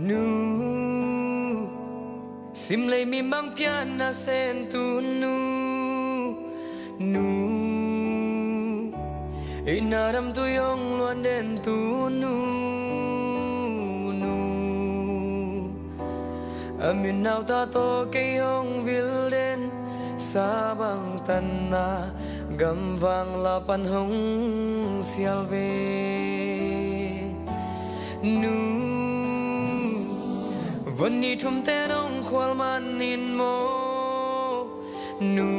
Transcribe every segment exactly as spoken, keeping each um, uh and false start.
Nu, simlei mi mangpian na sen tu nu, nu, ina dam tu yong luan den tu nu, nu, a min nau ta to kei yong vil den, sa bang tan na gamvang la pan hong sial ve. Nu, vun ni thum te nong khual man in maw? Nu,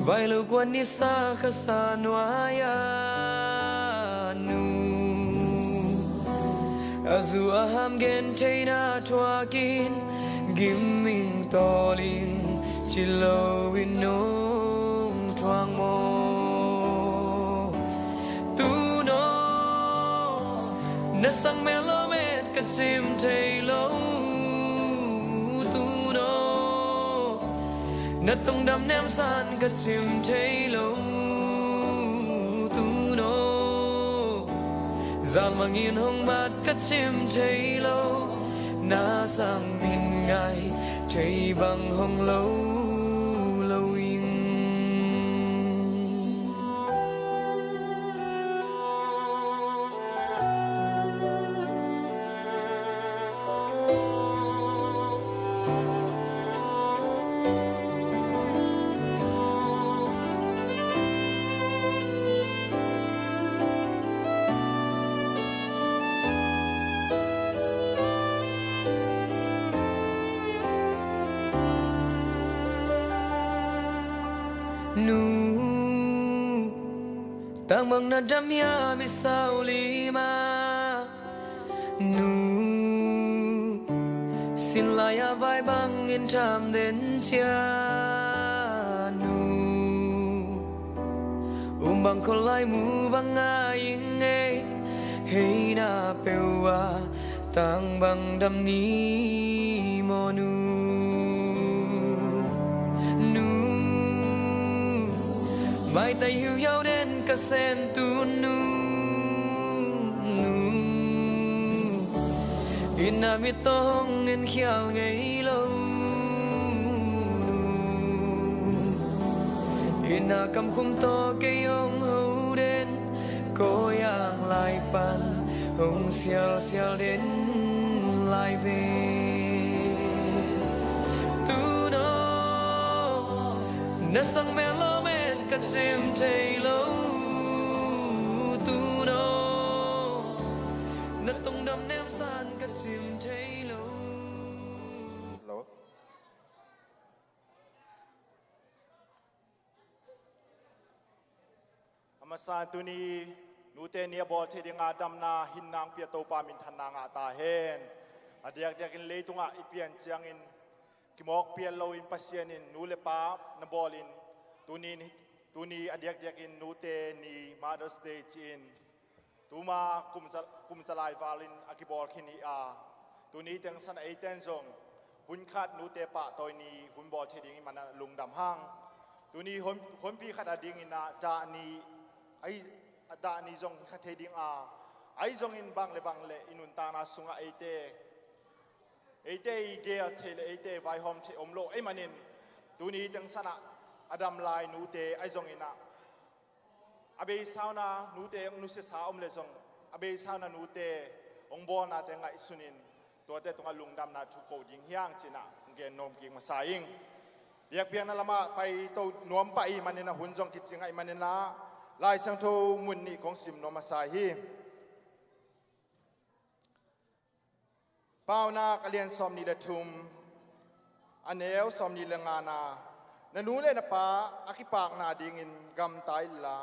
vai lo kuan ni sa ka sa nuai a. Nu, a zu a ham gen theina thuakin giming tawling ci lo in nong thuang maw? Tu no, na sang mel lo met ka cim thei lo. Tu no, na tungdam nemsan ka cim thei lo. Tu no, zalmangin hong mat ka cim thei lo. Na sang min ngai thei bang hong lo lo ing. Nu, tang bang na dam hiam i sau lima? Nu, sin lai a vai bangin tham den cia. Nu, um bang khol lai mu bang a ing ei, hei na peu a tang bang dam ni maw nu? Nu, maitai hiuhiau den ka sen tu nu, nu, ina mit tawh hong en khial ngei lo. Nu, ina kamkhum tawh kei hong ho den, ko yang lai pan hong sialsial den lai ve. Tu no, na sang mel lo met ka cim thei lo. Tu no, na tungdam nemsan ka cim thei lo. Lo. A masa tuni nute ni a bawl thei dinga damna hinna hong pia Topa minthanna ngah ta hen. A diakdiakin leitungah i pian ciangin kimawk pial loin Pasian in nu le pa na bawlin tuni, tuni a diakdiakin nute ni, Mother's Day, ci-in tuma kum za, kum za lai valin a kibawl khin hi a, tuni teng san a eiten zong hun khat nute pahtawi ni hun bawl thei ding i hih manin lungdam hang. Tuni hon, honpi khat a dingin ah dah ni, ahi, a dah ni zong hi kha thei ding a, ahi zongin bang le bang le i nuntakna sungah eite, eite i gel thei le eite vaihawm thei om lo ahih manin tuni teng san ah a dam lai nute ahi zongin ah a beisauna nute hong nusiasa om le zong a beisauna nute hong bawlnate ngaihsunin tuate tungah lungdamna thu ko ding hi hang ci-in ah hong gen nuam kik masa ing. Biakpiakna lamah paito nuam pah i hih manin ah hun zong kicing ahih manin ah Lai Siangtho mun nih kong sim nuam masa hi. Paunak a lian sawmnih le thum, a neu sawmnih le ngana, na nu le na pa a kipakna dingin gamta inla,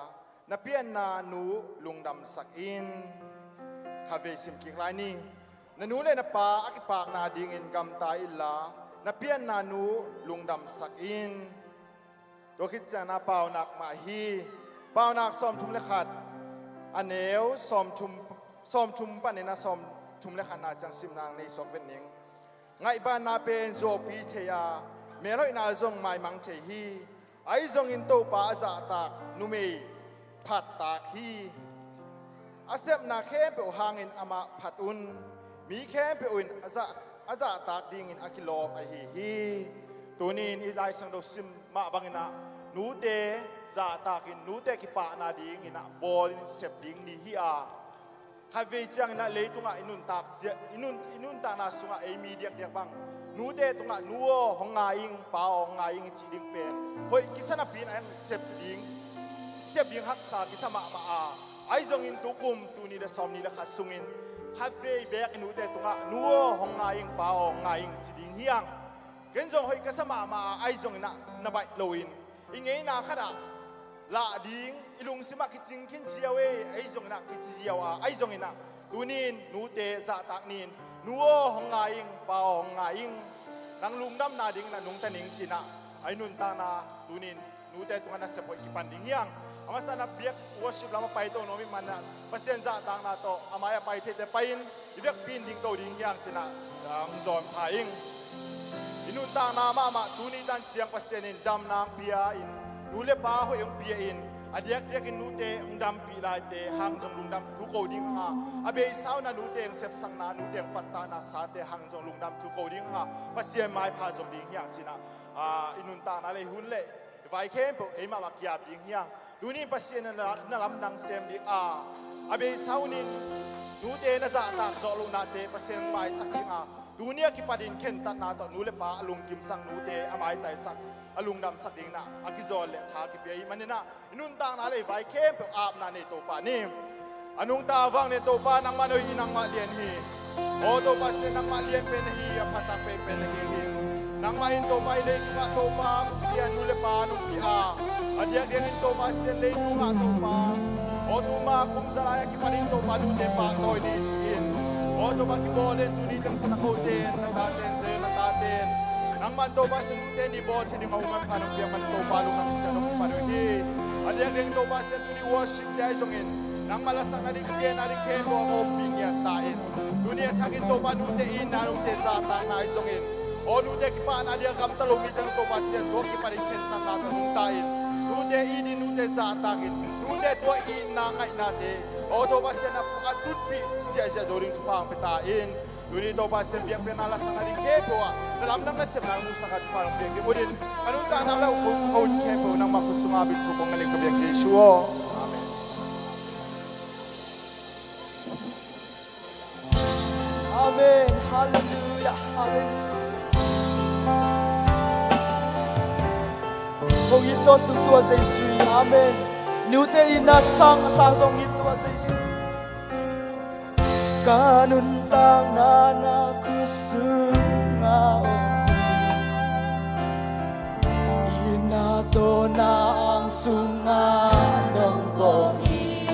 na pianna nu lungdamsak in. Khatvei sim kik lai ni. Na nu le na pa a kipakna dingin gamta inla, na pianna nu lungdamsak in. Tua khit ciangin ah Paunak mah hi. Paunak sawmthum le khat, a neu sawmthum, sawmthum panin ah sawm, Thum le khatna ciang simna nei suak vet ning. Ngaihbanna pen zuaupi thei a, melhoihna zong maimang thei hi. Ahi zongin Topa a zahtak numei phattak hi. A sepna khempeuh hangin amah phat un. Mi khempeuh in a zah, a zahtak dingin a kilawm ahi hi. Tuni-in i Lai Siangtho sim mah bangin ah nute zahtakin nute kipahna dingin ah bawlin sep ding ni hi a, khatvei ciangin ah leitungah i nuntak cia-, i nun, i nuntakna sungah ei mi diakdiak bang nute tungah, "Nu aw, hong ngai ing, pa aw, hong ngai ing," i cih ding pen hoih kisa napi-in a sep ding, sep ding haksa kisa mahmah a. Ahi zongin tukum, tul nih le sawmnih le khat sungin khatvei beek i nute tungah, "Nu aw, hong ngai ing, pa aw, hong ngai ing," ci ding hi hang. Ken zong hoih ka sa mahmah a, ahi zongin ah na baih loin i ngeina khatah lah ding i lungsimah kicing khin ziau ei, ahi zongin ah kici ziau a, ahi zongin ah tuni-in nute zahtak ni-in, "Nu aw, hong ngai ing, pa aw, hong ngai ing. Nang lungdamna dingin ah nungta ning," ci-in ah i nuntakna tuni-in nute tungah na sep hoih kipan ding hi hang. A masa-in ah biak worship lamah paito nuam ih manin ah Pasian zahtakna tawh a mai-ah pai theite pai-in i vekpi-in dingto ding hi hang ci-in ah hong zawn pha ing. I nuntakna mahmah tuni tan ciang Pasian in damna hong pia-in, nu le pa hoih hong pia-in, a diakdiakin nute hong dampih laite hang zong lungdam thu ko ding hang a, a beisa un ah nute hong sepsakna, nute hong pattakna sate hang zong lungdam thu ko ding hang a, Pasian maipha zong ding hi hang ci-in ah, ah, i nuntakna le i hun le i vai khempeuh ei mahmah ki-ap ding hi hang. Tuni-in Pasian in na, na lamdang sem ding a, a beisa un in nute na zahtak zawh lohnate Pasian hong maisak ding a, tuni a kipatin khentatna tawh nu le pa a lungkimsak nute a maitaisak, a lungdamsak dingin ah a kizawn le tha kipia ih manin ah i nuntakna le i vai khempeuh apna nei Topa ni. A nungta vang nen Topa, nangmah hoih hi, nangmah lian hi. Aw Topa Pasian, nangmah lian pen na hi, a phatak pen pen na hi hi. Nangmah in Topa i leitungah Topa Pasian nu le pa nong pia a, a diakdiakin Topa Pasian leitungah Topa, aw tuma kum za lai a kipatin Topa nute pahtawi ni ci-in, aw Topa kibawl den tuni teng sana kote, na taten, Zion na taten, nangmah in Topa Pasian nute ni bawl thei ding a hun manpha nong piak manin Topa lungdam i sian nong kipan uh hi. A diakdiakin Topa Pasian tuni worship te ahi zongin nangmah lasakna ding, thugenna ding khempeuh a hong ompih ngiat ta in. Tuni a thakin Topa nute itna, nute zahtakna ahi zongin, aw nute kipahna ding a gamta lo mite Topa Pasian tua kipatin khentatna tawh nungta in. Nute it in, nute zahtak in, nute tua itna ngaihnate, aw Topa Pasian a, a tutpih ziahziah zo ding thupha hong pia ta in. Tuni Topa Pasian biakpiakna lasakna ding khempeuh ah na lamdang nasepna hong musak a thupha hong piak ding uh din, ka nuntakna le ka hun khempeuh nangmah khut sungah bit thu kong ngen ing ka biak Jesu aw. Amen. Amen. Halleluiah. Halleluiah. Hong it tawntung tua Jesu hi. Amen. Nute itna sang sang zong it tua Jesu. Ka nuntakna na khut sungah om hi. Itna tawh na ang sungah dong kong hi.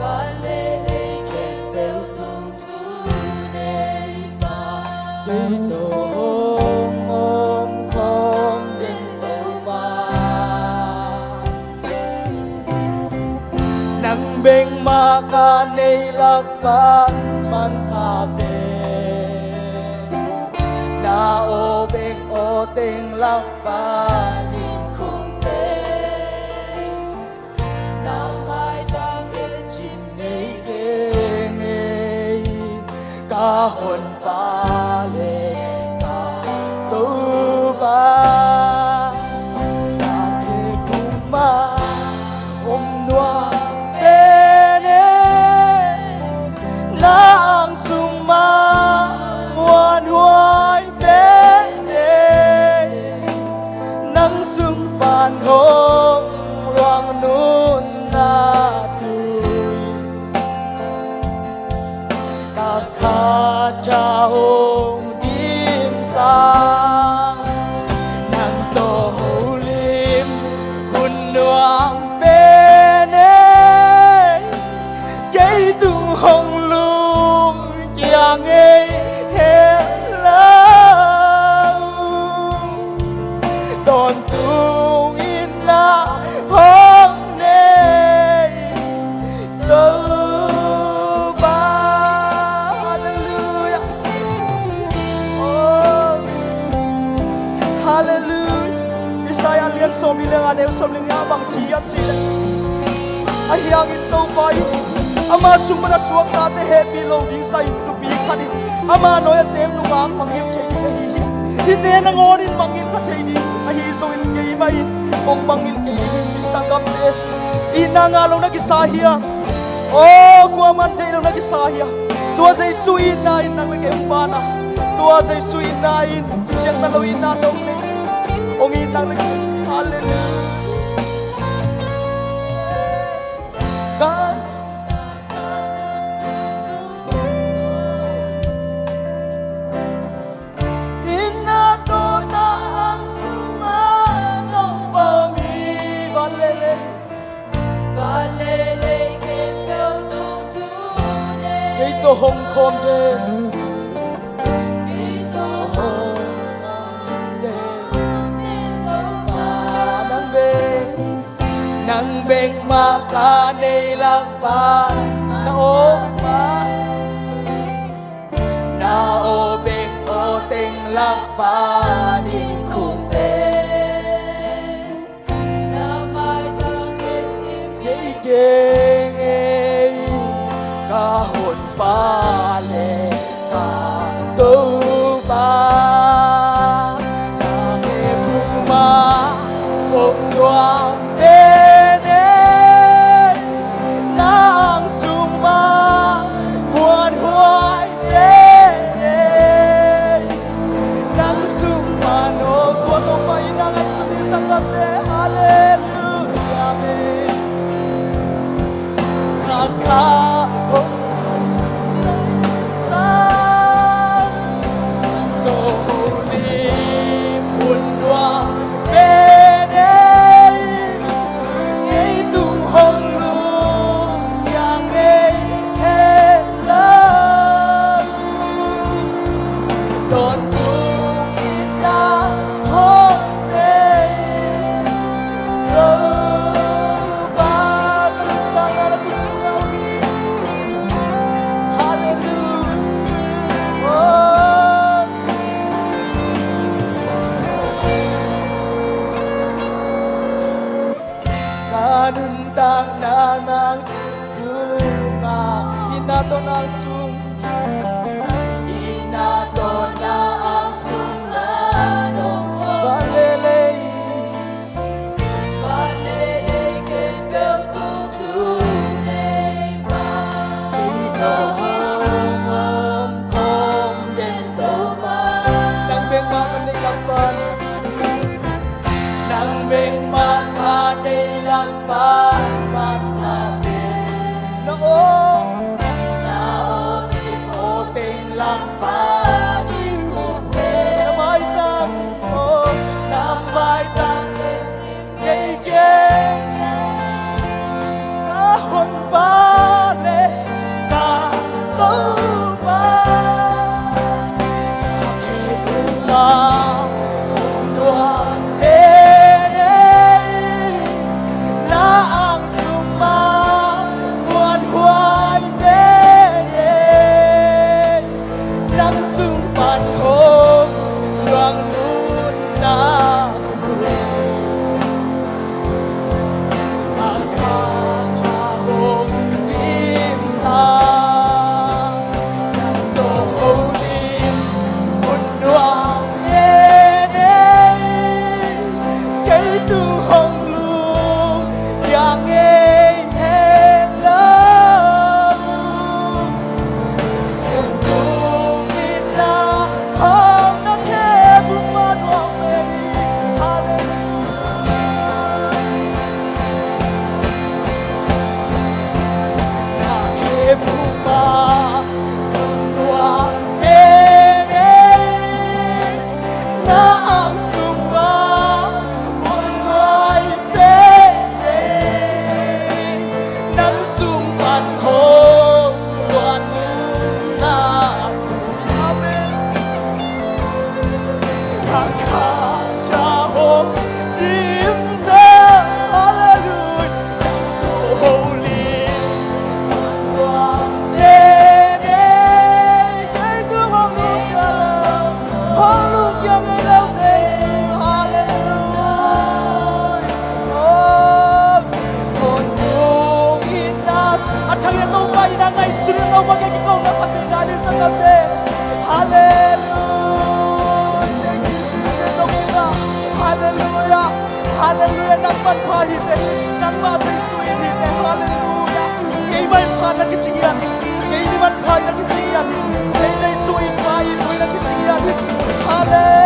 Van le lei khempeuh tung tu nei pa, kei tawh hong om khawm den Topa. Nang bek mah ka neih lak pan manthate, na aw bek aw teng lak pan inn khumte. Nang maitang en cin nei kei ngei, ka honpa le ka Topa. Na khek kumah om nuam pen e, na ang sung mah muanhuai pen e, nang sung pan hong luang nunna tui. Ka khat Nang a bang ci hiam cih leh, ahi hangin Topa in ama sung pan a suaktate hehpih lo ding sa in, nupi khat in ama nawi a teem nungak mangngilh thei ding ahi hi. Hihte nangawn in mangngilh kha thei ding ahi zongin keimah in hong mangngilh kei ning ci, sanggamte. Itna ngah lo na kisa hiam? Aw, kuaman deih lo na kisa hiam? Tua Jesu itna in nang le kei hong pan a, tua Jesu itna in kician ta lo itna tawh nei. Hong it nang le kei. Halleluiah. Ka itna tawh na ang sungah nong pom hi. Van leh lei, van leh lei khempeuh tung thu nei. Kei tawh hong khawm den, kei tawh hong khawm den Topa, nang bek, nang bek mah ka neih lakpan na aw pa, na aw bek aw teng lakpan in khum pen. Na maitang en cim ngei keng ei, ka Honpa le ka Topa. Na khe phung mah om nuam pen ei, na ang sung mah muanhuai pen ei. Nang sung pan aw, tua Topa itna ngaihsun ni, sanggamte. Halleluiah, amen. Ka kha hong sang, tawh hong lim hun nuam pen ei, ngei tung hong lum kiang ei heh lo. Tawntung itna hong nei Topa, ka lungtang na na kusung a hi. Halleluiah. Oh. Ka nuntakna nang sungah, itna tawh na ang sung, itna tawh na ang sungah nong pom. Van leh lei, van leh lei khempeuh tung thu nei pa, kei tawh hong om khawm den Topa. Nang bek mah ka neih lakpan, nang bek mah ka neih lakpan, pan ka pen. Na aw, na aw bek aw teng lakpan in khum pen. Na maitang, oh, na maitang en cim ngei keng ei, ka Honpa le ka Topa. Ka khe phung mah om nuam pen ei, na ang sung mah muanhuai pen ei. Nang sung pan hong luang nunna thu, a khat a hong dimsak, nang tawh hong lim hun nuam pen ei, kei tung hong lum kiang ei heh lo. Na ang sungah muanhuai pen ei, nang sung pan hong luang nunna thu. Amen. Ka khat a hong dimsak, halleluiah, nang tawh hong lim nuam pen ei, kei tung hong lum kiang ei lo, hong lum kiang ei lo Jesu. Halleluiah. Thang in Topa in a ngaihsun in Topa kiang kikawmna khat te na ding sa khat te. Halleluia. Thank you, Jesus. Topa in a. Halleluia. Halleluia. Nang manpha hi te. Nangmah Jesu in hi te. Halleluia. Kei manpha na kicing hi a hi. Kei ni manpha na kicing hi a hi. Kei Jesu in pha in lui na kicing hi a hi. Halleluia.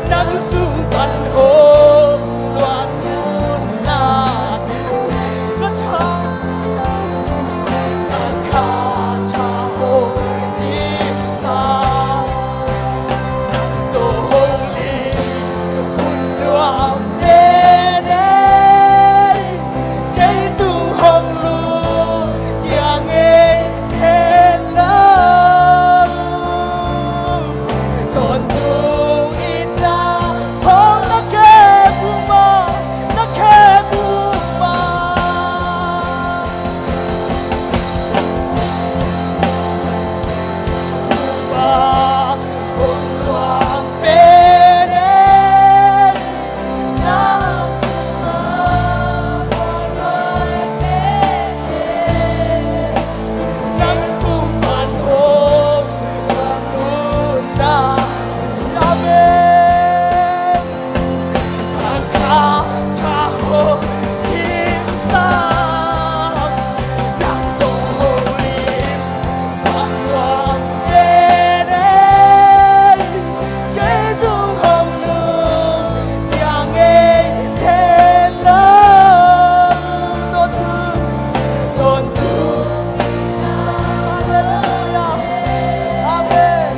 Nang sung pan hong luan nunna, ka tha, ka tha hong dimsak, nang tawh hong lim hun nuam nene. Kei tung hong lut kia ngei hen lo. Tawntung in na hong na khe puma, na khe puma. Puma. Halleluia. Amen.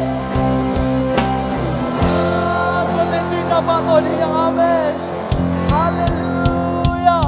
Tua Jesu in na pahtawi ni. Amen. Halleluia.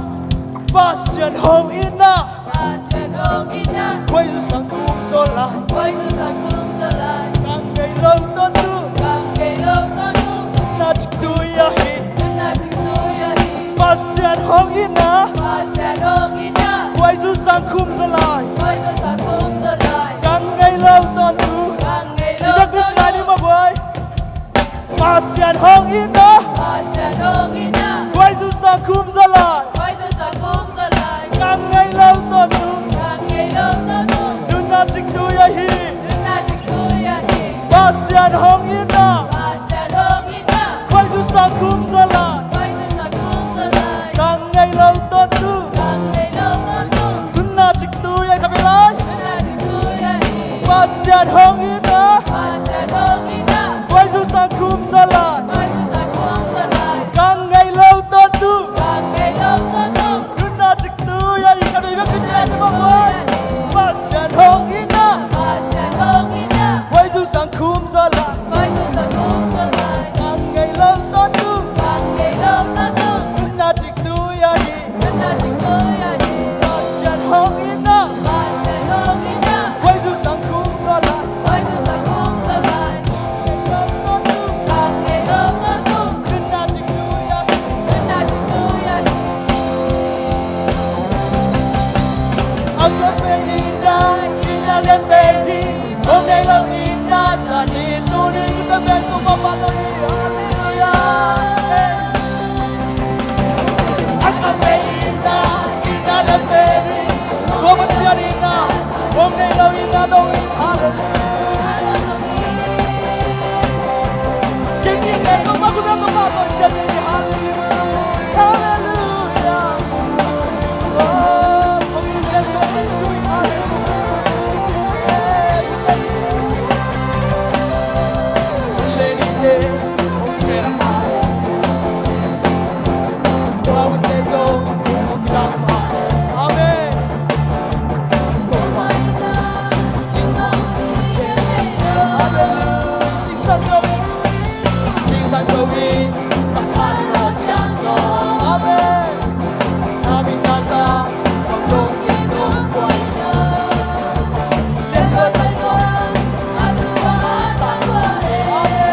Pasian hong itna. Pasian hong itna. Khuaizu sang khum zaw lai. Khuaizu sang khum zaw lai. Kang ngei lo tawntung. Kang ngei lo tawntung. Nunna ciktui ahi. Nunna ciktui ahi. Pasian hong itna. Pasian hong itna. Khuaizu sang khum zaw lai. Khuaizu sang khum zaw lai. Kang ngei lo tawntung. Kang ngei lo tawntung. Pasian hong itna. Pasian hong itna. Khuaizu sang khum zaw lai. Khuaizu sang khum zaw lai. Kang ngei lo tawntung. Kang ngei lo tawntung. Nunna ciktui ahi. Nunna ciktui ahi. Pasian hong itna. Pasian hong itna. Khuaizu sang khum zaw lai. Khuaizu sang khum zaw lai. Kang ngei lo tawntung. Kang ngei lo tawntung. Nunna ciktui ahi kha pi lai. Nunna ciktui ahi. Pasian hong itna. Pasian hong itna. Khuaizu sang khum zaw lai. Khuaizu sang khum zaw lai. Kang ngei lo tawntung. Kang ngei lo tawntung. Nunna ciktui ahi kha pi bek pi cian ni mawk wai. Pasian hong itna. Pasian hong itna. Khuaizu sang khum zaw lai. Khuaizu sang khum zaw lai. Kang ngei lo tawntung. Kang ngei lo tawntung. Nunna ciktui ahi. Nunna ciktui ahi. Pasian hong itna. Pasian hong itna. Khuaizu sang khum zaw lai. Khuaizu sang khum zaw lai. Kang ngei lo tawntung. Kang ngei lo tawntung. Nunna ciktui ahi. Nunna ciktui ahi. Agape itna, itna lian pen hi. Hong nei lo itna, sa ni tu ni, tu te pen tu pa pa lo ni. Hallelujah. Amen. Agape itna, itna lian pen hi. Tua Pasian itna, hong nei lo itna dong hi. Hallelujah. King in ne, tua pa ku na tua pa tua sia sia hi. Hallelujah. Hallelujah. Oh, hong in ne tua Jesu hi. Hallelujah. Amen. Hallelujah. Amen.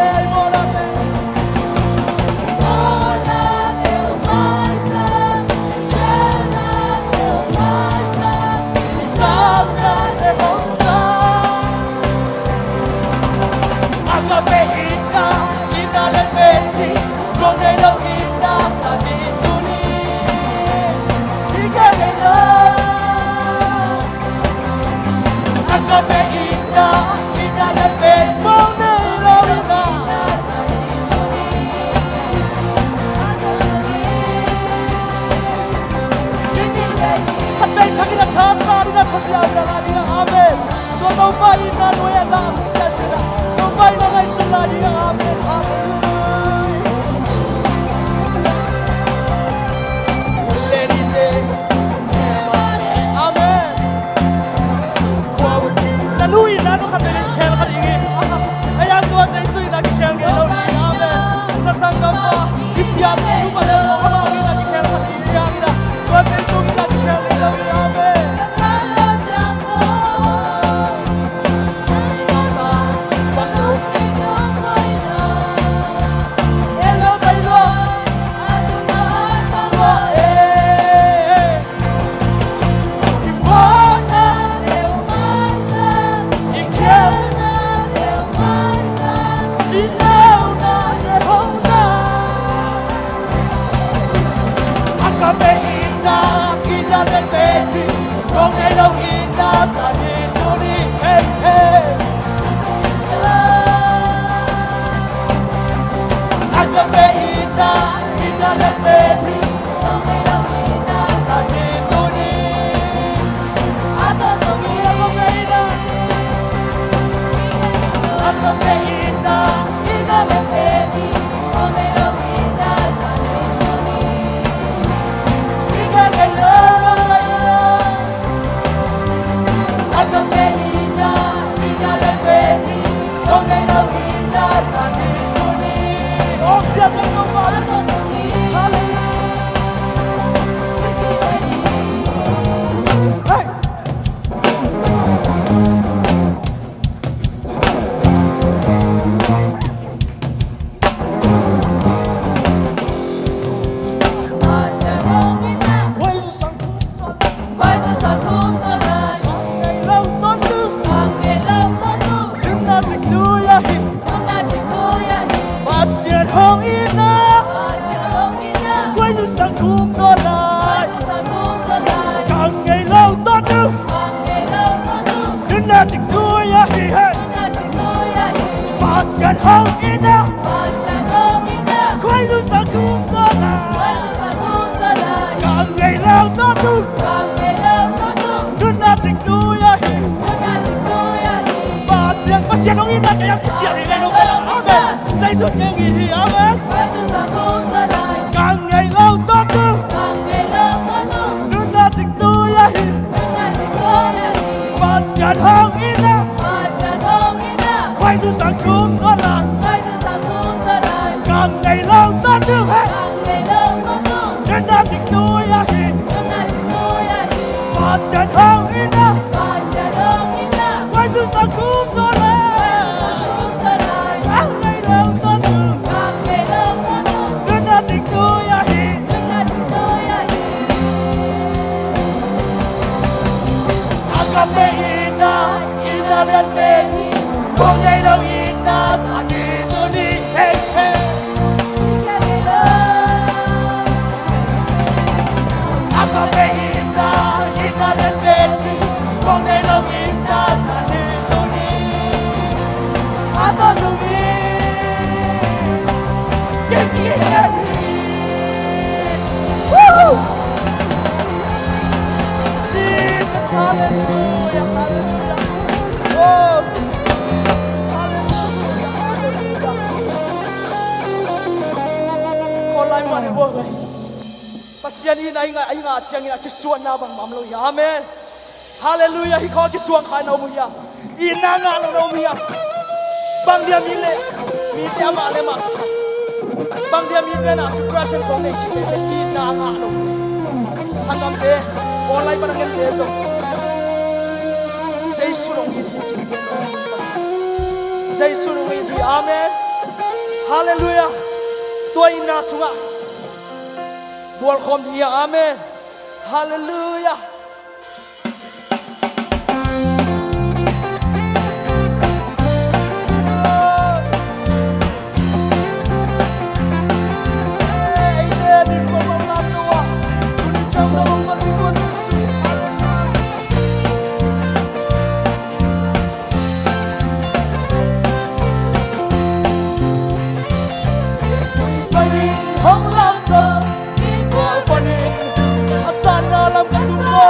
Pasian hong itna, Khuaizu sangkhum zaw lai. Ka ngei lo tawh tu, nunna cikdui ahi hi. Pasian hong itna, Khuaizu sangkhum zaw lai. Ka ngei lo tawh tu, nunna cikdui ahi. Pasian, Pasian hong itna kei hong kisial hi, kei hong kisial. Amen. Jesu kei hong it hi. Amen. Ka ngei lo tawh tu, nunna cikdui ahi. Pasian hong itna, Khuaizu sangkhum zaw lai. Ka ngei lo tawh tu, he. Nunna cikdui ahi. Pasian hong itna, Khuaizu sangkhum zaw lai. Ka ngei lo tawh tu, nunna cikdui ahi. Agape itna, itna lian pen hi. Kong ngei lo itna sangin tuni, hey, hey. Agape itna, itna lian pen hi. Kong ngei lo itna sangin tuni. A tawh tuni. Kiki lian hi. Woo! Jesus, hallelujah, hallelujah. Oh, hallelujah, hallelujah. Khawl lai mah ni, buak lai. Pasian in a i ngah, a i ngah ciangin a kisuanna bangmah om lo hi. Amen. Hallelujah, hih khawng kisuang kha na om uh hiam? Itna ngah lo na om uh hiam? Bang dia mi le, mite amah le amah kithah. Bang dia mite na depression khawng nei cih le itna ngah lo. Sanggamte, online pan a ngente zong Jesu nong it hi cih. Jesu nong it hi. Amen. Hallelujah. Tua itna sungah bual khawm dih hi. Amen. Hallelujah. Panin hong lamto, i khual panin a sanna lam ka tung ko.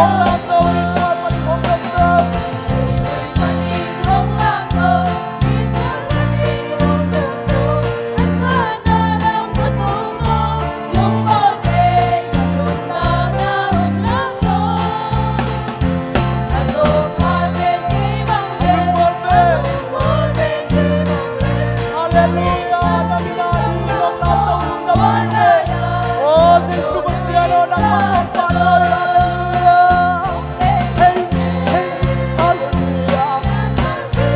Halleluia. Nang in a ding nong lamto lungdam sih. O Jesu Pasian aw, nangmah kong phat lo hi. Halleluia. Hei, hei, halleluia.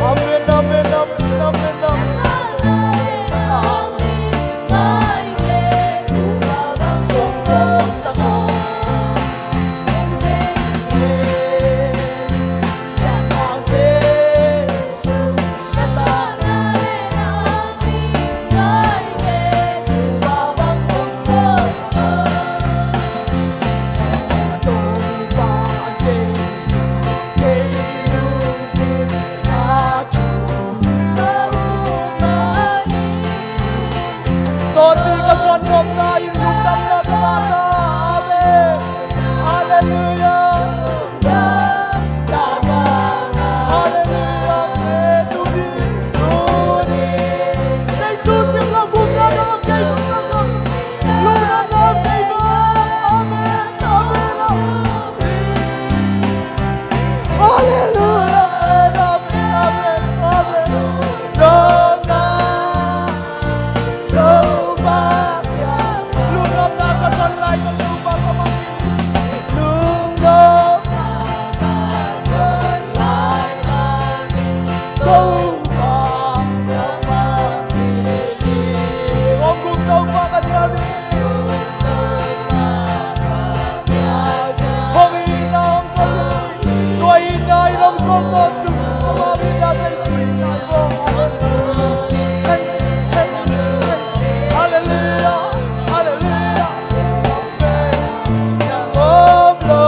Amen, amen, amen, amen, amen. Amen. Halleluia. Amen. Tuni, tuni. Jesu sim lo, gupna lo, Jesu sim lo. Lungdamna kei bang. Amen. Amen. Halleluia. Amen. Amen. Amen. Lungdamna. Lungdamna ka zon lai teng Topa ka mangngilh. Lungdamna ka zon lai teng Topa ka mangngilh. Hong guk Topa ka nial ding. Hong itna hong zong ding. Tua itna in hong zong tawntung. Amau itna teng Jesu itna in hong. Hey, hey, hey. Halleluia, halleluia. Om lo.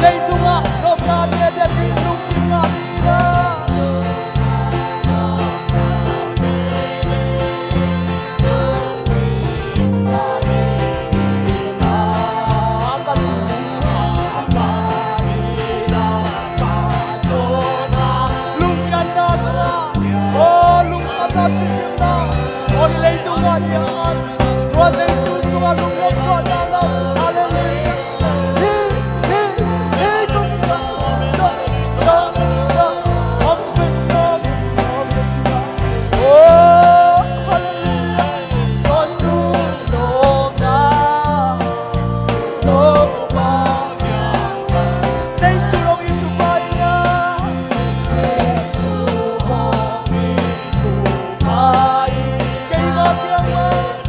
Leitungah nopna tete ding lungkimna ding in ah. Lungkiatna tua, oh, lungkiatna singkimna, oh, hi leitung ah hiam, tua Jesu sungah lunglawm suahna lo. Halleluia. Hi, hi, hi, tung, tung, tung, tung, tung. Om, tung, tung, tung, tung. Oh, halleluia. Tua tung, tung, tung. Jesu hong it thupha in ah. Jesu hong it thupha in ah. Keima kiang mah.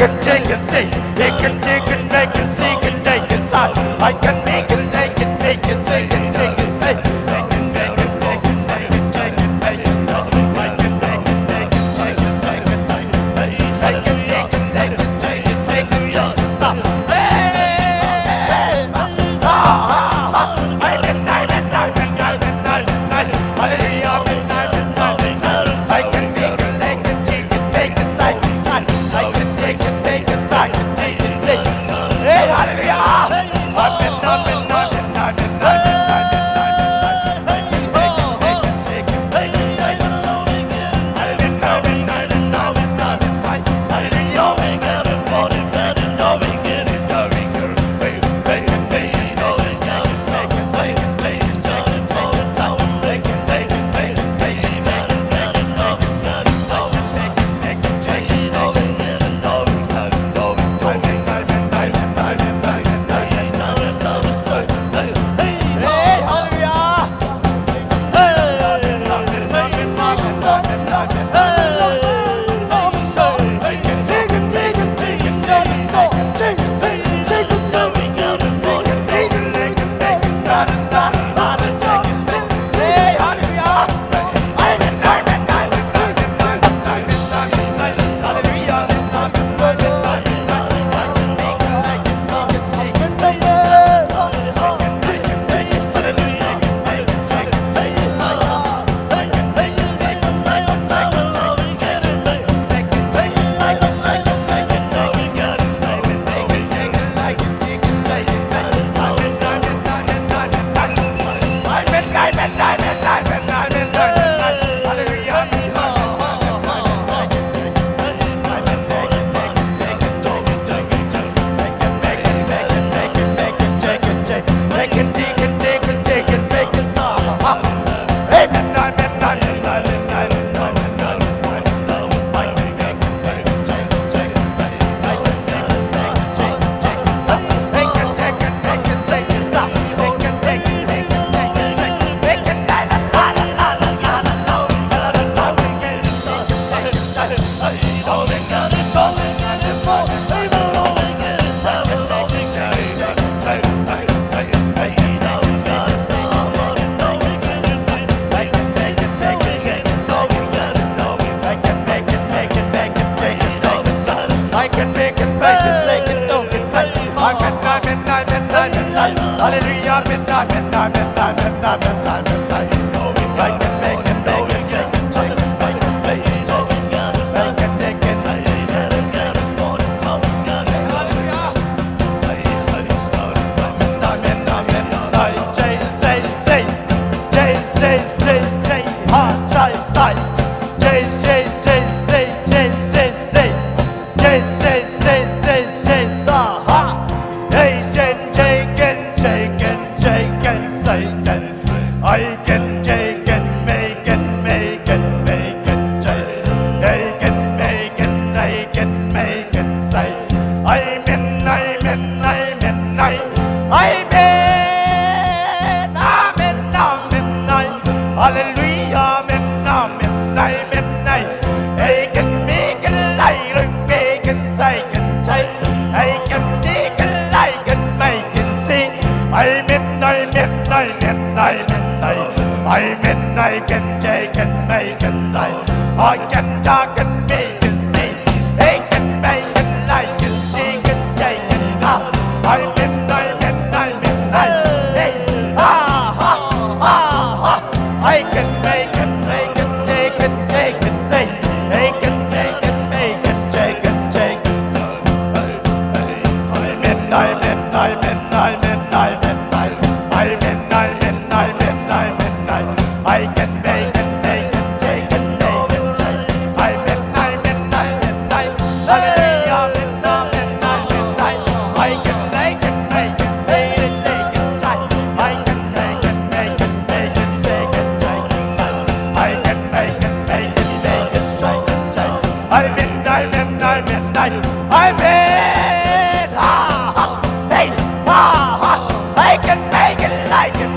Take it, say, they can take it, make it, see it, take it, side. I can make it, make it, make it, say it, take it, say. I can make it, make it, make it, take it, make it, side. I can make it, make it, take it, take it, take it, say. I can make it, make it, take it, take it, take it, side. Hey! Hallelujah. Aiken, jaiken, maiken, maiken, jai. Aiken, maiken, aiken, maiken, sai. Aimen, aimen, aimen, ai. Aimen, amen, amen, ai. Hallelujah, amen, amen, aimen, ai. Aiken, maiken, ai, roi, maiken, sai, ken, sai. Aiken, maiken, aiken, maiken, si. Aimen, aimen, aimen, aimen, ai. Aimen, aiken, jaiken, maiken, sai. Aiken, jaken, maiken, si. Aiken, maiken, aiken, siken, jaiken, sa. Aimen, aimen, aimen, ai. Hey. Ha, ha, ha, ha. Aiken, maiken, maiken, jaiken, jaiken, sai. Aiken, maiken, maiken, jaiken, jaiken. Aimen, aimen, aimen, aimen, aimen. Ha, ha. Hey, ha, ha. Aiken, maiken, aiken,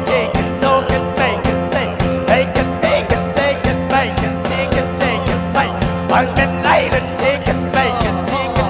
jaiken, doken, maiken, sai. Aiken, maiken, daiken, maiken, siken, jaiken, sai. Aimen, aimen, aiken, maiken, siken,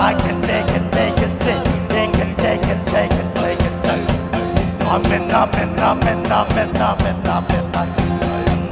I can make it, make it, say, make it, take it, take it, take it, take it. Amen, amen, amen, amen, amen, amen, amen.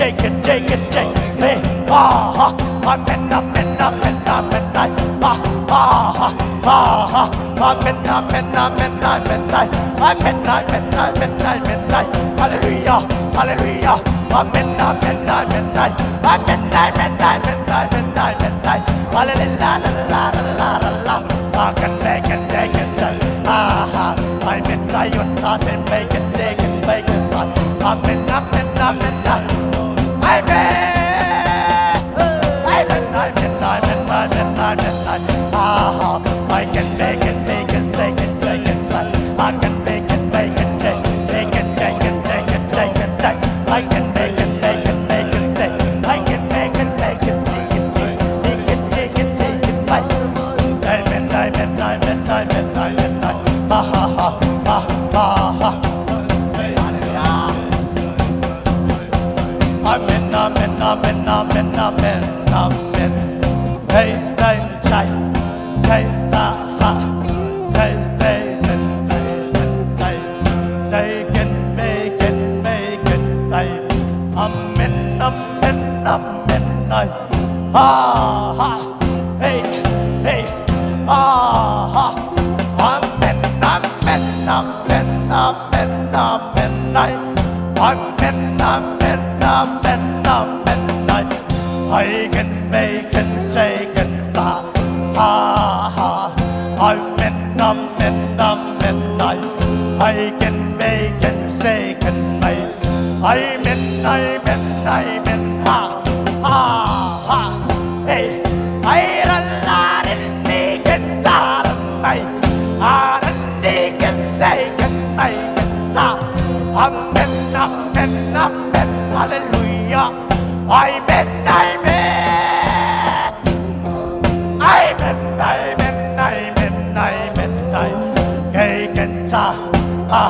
shake it, shake it, shake it. Hey, ah, ah, amen, amen, amen, amen, ay, ah, ah, ah, ah, amen, amen, amen, amen, ay, amen, amen, amen, amen, ay, hallelujah, hallelujah, amen, amen, amen, ay, amen, amen, amen, amen, amen, ay, hallelujah, la, la, la, la, la, la. I can make it, make it, say, ah, ah. I'm in Zion, God, they make it, they can make it, say, amen, amen, amen, amen. Amen, amen, amen, amen, amen, amen. Ah, I can make it, make it, shake it, shake it, say, I can make it, make it, shake, make it, shake it, shake it, shake it, shake. I can make it, make it, make it, say, I can make it, make it, shake it, shake it, shake it, shake it, shake it, bye. Amen, amen, amen, amen, amen, amen. Ha, ha, ha, ha, ha, ha. Hallelujah. Amen, amen, amen, amen, amen, amen. Hey, say, say, say, sa, ha. Say, say, say, say, say, say. Say, can, make it, make it, say. Amen, amen, amen, amen. Ha, ha. Hey, hey, ah, ah. Amen, amen, amen, amen, amen, ay. Amen, amen, amen, amen, ay. I can make it, shake it, sa, ah, ah. Amen, amen, amen, ay. I can make it, shake it, ay. Amen, amen, amen. Ha, ha, ha. Hey. Ay, ra, la, ren, ni, ken, sa, ren, ay. Ah, ren, ni, ken, se, ken, ay, ken, sa. Amen, amen, amen. Hallelujah. Amen, amen. Amen, amen, amen, amen, amen. Kei ken sa, ha,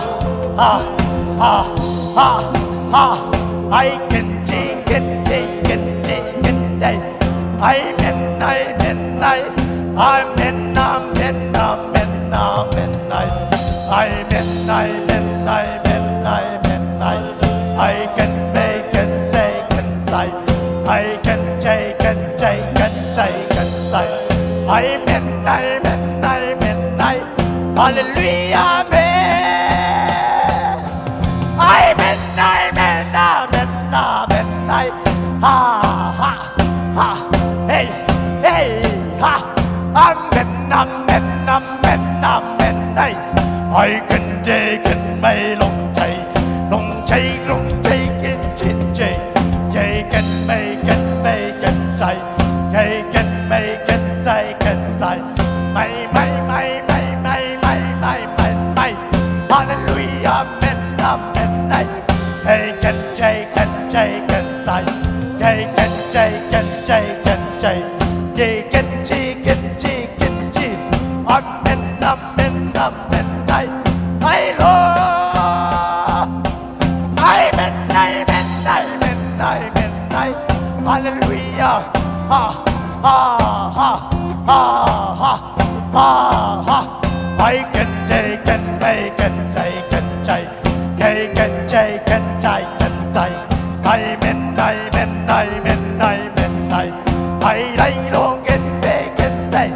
ha, ha, ha, ha. Ai ken ci, ken ci, ken ci, ken ci. Amen, amen, ai. Amen, amen, amen, amen, ai. Amen, amen, amen, amen, ai. Ai ken, bei ken, sei ken, sai. Ai ken, cei ken, cei ken, cei ken, sai. Amen, amen, amen, ai. Hallelujah, amen. Amen, amen, amen, amen, ai. Ha, ha, ha, hey, hey, ha. Amen, amen, amen, amen, ai. Ai ken, cei ken, mei long cei, long cei, long cei ken, cin cei. Cei ken, mei ken, mei ken, sai. Cei ken, mei ken, sai ken, sai. Mai, mai, mai. Hallelujah, amen, amen, ai. Cei ken, cei ken, cei ken, sai. Cei ken, cei ken, cei ken, cei. Ci ken, ci ken, ci ken, ci. Amen, amen, amen, ai. Ai lo. Amen, amen, amen, amen, ai. Hallelujah. Ha, ha, ha, ha, ha, ha, ha. Ai ken, cei ken, mei ken, sei ken, cei. Cei ken, cei ken, cei ken, sai. Amen, amen, amen, amen, ai. Ai lai lo ken, bei ken, sei.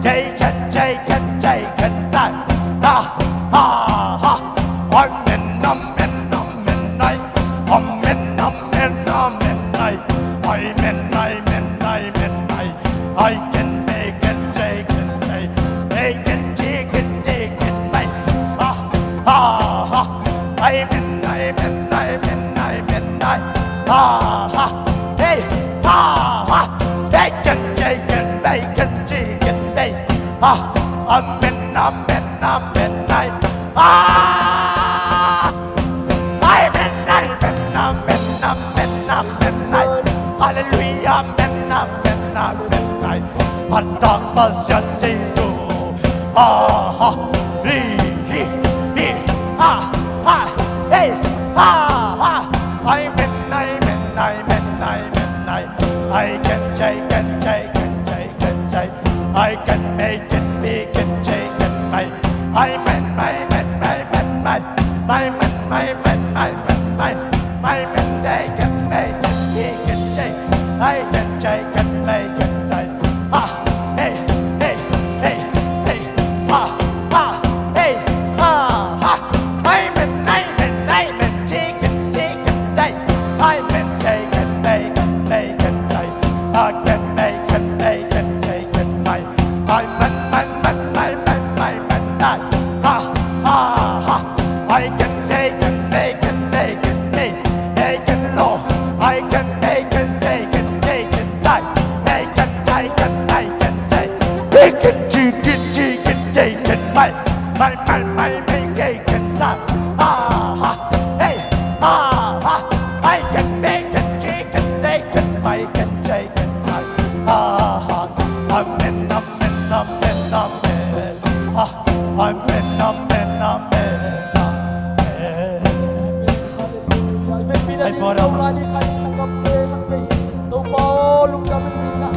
Cei ken, cei ken, cei ken, sai. Ha, ha, ha. Amen, amen, amen, ai. Amen, amen, amen, ai. Amen, amen, amen, ai. Ai ken, bei ken, cei ken, sei. Bei ken, ci ken, ci ken, bei. Ha, ha, ha. Amen, amen, amen, amen, ai. Ha, ha. Hey, ha, ha. Bei ken, cei ken, bei ken, ci ken, bei. Ha, amen, amen, amen, ai. Ah! Amen, amen, amen, amen, amen, ai. Hallelujah, amen, amen, amen, ai. Patak Pasian Jesu. Ah, ha, hi, hi, hi, ha, ha, hey, ha, ha. Amen, amen, amen, amen, ai. Ai ken, cei ken, cei ken, cei ken, cei. I can make it, we can take it, my. I man, my man, my man, my. My man, my man, my man, my. My man, they can make it, she can take. I can take it, make it, say. Ha, hey, hey, hey, hey, ha, ha, hey, ha, ha. I man, I man, I man, take it, take it, take. I man, take it, make it, make it, take. I can make it, make it, take it, my. I man, man, man, my man, my man, I. Ha, ha, ha. I can, they can, make it, make it, me. They can, Lord. I can, they can, say can, take it, say. They can, take it, I can say. They can, take it, take it, take it, my. My, my, my, my, they can say. Ha, ha, hey, ha, ha. I can, they can, take it, take it, my can, take it, say. Ha, ha. Amen, amen, amen, amen. Ah, amen, amen, amen, amen. Hallelujah. Ai, for a Topa aw, lungdam in cina.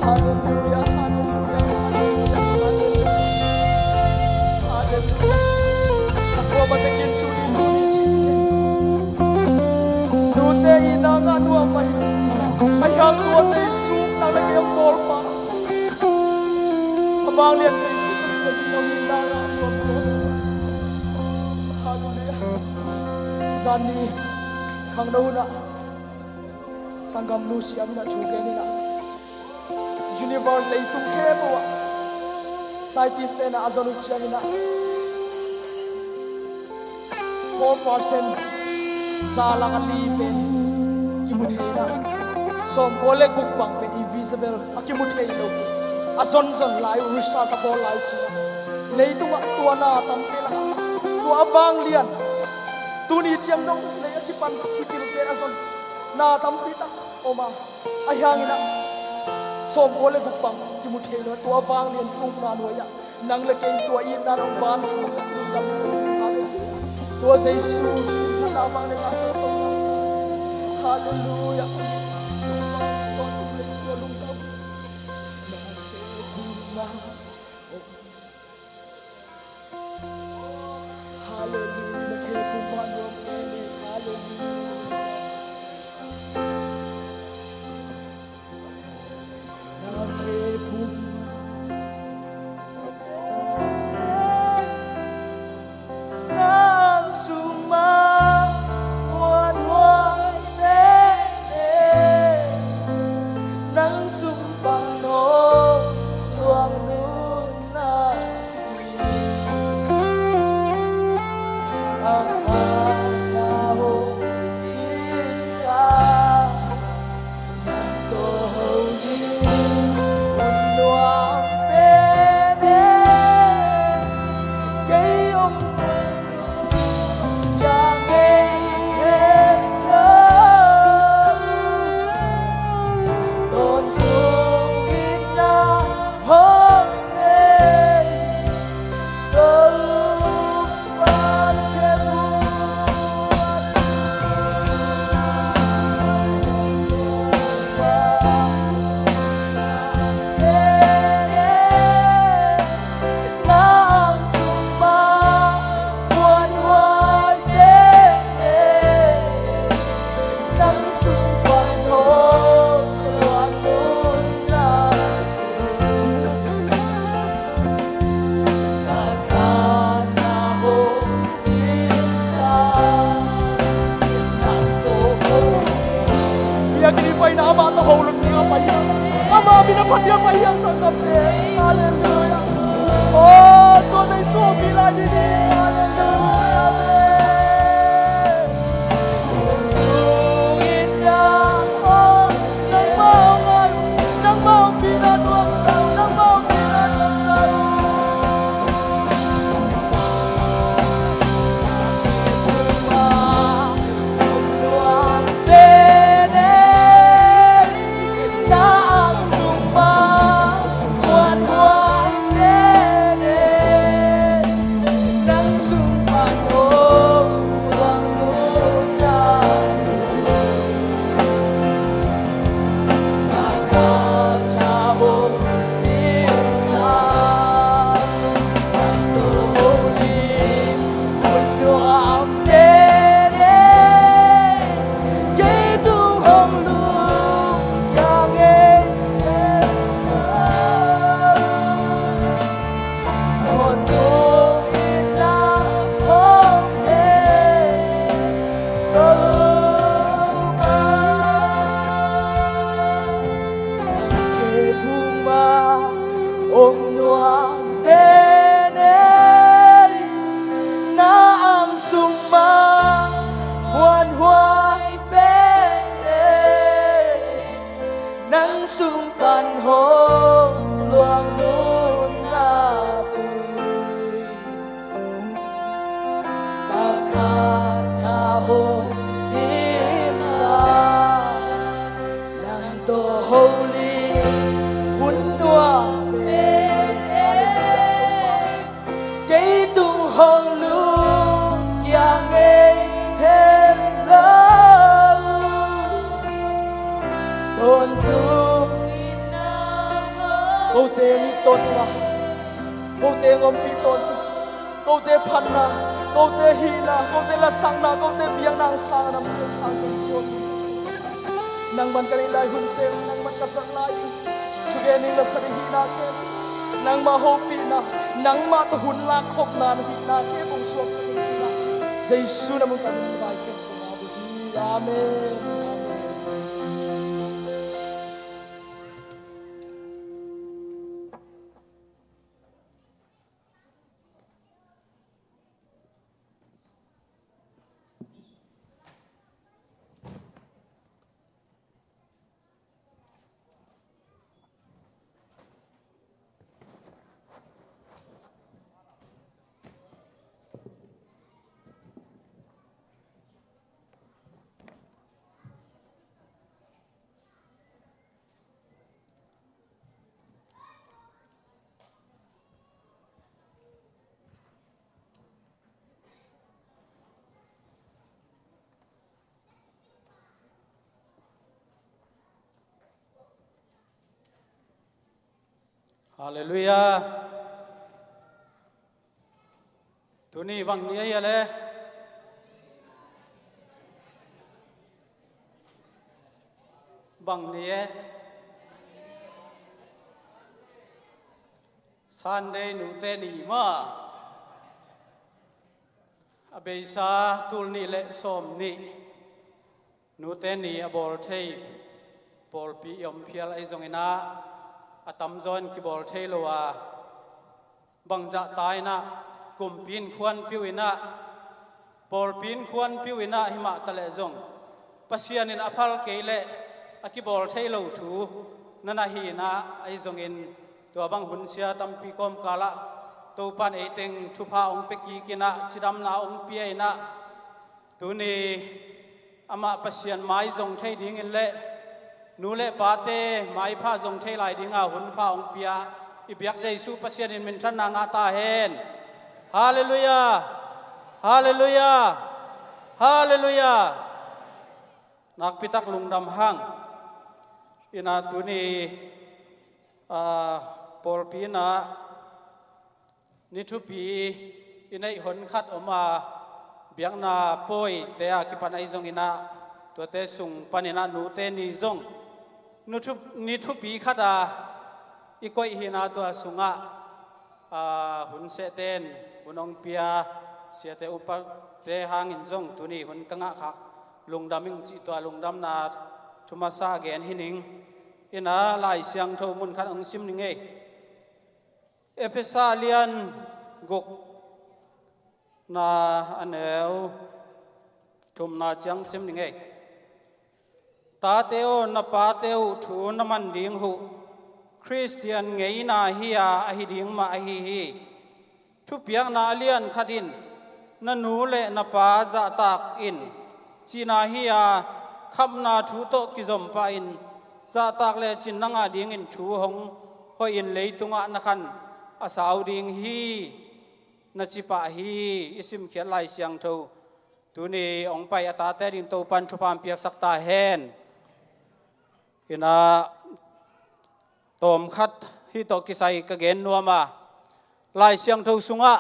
Hallelujah, hallelujah, hallelujah, hallelujah. Hallelujah. Takua batekin tuni, tuni cite. Nute i nang a nuam ahi. Ai hang tua Jesu nang na kei hong bawl pa. A vanglian Jesu Khazih min hong itna ngah nuam zaw. Hallelujah. Zani khangno hunah sanggamnu siam inah thu gen inah universe leitung khempeuh ah scientist tenah a zon uh cianginah four percent, za lak a li pen kimu thei inah, sawmkua le guk bang pen invisible, a kimu thei lo, a zonzon lai uh, research a bawl lai uh cinah leitungah tua na tamte lakah tua a vanglian tuni ciang dong lei a kipan kipilte a zon na tampi tak om a. Ahi hanginah sawmkua le guk bang kimu thei lo tua vanglian ukna nuai-ah nang le kei tua itna nong ban. Hallelujah. Tua Jesu in thanna vang le ngah tawh tong. Hallelujah. Tua Jesu a lungdam. Hallelujah. Hallelujah. Nang sung pan hong luang nunna, nang a tha hong in sa, nang tawh ho ding hun nuam pen e. Kei hong Biakinn i paina amah tawh ho lo ding a pai hiam? Amah min a phat ding a pai hiam, sanggamte? Halleluiah. Oh, tua Jesu hong pi lai ding hi. Halleluiah. Amen. Nangmah hong ngai uh, nangmah hong pina nuamsa uh, nangmah hong pina nuamsa uh. Tawntung a, kote hong ompih tawntung. Kote phatna, kote hihna, kote lasakna, kote biakna hong sang a, na min hong sang Jesu. Nangman ka neih lai hun teng, nangman ka sak lai. Thugen ning, la sak ning, hihna kem. Nangmah hopihna, nangmah tawh hun lakkhopna na hihna kem hong suaksak in ci-in a, Jesu na min ka neih lai kem. Amen. Amen. Halleluiah. Tuni bang ni ahi a le? Bang ni e? Sunday nute ni maw. A beisa tul nih le sawm nih nute ni a bawl thei pawlpi i om phial ahi zongin ah, a tamzaw in kibawl thei lo a, bang zahta in ah, kumpi in khuanpi uh in ah, pawlpi in khuanpi uh in ah, himah taleh zong Pasian in a phal kei leh a kibawl thei lo thu na na hi in ah, ahi zongin tua bang hunsia tampi kawmkal ah Topa'n ei teng thupha hong pia kik in ah, cidamna hong pia in ah, tuni amah Pasian mai zong thei dingin le nu le pate maipha zong thei lai dinga hunpha hong pia i biak Jesu Pasian in minthanna ngah ta hen. Halleluiah. Halleluiah. Halleluiah. Nakpitak lungdam hang. In ah tuni, ah, pawlpi in ah ni thupi i neih hon khat om a, biakna pawite a kipan ahi zongin ah, tuate sung panin ah nute ni zong nu thup-, ni thupi khat a i koih hi in ah, tua sungah, ah, hun sehte in hun hong pia, siate upate hangin zong tuni hun ka ngah khak lungdam ing cih tua lungdamna thu masa gen hi ning. In ah Lai Siangtho mun khat hong sim ning ei. Efesa lian gukna a neu thumna ciang sim ning ei. Tate aw, na pate uh thu na man ding uh Khristian ngeina hi a, ahi ding mah ahi hi. Thupiakna a lian khat in, na nu le na pa zahtak in, cihna hi a, khapna thu tawh kizom pah in, zahtak le cin na ngah dingin thu hong hoih in leitungah na khan a sau ding hi, na ci pah hi. I simkhiat Lai Siangtho tuni hong pai a tate ding Topa'n thupha hong piaksak ta hen. In ah tawm khat hih tawh kisai ka gen nuam a, Lai Siangtho sungah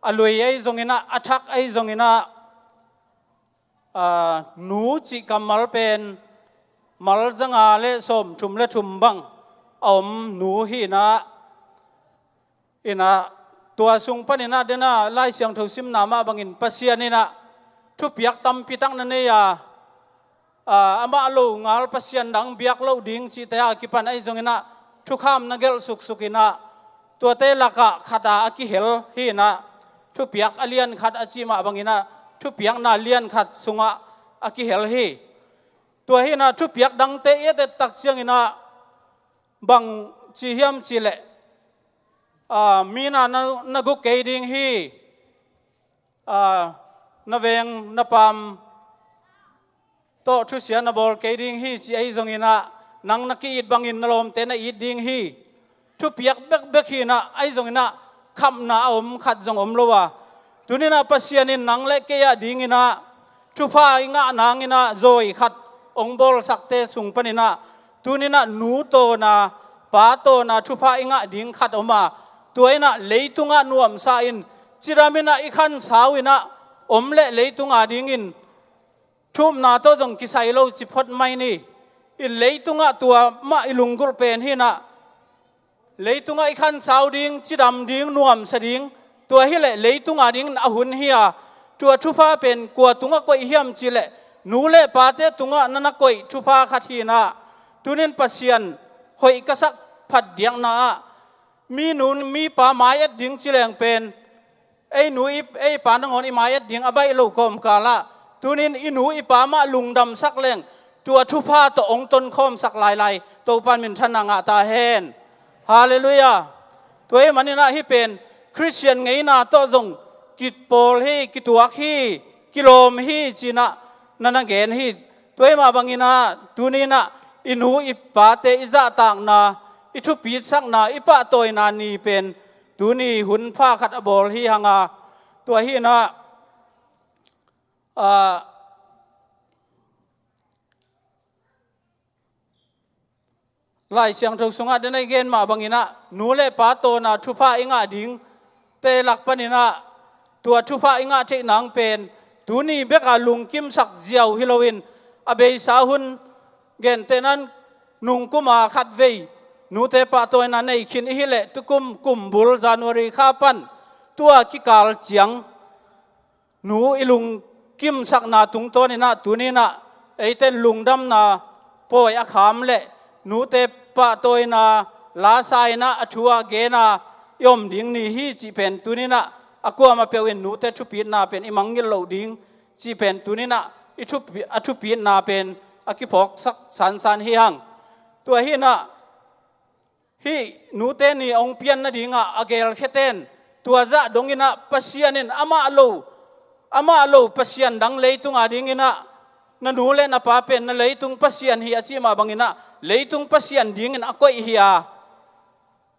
a lui ahi zongin ah, a thak ahi zongin ah, aa, nu cih kammal pen mal zanga le sawmthum le thum bang a om nu hi in ah, in ah tua sung panin ah, den ah Lai Siangtho simna mah bangin Pasian in ah thupiak tampi tak na nei a, aa, amah lo ngal pasian dang biak loh ding cihte a kipan ahi zongin ah, thukham na gelh suksuk in ah, tuate lakah khat a a kihel hi in ah, thupiak a lian khat a cih mah bangin ah, thupiakna lian khat sungah a kihel hi. Tua hi in ah, thupiak dangte i et et tak ciangin ah, bang ci hiam cih leh, aa, mi in ah na, na guk kei ding hi, aa, na veng na paam tawh thusia na bawl kei ding hi, ci ahi zongin ah, nang na ki-it bangin na lawmte na it ding hi. Thupiak bekbek hi in ah, ahi zongin ah, khapna a om khat zong om lo a. Tuni in ah Pasian in nang le kei a dingin ah thupha i ngah nangin ah zawi khat hong bawlsakte sung panin ah, tuni in ah nu tawna Pa tawna thupha i ngah ding khat om a, tua in ah leitungah nuamsa in, cidam in ah i khansau in ah om leh leitung a dingin thumna tawh zong kisai lo ci phot mai ni. In leitungah tua mah i lunggulh pen hi in ah, leitungah i khansau ding, cidam ding, nuamsa ding, tua hi leh leitung a dingin a hun hi a, tua thupha pen kua tungah koih hiam cih leh, nu le pate tungah na na koih thupha khat hi in ah, tunin Pasian hoih ka sak phat diakna ah, mi nu mi pa mai-et ding ci leng pen, ei nu i, ei pa nangawn i mai-et ding a baih lo kawmkal ah, tunin i nu i pa mah lungdamsak leng, tua thupha tawh hong tonkhawmsak lailai, Topa in minthanna ngah ta hen. Halleluiah. Tua ahih manin ah hih pen Khristian ngeina tawh zong kipawl hi, kituak hi, kilawm hi ci in ah na na gen hi. Tua ahih mah bangin ah tuni in ah i nu i pate i zahtakna, i thupitsakna, i pahtawina ni pen tuni hun pha khat a bawl hi hang a, tua hi in ah, ah, Lai Siangtho sungah den a i gen mah bangin ah, nu le pa tawna thupha i ngah dingte lak panin ah, tua thupha i ngah theih nang pen tuni bek a lungkimsak ziau hi loin, a beisa hun, gentehna in nungkum a khatvei nute pahtawina nei khin i hih leh, tukum kumbul January kha pan tua kikal ciang nu i lungkimsakna tungtawn in ah tuni in ah eite in lungdamna pawi a kham leh nute pahtawina lasa in ah a thu a gen a i om ding ni hi cih pen tuni in ah a kuamah peuh in nute thupitna pen i mangngilh loh ding cih pen tuni in ah i thupi-, a thupitna pen a kiphawksak sansan hi hang. Tua hi in ah hih nute ni hong pian nading ah a gelkhiate in, tua zah dong in ah Pasian in amah lo, amah lo pasian dang leitung a dingin ah, na nu le na pa pen na leitung pasian hi a cih mah bangin ah, leitung pasian dingin a koih hi a.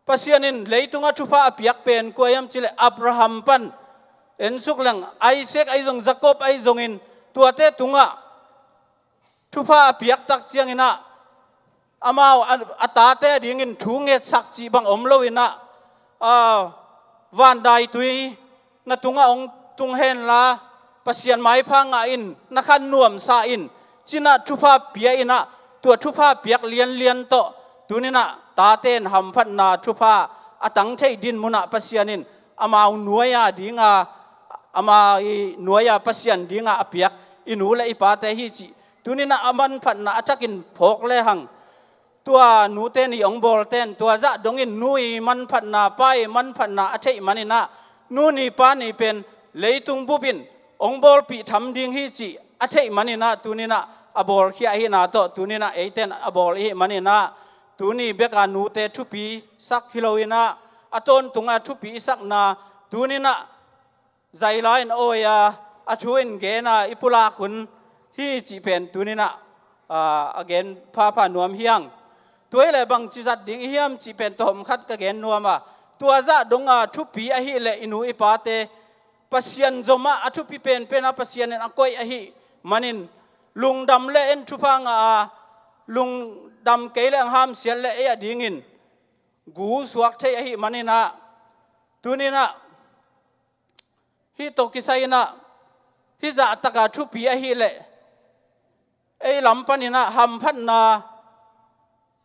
Pasian in leitungah thupha a piak pen kua hiam cih leh Abraham pan ensuk leng Isaac ahi zong, Jacob ahi zongin, tuate tungah thupha a piak tak ciangin ah, amau a, a tate a dingin thu ngetsak cih bang om lo in ah, a, vandaitui na tungah hong tung hen la, Pasian maipha ngah in, na khan nuamsa in, ci in ah thupha pia in ah, tua thupha piak lianlian tawh tuni in ah tate in hamphatna thupha a tang theih dinmun ah Pasian in amau nuai a ding a, amau i nuai a Pasian ding a a piak i nu le i pate hi cih tuni in ah a manphatna a thakin phawk lehang, tua nute ni hong bawlte in tua zah dongin nu i manphatna, pa i manphatna a theih manin ah, nu ni pa ni pen leitung bup in hong bawlpih tham ding hi cih a theih manin ah tuni in ah a bawlkhia ahihna tawh tuni in ah eite in a bawl i hih manin ah, tuni bek a nute thupisak hi lo in ah, a tawntung a thupi i sakna tuni in ah zaila in awi a, a thu in gen a i pulak hun hi cih pen tuni in ah, aa, a gen phapha nuam hi hang. Tua hi leh bangci zat ding i hiam cih pen tawm khat ka gen nuam a, tua zah dong a thupi ahih leh i nu i pate Pasian zom ah a thupi penpen a Pasian in a koih ahih manin, lungdam leh in thupha ngah a, lungdam kei leh ang hamsiat leh ei a dingin gu suak thei ahih manin ah, tuni in ah hih tawh kisai in ah, hih zahtak a thupi ahih leh ei lam panin ah hamphatna,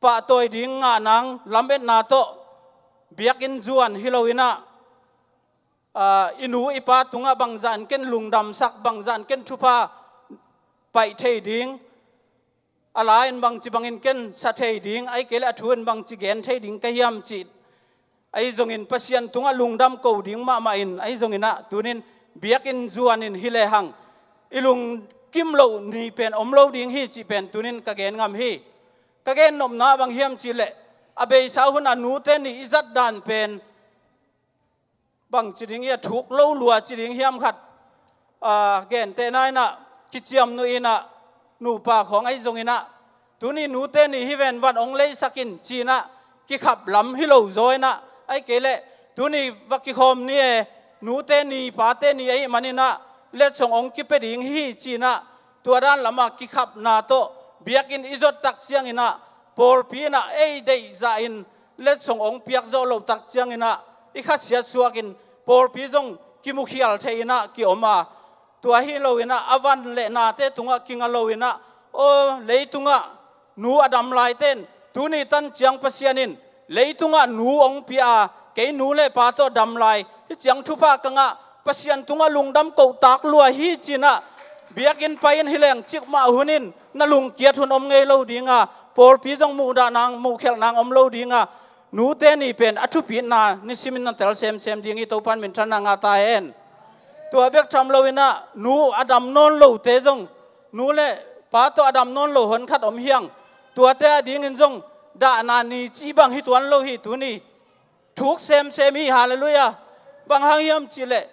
pahtawi ding ngah nang lametna tawh biakinn zuan hi lo in ah, aa, i nu i pa tungah bangzah in ken lungdamsak, bangzah in ken thupha paih thei ding, a la in bangci bangin ken sa thei ding, ahih kei leh a thu in bangci gen thei ding ka hiam cih, ahi zongin Pasian tungah lungdam ko ding mahmah in, ahi zongin ah tuni in biakinn zuan in hi lehang, i lungkim loh ni pen om lo ding hi cih pen tuni in ka gen ngam hi. Ka gen nopna bang hiam cih leh, a beisa hun a nute ni i zat dan pen bangci ding hi a, thuk lo lua ci ding hiam khat, aa, gentehna in ah kiciamnuih in ah, nupa khawng ahi zongin ah, tuni nute ni hi ven, van hong leisak in ci in ah kikhap lam hi lo zaw in ah, ahih kei leh tuni va kikhawm ni e, nute ni pate ni ahih manin ah letsong hong kipia ding hi ci in ah, tua dan lam a kikhapna tawh biakinn i zot tak ciangin ah, pawlpi in ah ei deih zah in, letsong hong piak zawh loh tak ciangin ah i khasiat suakin pawlpi zong kimukhial thei in ah kiom a, tua hi lo in ah a van le nate tungah kinga lo in ah, aw, leitungah nu a dam laite in tuni tan ciang Pasian in leitungah nu hong pia a, kei nu le pa tawh dam lai, hih ciang thupha ka ngah, Pasian tungah lungdam kohtak lua hi ci in ah biakinn pai in hi leng cikmah hun in na lungkiat hun om ngei lo ding a, pawlpi zong muhdah nang muhkhelh nang om lo ding a, nute ni pen a thupitna nisimin na tel semsem ding hi. Topan minthanna ngah ta hen. Tua bek tham lo in ah nu a dam nawn lote zong, nu le pa tawh a dam nawn lo honkhat om hi hang. Tuate a dingin zong dahna ni cih bang hi tuan lo hi. Tuni thuk semsem hi. Halleluiah. Bang hang hiam cih leh,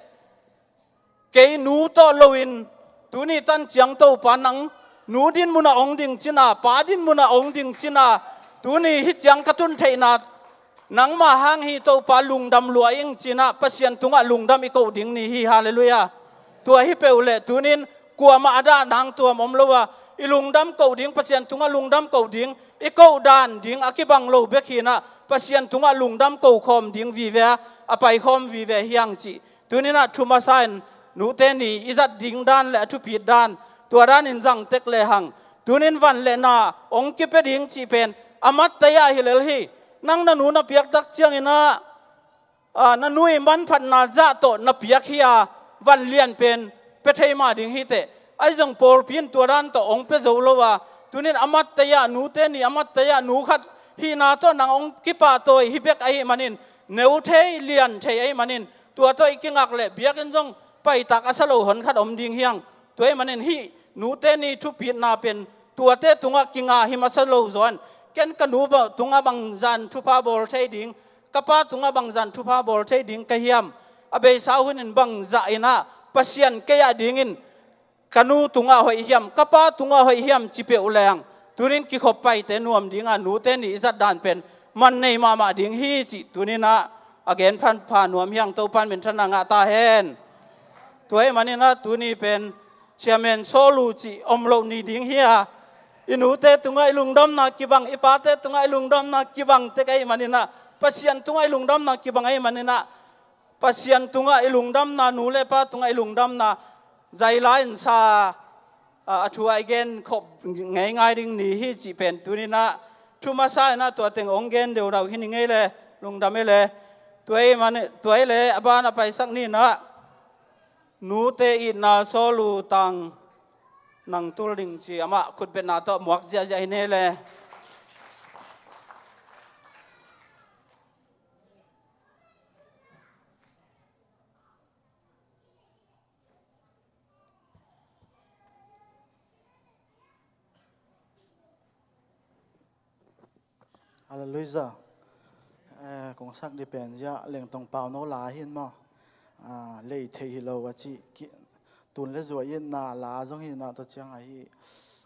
kei nu tawh lo in tuni tan ciang Topa nang nu din munah hong ding ci in ah, pa din munah hong ding ci in ah, tuni hih ciang ka tun theihna nangmah hang hi Topa, lungdam lua ing ci in ah Pasian tungah lungdam i koh ding ni hi. Halleluiah. Tua hi peuh leh tuni in kuamah a dah nang tuam om lo a, i lungdam koh ding, Pasian tungah lungdam koh ding, i koh dan ding a kibang lo bek hi in ah Pasian tungah lungdam koh khawm ding vive a, a paikhawm vive hi hang cih tuni in ah thu masa in nute ni i zat ding dan le a thupit dan, tua dan in zang tek le hang. Tuni in van le na hong kipia ding cih pen a mattei ah hi lel hi. Nang na nu na piak tak ciangin ah, a, na nu i manphatna zah tawh na piak hi a, van lian pen pia thei mah ding hi teh. Ahi zong pawlpi in tua dan tawh hong pia zo lo a, tuni in a mattei ah, nute ni a mattei ah nu khat hihna tawh nang hong kipahtawi hi bek ahih manin, neu thei lian thei ahih manin, tua tawh i kingak leh biakinn zong paitak a sa lo honkhat om ding hi hang. Tua ahih manin hih nute ni thupitna pen tuate tungah kinga hi masa lo zaw in, ken ka nu ba-, tungah bangzah in thupha bawl thei ding, ka pa tungah bangzah in thupha bawl thei ding ka hiam, a beisa hun in bangzah in ah Pasian kei a dingin ka nu tungah hoih hiam, ka pa tungah hoih hiam ci peuh leng, tuni in kikhop paite nuam ding a, nute ni i zat dan pen man nei mahmah ding hi cih tuni in ah a gen phan pha nuam hi hang. Topan minthanna ngah ta hen. Tua ahih manin ah tuni pen Chairman Sawlu cih om loh ni ding hi a, i nute tungah i lungdamna kibang, i pate tungah i lungdamna kibang tek ahih manin ah, Pasian tungah i lungdamna kibang ahih manin ah, Pasian tungah i lungdamna, nu le pa tungah i lungdamna zaila in sa, a, a thu ah i gen khop ngeingai ding ni hi cih pen tuni in ah thu masa in ah tua teng hong gen deudau hi ning ei le, lungdam ei le. Tua ahih manin, tua ahih leh a ban a paisak ni in ah nute itna Sawlu Tang nang tul ding ci, amah khutbetna tawh muak ziahziah hi ning ei le. Halleluiah. Eh, kong sak ding pen zia Lengtong Pauno la hi in maw. Ah, lei thei hi lo a ci ki, tun le zuai itna la zong hi in ah, tua ciang ahi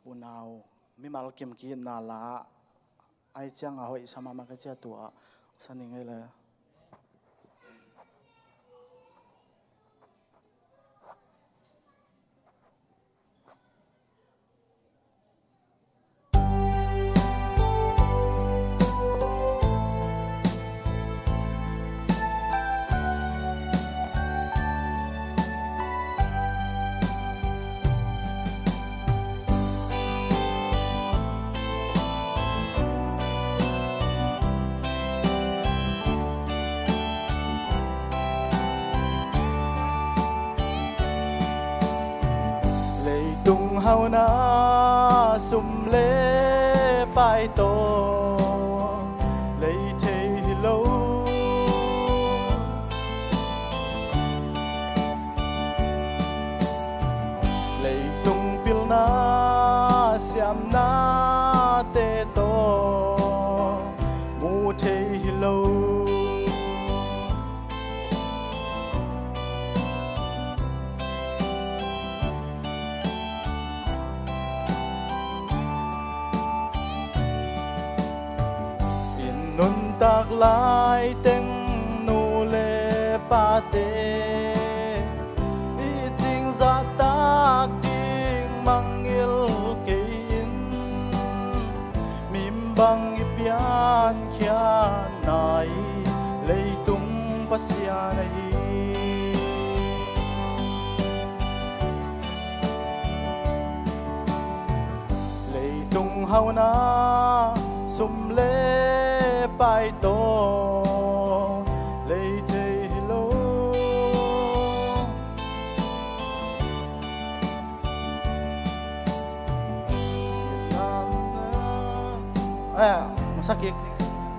unau mimal kim ki itna la, ahi ciang a hoih sa mahmah ka ci a, tua sa ning ei le. Leitung hauhna sum le pai tawh lei thei hi lo. Leitung pilna siamnate tawh mu thei hi lo. I nuntak lai teng nu le pate i ding zahtak ding mangngilh kei in, mi bang i piankhiatna i leitung Pasian ahi. Leitung hauna sum le pai tawh lei thei hi lo. Eh, masa kik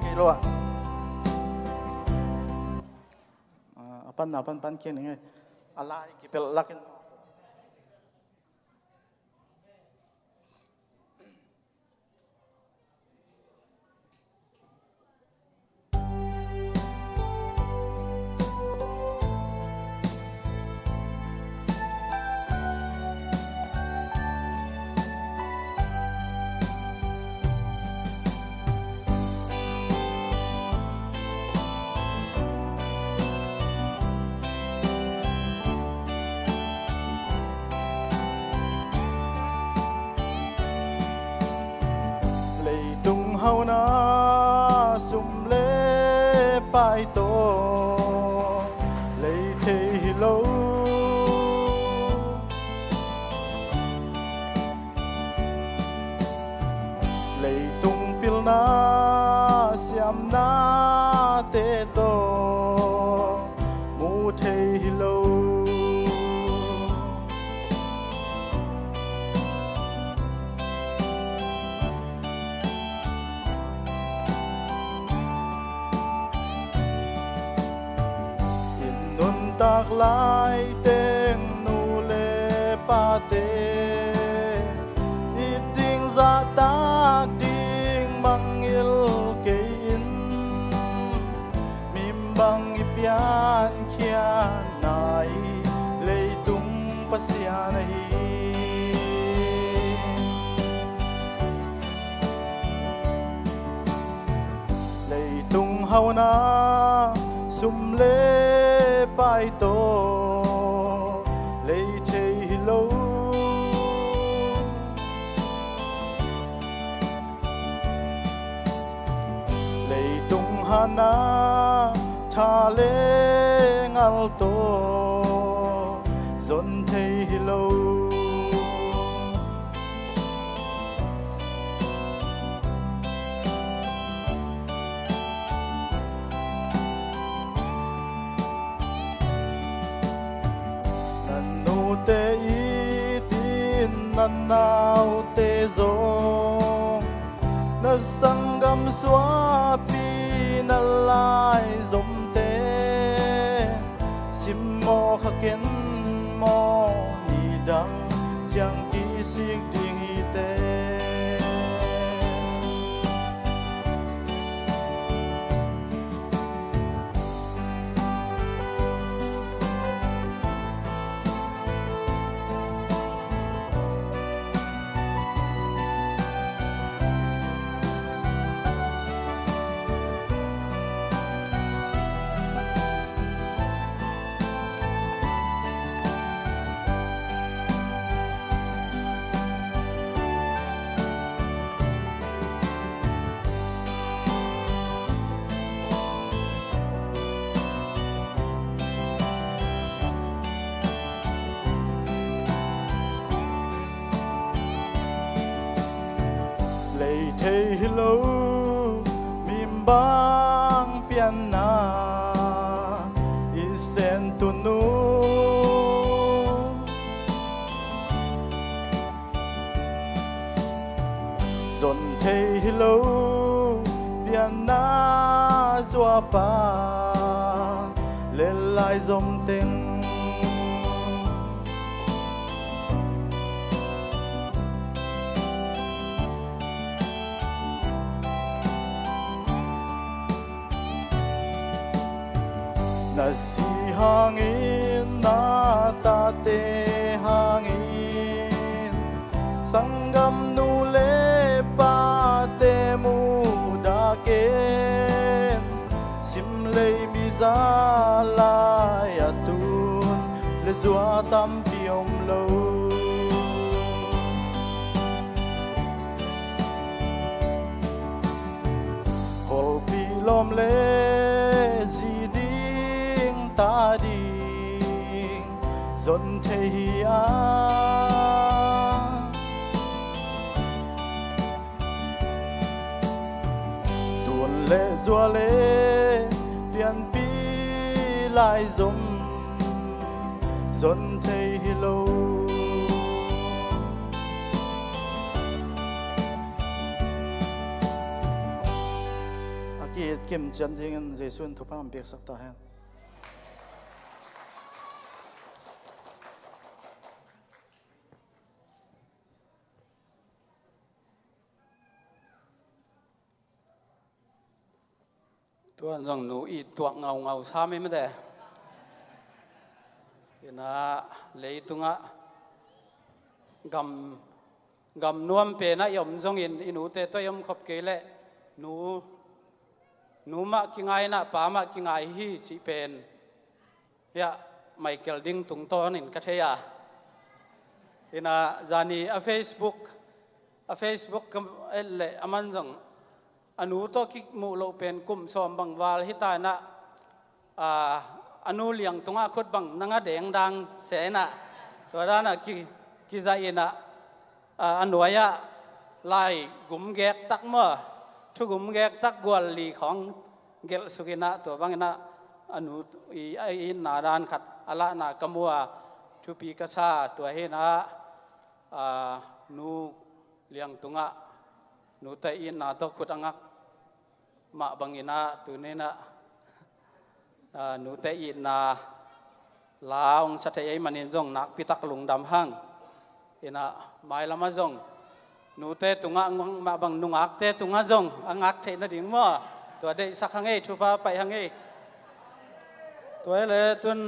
kei lo ah. Ah, a pan, a pan, pan kik ning e. A lai kipel lakin. Leitung hauna sum le pai tawh lei thei hi lo. Leitung pilna siamnate tawh mu thei hi lo. I nuntak lai teng nu le pate it ding, zahtak ding mangngilh kei in. Mim bang i piankhiatna i leitung Pasian ahi. Leitung hauna sum le pai tawh lei thei hi lo. Leitung hana tha le ngal tawh zon thei hi lo. Na nute it in, na naute zong, na sanggam suahpi, na laizomte simmawh kha ken maw, nidang ciang kisik ding hi teh. Lei thei hi lo, mim bang pianna i sen tunu. Zon thei hi lo, pianna zuapa le laizom teng. Na zi hangin, na tate hangin, sanggam nu le pate mudah ken, simlei miza lai a tun le zua tampi om lo. Lawm le zi ding ta ding zon thei hi a, tuan le zua le pianpi lai zong zon thei hi lo. A ki-it kim cian dingin Jesuh in thupha hong piaksak ta hen. Tuan zong nu i tuak ngaungau sa mi mate. Ina leitungah gam, gam nuam penah i om zongin i nute tawh i om khop kei leh nu, nu mah kingai inah pa mah kingai hi cih pen hiah Michael Ding tungtawnin ka thei a. Ina zani a Facebook, a Facebook ka et leh a man zong a nu tawh kimuh loh pen kum sawm bang val hi ta inah, a, a nu liang tungah khut bang nang a dengdang se inah tua danah ki, kizai inah, a, a nuai-ah lai gum gektak maw, thu gum gektak gual li khawng gelh suk inah tua bang inah a nu i, a itna dan khat a lahna ka mu a, thupi ka sa. Tua hi inah, a, nu liang tungah nute itna tawh khut a ngak mah bang inah tuni inah, a, nute itna la hong sa thei ahih manin zong nakpitak lungdam hang. Inah mailamah zong nute tungah ngak mah bang nungakte tungah zong a ngak theih nading maw, tua deihsak hang ei, thupha paih hang ei. Tua hi leh tun,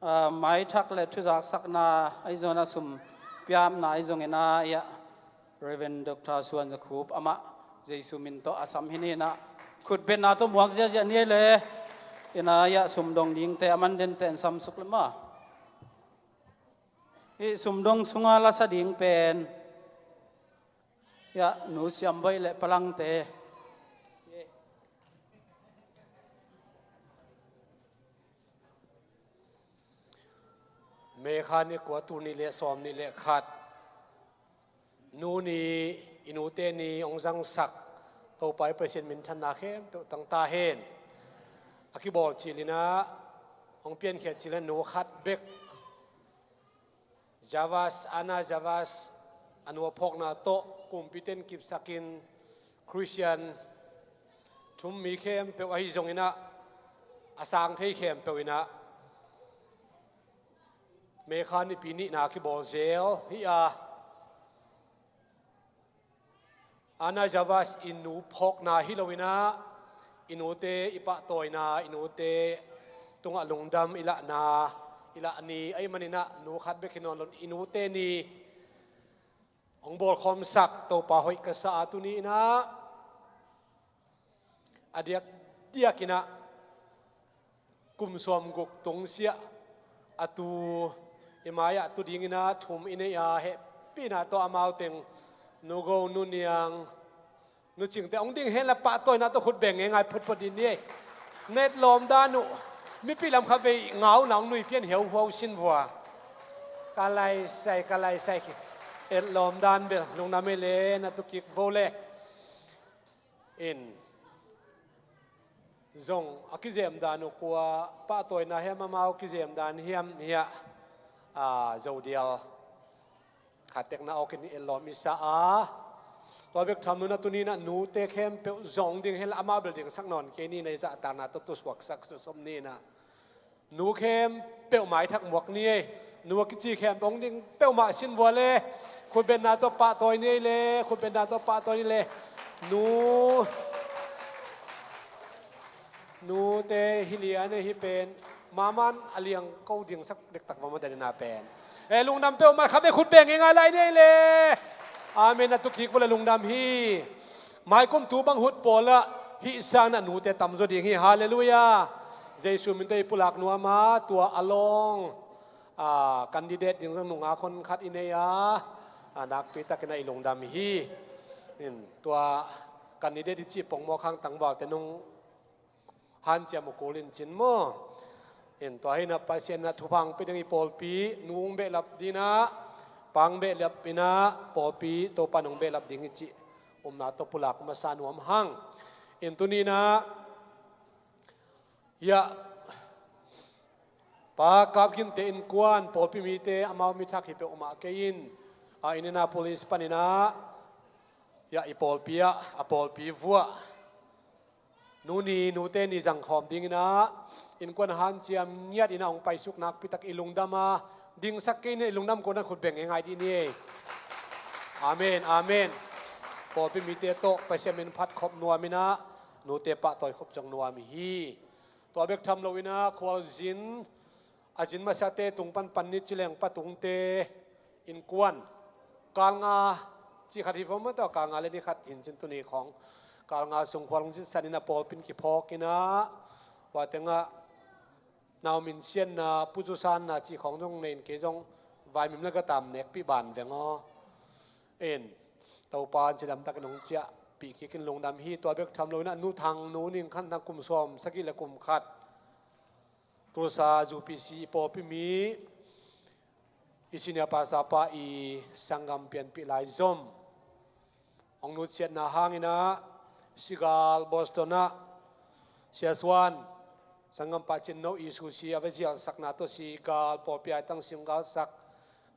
a, maithak le thuzaksakna ahi zongin a sum piapna ahi zongin a, hiah Reverend Doctor Suan Za Khup amah Jesuh min tawh a sam hi ni inah khutbetna tawh muak ziahziah ni ei le. Ina hiah sum dong dingte a man dente an sam suk le maw. Hih sum dong sunga la sa ding pen hiah nu Siam Boih le Palangte. May kha ni kua, tul nih le sawm nih le khat, nu ni, i nute ni hong zangsak Topa i Pasian minthanna khempeuh tang ta hen. A kibawl cil inah hong piankhiat cil inah nu khat bek Javas, Ana Javas, a nu a phawkna tawh kumpite in kipsakin Christian thum mi khempeuh ahi zongin ah, a sang thei khempeuh in ah, May kha nipi nihna kibawl zel hi a, Ana Javas i nu phawkna hi loin ah, i nute i pahtawina, i nute tungah lungdam i lahna, i lah ni ahih manin ah, nu khat bek hi nawn loin i nute ni hong bawlkhawmsak Topa hoih ka sa a, tuni in ah a diakdiakin ah kum sawmguk tungsiah a tu i mai-ah tu dingin ah thum i nei a, hehpihna tawh amau teng Nu Go, Nu Niang, Nu Cingte hong ding hen la, pahtawina tawh khut beng ngeingai photphot ding ni ei. Na et lawm dan uh, mipih lam kha vei ngauna hong nui pian hiauhuau sin vua. Ka laisai, ka laisai khi. Et lawm dan bel lungdam ei le, na tu kik vo le. In zong a kizem dan uh kua pahtawina hiam, amau kizem dan hiam hiah, a, Zodial khatekna awkin et lawm i sa a. Tua bek tham loin ah tuni in ah nute khempeuh zong ding hen la, amau bel dingsak nawn kei ni, na i zahtakna tawh tu suaksak sawm ni in ah. Nu khempeuh maithak muak ni ei. Nu a kici khempeuh hong ding peuhmah sin vua le. Khutbetna tawh pahtawi ni ei le. Khutbetna tawh pahtawi ni le. Nu, nute hi lian ei, hi pen. Maman a liang ko dingsak dektak mama, dan in ah pen. E, lungdam peuhmah, kha vei khut beng ngeingai lai ni ei le. Amen, a tu kik vua le lungdam hi. Maikum tu bang hut pawl ah hih sangin ah nute tamzaw ding hi. Halleluiah. Jesuh min tawh i pulak nuam a, tua a lawng, a, candidate ding zong nungak hon khat i nei a, a, nakpi takin ah i lungdam hi. In, tua Kan ni det i cih pongmawk hang tangvalte nung hanciam uh kul in cin maw? In tua hi na Pasian na thupha hong pia ding i pawlpi, nu hong behlap ding na, pa hong behlap ding na, pawlpi Topa nong behlap ding i cih upna tawh pulak masa nuam hang. In tuni na, ya, Pa Kap Khin te innkuan, pawlpi mite, amau mi thak hi peuhmah kei in, a, Indianapolis panin ah, ya, i pawlpi ah, a pawlpi vuah, nu ni, nute ni zangkhawm dingin ah, innkuan hanciam ngiat in ah hong paisuk nakpi tak i lungdam a, dingsak kei in ah i lungdam kona khut beng ngai dih ni. Amen, amen. Pawlpi mite tawh Pasian min phat khop nuam in ah, nute pahtawi khop zong nuam hi. Tua bek tham lo in ah khualzin, a zin masate tung panpan ni cileng patungte innkuan, kal nga cih khat hi vo maw, tua kal nga le ni khat hin cin tuni khawng kal nga sung khual hong zinsan in ah pawlpi in kiphawk in ah, tua teng ah nau min sianna, pu zu sanna cih khawng zong nei in kei zong vaimim le gatam nekpih ban veng aw. In Topa in cidam takin hong ciahpih kik in lungdam hi. Tua bek tham lo in ah Nu Thang, Nu Ning Khan Thang, kum sawm sagih le kum khat, Tulsa U P C pawlpi mi, i senior pastor pa i sanggam pianpih lai zom hong nutsiatna hangin ah, Sigal Boston ah Sia Suan, sanggam pa Cin No i susi a va zialsakna tawh Sigal pawlpi ai tang simgalsak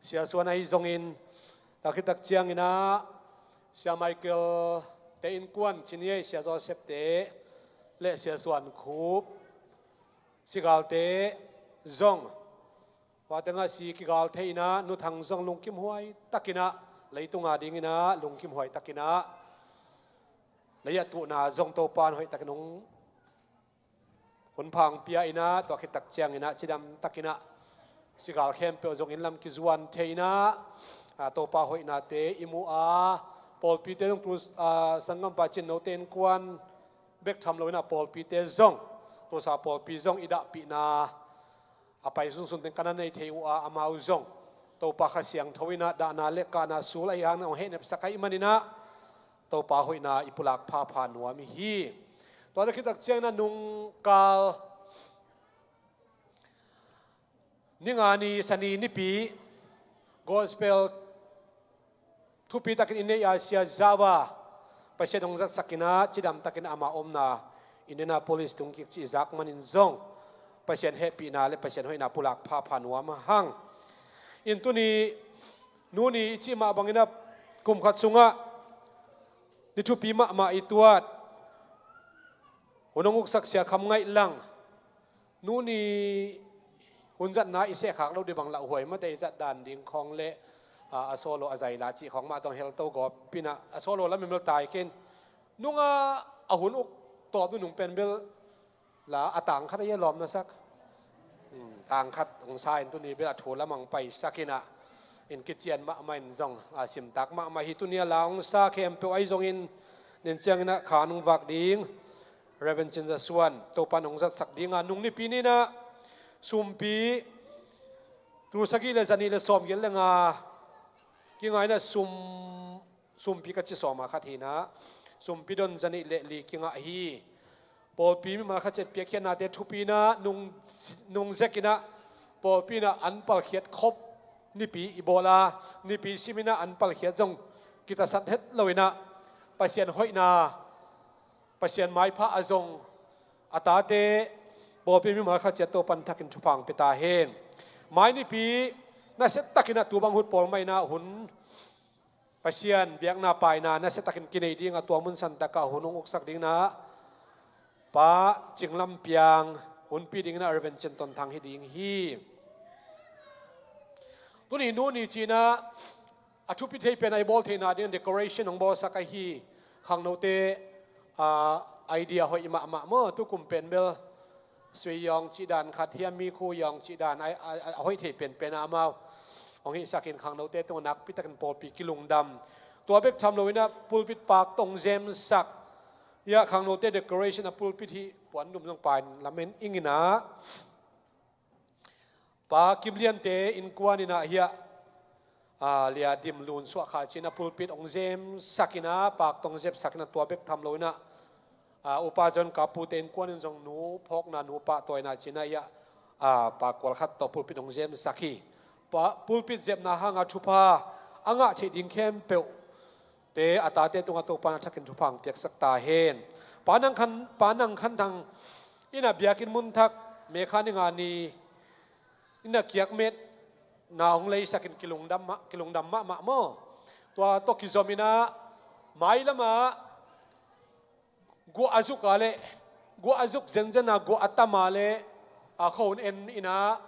Sia Suan ahi zongin, tua khit tak ciangin ah Sia Michael te innkuan Cin Ei, Sia Joseph te le Sia Suan Khup, Sigal te zong, tua teng ah si kigal thei in ah, Nu Thang zong lungkim huai takin ah, leitung a dingin ah lungkim huai takin ah, lei a tuhna zong Topa in hoih takin hong hun pha hong pia in ah, tua khit tak ciangin ah cidam takin ah Sigal khempeuh zong inn lam kizuan thei in ah, a, Topa hoihnate i mu a, pawlpite zong tu, a, sanggam pa Cin No te innkuan bek tham lo in ah pawlpite zong, Tulsa pawlpi zong i dahpihna a pai sunsun teng ka na nei thei uh a, amau zong Topa Kha Siangtho in ah dahna le kahna sul ahi hangin hong hehnepsak ahih manin ah, Topa hoihna i pulak phapha nuam hi. Tua khit tak ciangin ah nungkal, ni nga ni, Sani nipi, gospel thupi takin i neih a, Sia Zava, Pasian hong zatsak in ah, cidam takin amah omna Indianapolis tung kik cih zak manin zong, Pasian hehpihna le Pasian hoihna pulak phapha nuam hang. In tuni, nu ni i cih mah bangin ah, kum khat sungah ni thupi mahmah i tuat, hun hong uksak Sia Kham Ngaih Lang, nu ni hun zatna i sehkhak lo ding bang lauhuai mate, i zat dan ding khawng le, a, a solo a zaila cih khawng mah tawh hong helto gawp in ah, a solo lam in bel tai kei in, nungah a hun uk tawp nunung pen bel la a tang khat a ia lawm na sak. Hmm, tang khat hong sa in tuni bel a thu lam hong paisak in ah, in kician mahmah in zong, a, simtak mahmah hi. Tuni a la hong sa khempeuh ahi zongin, nin ciangin ah khan hong vak ding Reverend Cin Za Suan, Topa in hong zatsak ding a, nung nipi ni in ah sumpi, tul sagih le za nih le sawmgiat le nga kingah in ah, sum, sumpi ka ci sawm a khat hi in ah, sumpi don za nih le li kingah hi. Pawlpi mimal khat ciat piakkhiatnate thupi in ah nung, nung zek in ah, pawlpi in ah an palkhiat khop nipi i bawl a, nipi sim in ah an palkhiat zong kitasat het lo in ah, Pasian hoihna, Pasian maipha a zong a tate, pawlpi mimal khat ciat Topa in thakin thupha hong pia ta hen. Mai nipi nasia takin ah tu bang hun pawl mah in ah hun Pasian biakna paina nasia takin kinei ding a, tua mun santak ah hun hong uksak ding in ah Pa Cing Lam Piang, hunpi ding in ah Reverend Cin Ton Thang hi ding hi. Tuni nu ni ci in ah a thupi thei pen a i bawl theihna ding decoration hong bawlsak ahi. Khangnote, a, idea hoih mahmah maw, tukum pen bel Sui Yawng cih dan khat hiam, Mikhu Yawng cih dan a, a, a hoih thei penpen a amau hong hihsak in khangnote tungah nakpi takin pawlpi kilungdam. Tua bek tham lo in ah pulpit pak tawh hong zemsak. Ia khangnote decoration a pulpit hih puandum zong pain lamen ing in ah, Pa Kim Lian te innkuan in ah hiah a, Lia Dim Lun Suah Kha ci-in a pulpit hong zemsak in a, pak tawh hong zepsak in a, tua bek tham lo in a, a, Upa John Kapu te innkuan in zong nu phawkna, nu pahtawina ci-in a, i a, a, pak kual khat tawh pulpit hong zemsak hi. Pa, pulpit zepna hang a thupha a ngah theih ding khempeuh te a tate tungah Topa'n a thakin thupha hong piaksak ta hen. Pa Nang Khan, Pa Nang Khan Thang in a biakinn mun thak May kha ni nga ni in a kiakmetna hong leisak in kilungdam mah, kilungdam mahmah maw. Tua tawh kizom in a, mailam ah guah a zuk a leh, guah a zuk zenzen a, guah a tam a leh, a, khua hun en in a,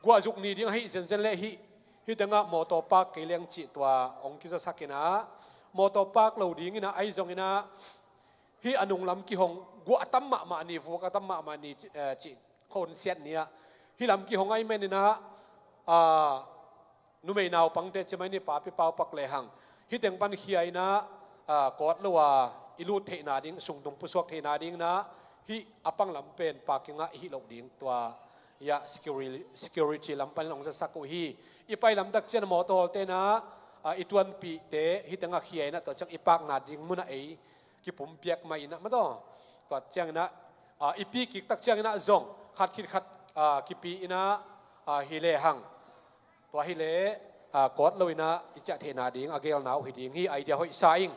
guah zuk ni ding ahih zenzen leh hih, hih tengah motor park kei leng cih tua hong kizasak in a, motor park lo ding in a, ahi zong in a, hih a nunglam kihong, guah a tam mahmah ni, vuk a tam mahmah ni, ci, eh, cih khua hun siat ni ah, hih lam kihong ahih man in a, a, numei naupangte ci mai ni, papi paupak lehang hih teng pan khia in a, a, kawt lo a i lut theihna ding, sungtung pusuak theihna ding in a, hih a pang lam pen parking ah i hih loh ding tua, i a, security, security lam panin hong zasak uh hi. I pai lamtak ciang a motor hawlte in a, a, i tuanpihte hih tengah khia in a, tua ciang i parkna ding mun ah ei kipumpiak mai in a maw taw. Tua ciang in a, a, i pi kik tak ciang in a zong khat khit khat, a, kipi in a, a, hi lehang, tua hi leh, a, kawt lo in a i ciah theihna ding a gelna uh hi ding hi. Idea hoih sa ing.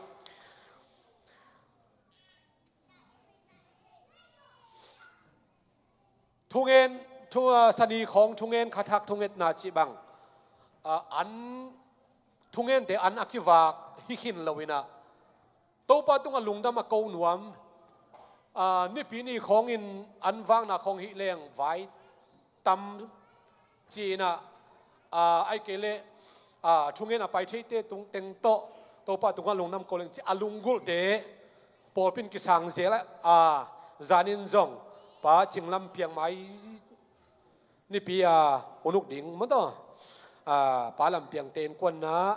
Thungen, thu, a, sani khawng thungen, khathak thungetna cih bang, a, an, thungente an a kivak hi khin lo in a, Topa tungah lungdam a ko nuam, a, nipi ni khawng in an vakna khawng hih leng vai tam ci in a, a, ahih kei leh, a, thungen a pai theite tung teng tawh Topa tungah lungdam ko leng ci a lunggulhte pawlpi in kisang zel a, a, zan in zong Pa Cing Lam Piang mai nipi a hun uk ding maw taw, a, Pa Lam Piang te innkuan in a,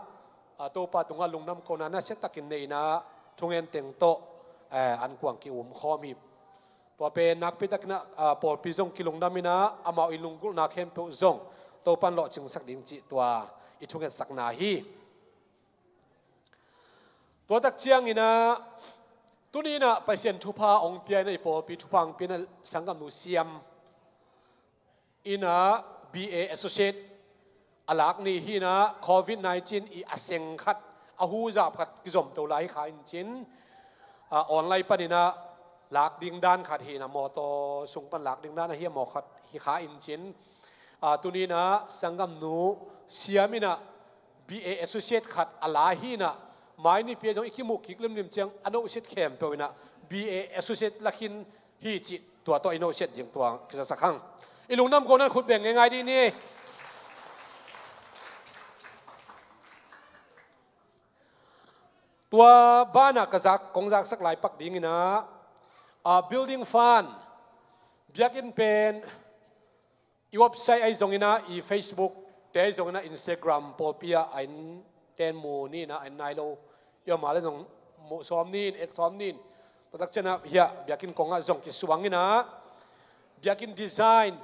a, Topa tungah lungdam kona nasia takin nei in a, thungen teng tawh, eh, an kuang ki-um khawm hi. Tua pen nakpi takin a, a, pawlpi zong kilungdam in a, amau i lunggulhna khempeuh zong Topa'n lawhcingsak ding cih tua i thungetsakna hi. Tua tak ciang in a, tuni in a Pasian thupha hong pia in a, i pawlpi thupha hong pia in a, sanggamnu Siam in a B A Associate a lak ni hi in a, covid nineteen i a seng khat, a huzap khat kizom to lai hi kha in cin, a, online pan in a lak ding dan khat hi in a, motor sung pan lak ding dan ahi a, maw khat hi kha in cin, a, tuni in a sanggamnu Siam in a B A Associate khat a la hi in a, mai nipi a zong i kimuh kik limlim ciang a nohsiat khempeuh in a B A Associate la khin hi cih tua tawh i nohsiat ding tua kizasak hang. I lungdam ko nan khut beng ngeingai dih ni. Tua banah ka zak, kong zaksak lai pak ding in a, a, building fund, biakinn pen, i website ahi zong in a, i Facebook te ahi zong in a, Instagram pawlpi ah a innten mu ni in a, a inn nai lo i om a leh zong muh sawm ni in, et sawm ni in. Tua tak ciang a hiah biakinn kong ah zong kisuang in a, biakinn design,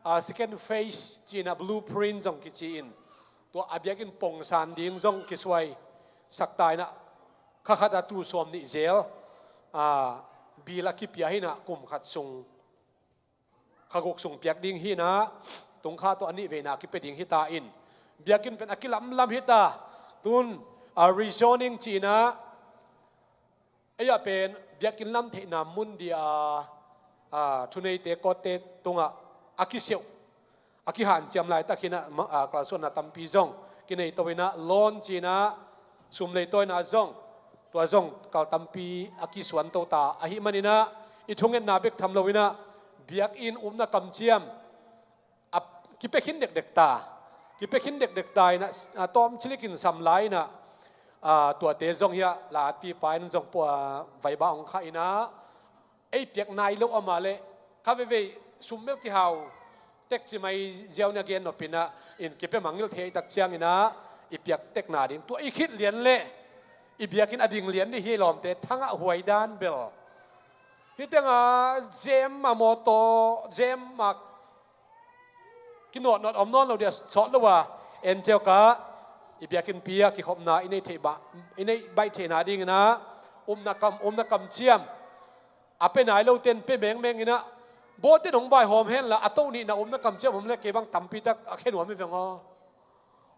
a, second phase ci in a, blueprint zong kici in, tua a biakinn pongsan ding zong kisuaisak ta in a, kha khat a tul sawm nih zel, a, bill a kipia hi in a, kum khat sung, kha guk sung piak ding hi in a, tung kha tawh a nih veina kipia ding hi ta in, biakinn pen a kilamlam hi ta. Tun, a, rezoning ci in a, ei ah pen biakinn lam theihna mun ding a, a, thuneite kawtte tungah a kiseuh, a kihanciam laitak hi in a, ma-, a, kalsuanna tampi zong kinei to in a, loan ci in a, sum leitawina zong, tua zong kal tampi a kisuan to ta ahih man in a, i thungetna bek tham lo in a, biakinn upna kamciam a kipia khin dekdek ta, kipia khin dekdek ta in a, a, tawmcilik in sam lai in a, a, tuate zong hiah la atpipa in zong pua, vaiba hong khah in a, ei piak nai lo a mah leh, kha veivei sum bel kihau tek ci mai ziau in a, gen nop in a, in kipia mangngilh thei tak ciang in a, i piak tekna ding tua i khit lian leh i biakinn a ding lian ding hi lawmte, thangah huai dan bel. Hih teng a zem a, motor zem a, kinawtnawt om nawn lo ding a, sawt lo a, en ciau ka, i biakinnpi ah kikhopna i neih theih bah, i neih baih theihna dingin ah, umna kam, umna kamciam a pia nai lote in pia mengmeng in ah, bawten hong vaihawm henla, a toh nihna umna kamciam om le kei bang tampi tak a khe nuam hi veng aw.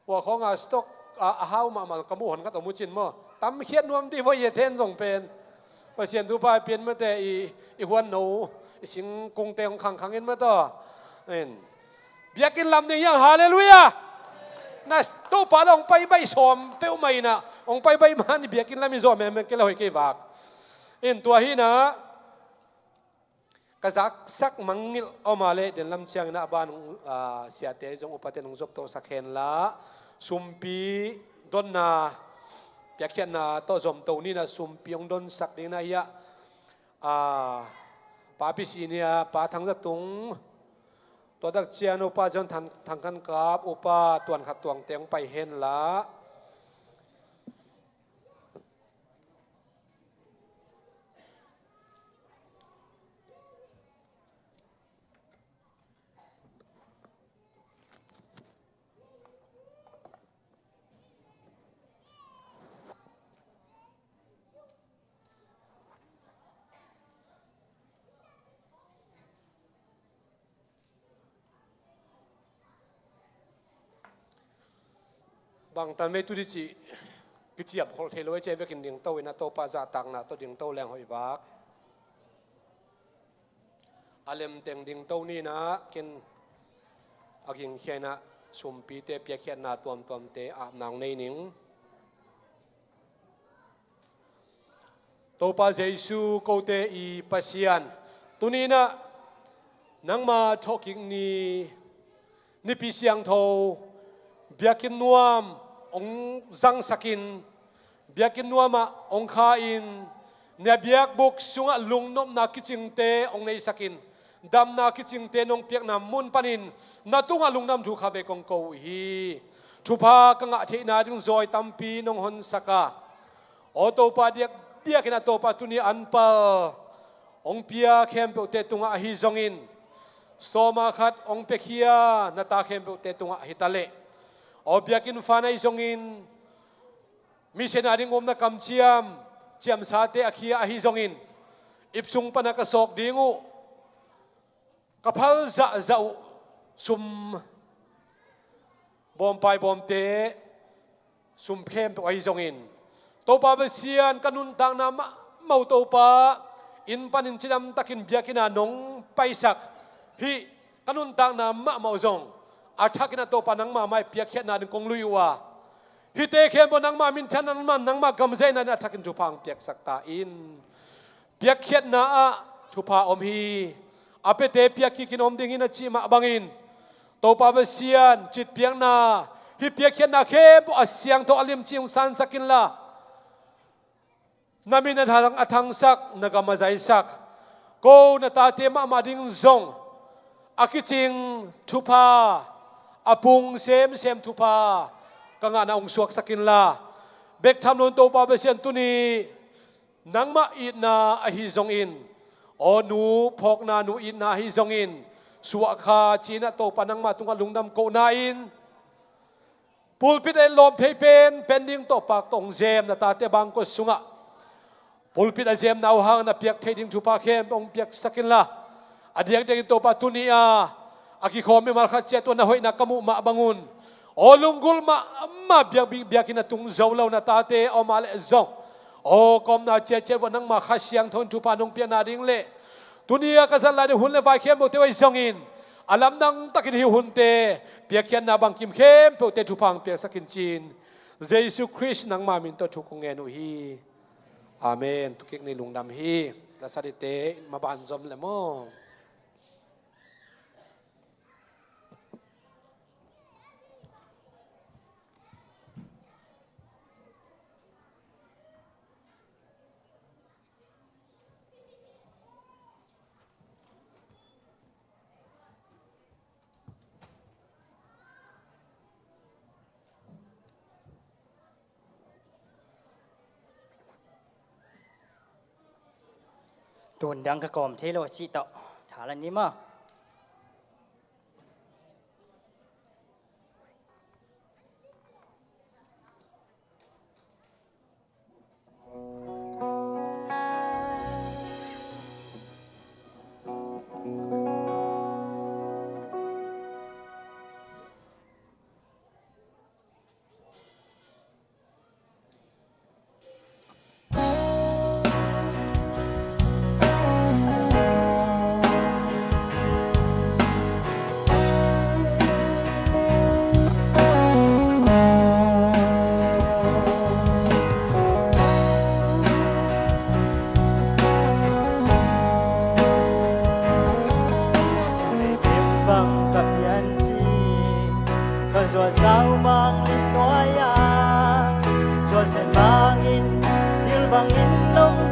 Ua khawng a stock a, a hau mahmah ka muh hon khat om uh cin maw? Tamkhiat nuam dih voi e, then zong pen Pasian thupha pian mate, i, i huan no, i singkungte hong khangkhang in mataw. In. Biakinn lam ding hiang, halleluiah. Na Topa la hong paibai sawm peuhmah in ah, hong paibai man i biakinn lam i zawh mengmeng kei la hoi kei vak. In tua hi in ah, ka zaksak mangngilh a om a leh, den lam ciangin ah a ban, ah, siate zong upate nong zoptohsak henla, sumpi donna, piakkhiatna tawh zomto ni in ah, sumpi hong donsak dingin ah hiah, ah, Pa Pi Sinia, Pa Thang Za Tung, tua tak ciang upa Zan Thang, Thang Khan Kap, upa Tuan Khat Tuangte hong pai henla. Bangtan vei tu dih cih kiciam kholh thei lo e, ci-a vekin dingto in ah Topa zahtakna tawh dingto leng hoih vak. A lemteng dingto ni in ah, ken a gingkhia in ah sumpite piakkhiatna tuamtuamte apna hong nei ning. Topa Jesu, kote i Pasian, tuni in ah nangma thawhkik ni, Nipi Siangtho, biakinn nuam hong zangsakin, biakinn nuamah hong kha-in, na biakbuk sungah lungnopna kicingte hong neisakin, damna kicingte nong piakna mun panin na tungah lungdam thu kha vei kong ko uh hi. Thupha ka ngah theihna ding zawi tampi nong honsak a, aw Topa, diakdiakin ah Topa, tuni anpal hong pia khempeuhte tungah ahi zongin, sawma khat hong piakhia na ta khempeuhte tungah hi ta leh, aw biakinn fan ahi zongin, mission a ding umna kamciam, ciamsate a khia ahi zongin, ip sung pan a ka sawk ding uh, ka phal zahzah uh sum, bawmpai bawmte, sum khempeuh ahi zongin, Topa Pasian, ka nuntakna mahmah uh Topa, inn panin cidamtakin biakinn a nong paisak hih ka nuntakna mahmah uh zong a thakin ah Topa, nangma mai piakkhiatna ding kong lui uh a, hihte khempeuh nangma minthanna, nangma, nangma gamzaihna ding a thakin thupha hong piaksak ta in. Piakkhiatna ah thupha om hi. A piate piakkikin om ding hi na cih mah bangin, Topa Pasian, citpiakna, hih piakkhiatna khempeuh a siangtho a limci hong sansak inla, na min a thang, a thangsak, na gam a zaisak, ko na tate mahmah ding zong a kicing thupha, a pung semsem thupha ka ngahna hong suaksak inla, bek tham loin Topa Pasian, tuni nangmah itna ahi zongin, aw nu, phawkna nu itna ahi zongin, suahkha ci-in ah Topa nangmah tungah lungdam kohna in, pulpit a lawm thei pen, pen ding tawh pak tawh hong zem na tate bangkua sungah pulpit a zemna uh hang na piak theih ding thupha khempeuh hong piaksak inla, a diakdiakin Topa, tuni a a kikhawm mimal khat ciat tawh na hoihna ka muh mah bangun, aw lunggulh mahmah biak, biakinn a tung zo lo na tate a om a leh zong, aw ka omna ciatciat uah nangma Kha Siangtho in thupha nong piakna ding leh, tuni a ka zat lai ding hun le vai khempeuhte uh ahi zongin, a lamdang takin hih hunte, piakkhiatna bangkim khempeuhte thupha hong piaksak in ci-in, Jesu Khrist nangma min tawh thu kong ngen uh hi. Amen. Tukik ni, lungdam hi. La sa dite, maban zom le maw. Tun dang ka kawm thei lo cih tawh tha la ni maw?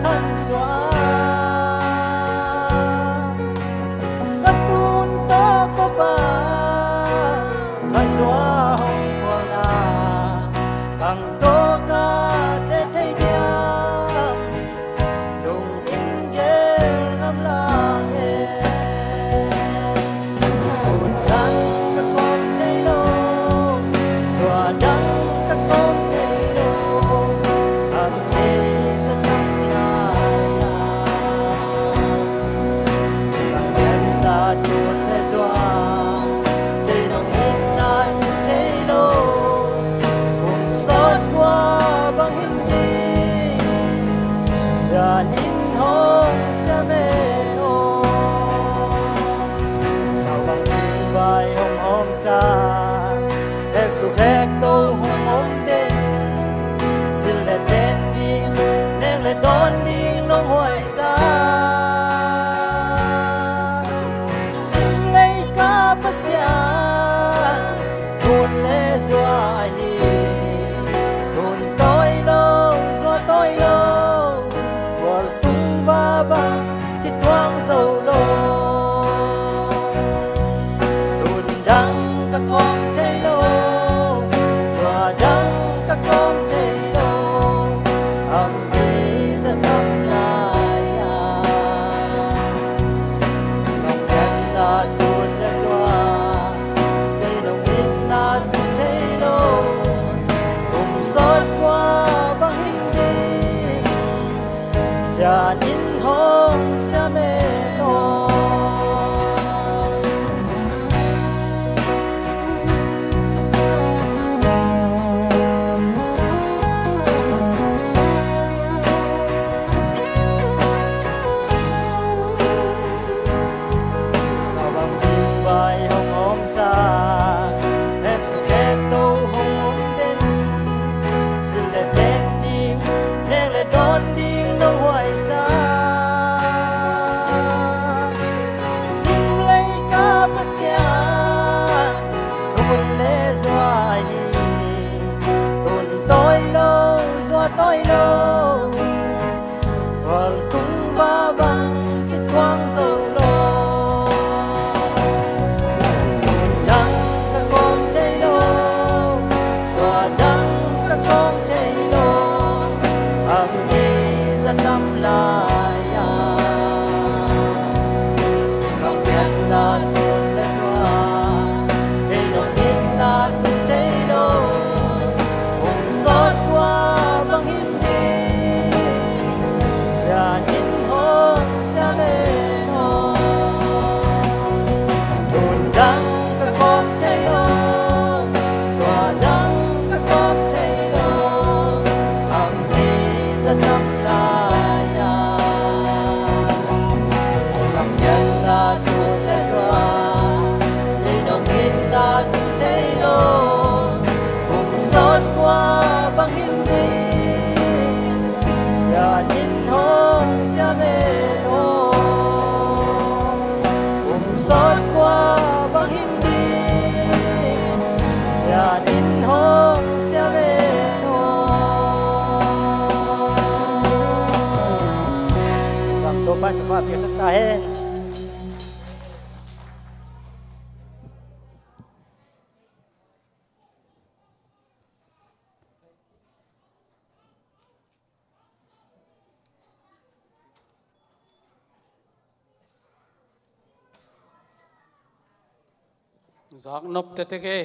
Khan sua ka tun tawh ko pa, khan sua hong kualna, kang tawh ka te thei diam, lungin gel ngam lang e. Tun dang ka kawm thei lo, tua dang ka kawm thei lo, a mi za tam lai a. Bang gen la tun le zua, kei nong itna tun thei lo, kum sawt kua bang hi ding, sian in hong siam e aw. Sau bang vai hong om sa, hek suk hek to hong om den, sil le ten ding, nek le dawn ding nong huai sa. Sim lei ka Pasian, tun le zua ahi, tun tawi lo, zua tawi lo, gual tung va bang kithuang zo lo. Tun dang ka kawm thei lo, zua dang ka kawm thei lo, a mi za tam lai a. Nong pianna tun le zua, kei nong itna tun thei lo, kum sawt kua bang hi ding, sian in hong siam e aw. Sau bang zing vai hong om sa, hek suk hek to hong om den, sil le ten ding, nek le dawn ding nong huai sa. Sim lei ka Pasian, tun le zua hi, tun tawi lo, zua tawi lo, gual tung va bang kithuang zo lo. Tun dang ka kawm thei lo, zua dang ka kawm thei lo, a mi za tam lai a. Kong pianna tun le zua, kei nong itna tun thei lo, kum sawt kua bang hi ding, sian in hong siam e aw. Tun dang ka kawm thei lo, zua dang ka kawm thei lo, a mi za tam lai a. Lam pianna tun le zua, kei nong itna tun thei lo, kum sawt kua bang hi ding, sian in hong siam e aw. Kum sawt kua bang hi ding, sian in hong siam e aw. Bang Topa'n thupha piaksak ta hen. Zaknop tete kei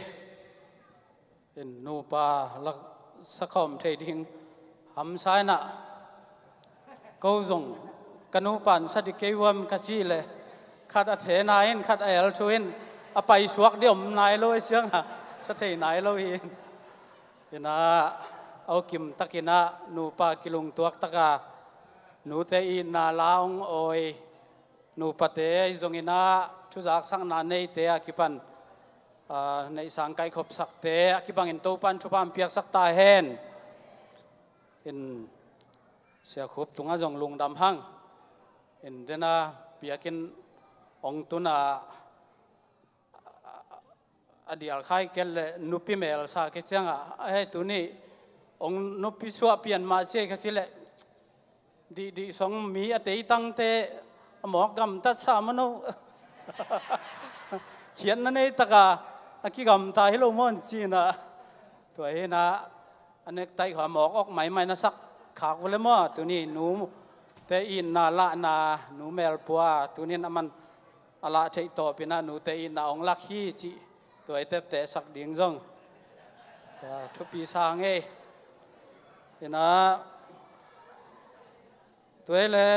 in nupa lak sakhawm thei ding hamsa inah, ko zong ka nupa'n sa dik kei uam ka cih leh, khat a thena in, khat a el thu in, a paisuak dih om nai lo a, siangah sa thei nai lo hi. Inah, a ukim takinah nupa kilungtuak taka nute itna la hong awi nupate ahi zonginah, thuzaksakna neite a kipan, aa, neihsa hong kaikhopsakte a kibangin Topa'n thupha hong piaksak ta hen. In Sia Khup tungah zong lungdam hang. In dena biakinn hong tunah a dial khai ket leh nupi melsa kei ciangah, a hei tuni hong nupi suah pian mah ci ei ka cih leh, Dihdih song mi a teitangte a mawk gamtat sa mano. Khiatna nei taka a kigamta hi lo mawn cinah. Tua hinah a nektaih kha mawk awk maimai na sak khak vule maw? Tuni nute itna lahna nu Melpua tunin a man a lah theih tawpinah nute itna ong lak hi cih tua i tepte sak ding zong tua thupi sa ngei. Hinah tua hi le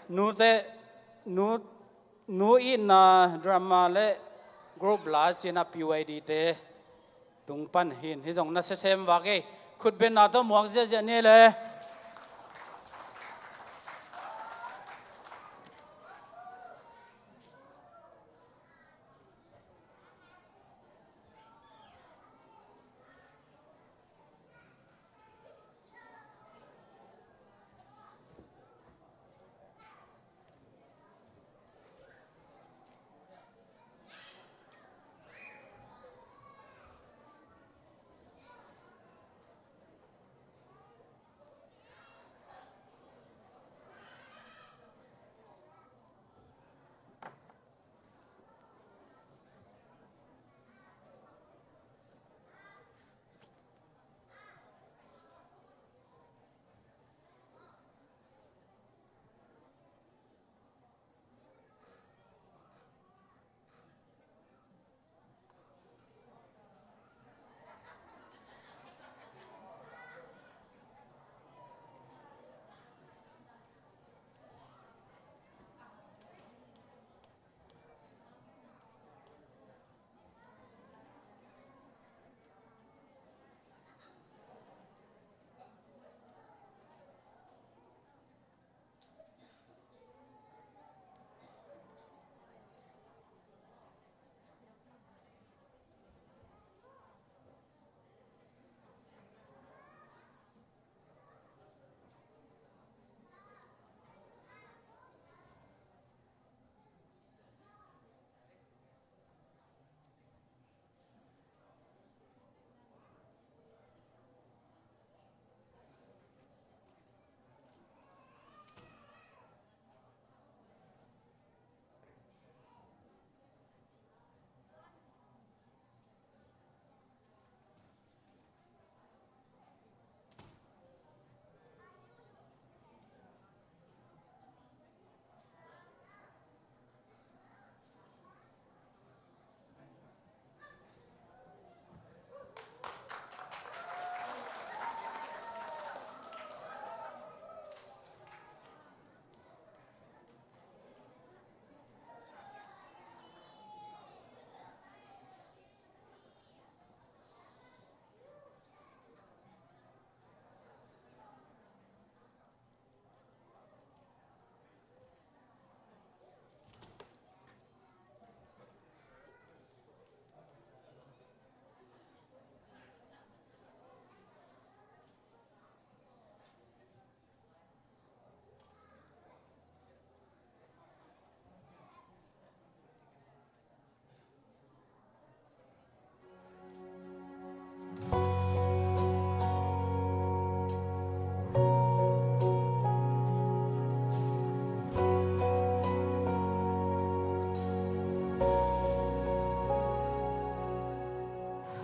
nute nu nu itna drama le group la cinah P Y D te tung pan hin hi zong na sesem vak ei. Khutbenna tawh muak ziahziah ni le.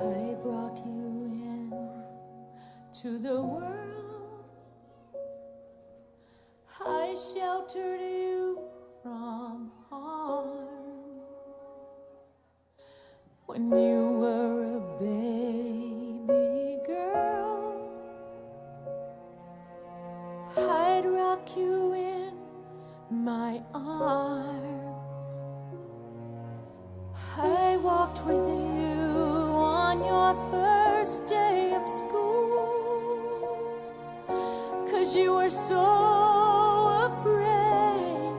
I brought you in to the world. I sheltered you from harm. When you were a baby girl, I'd rock you in my arms. I walked with you on your first day of school, 'cause you were so afraid.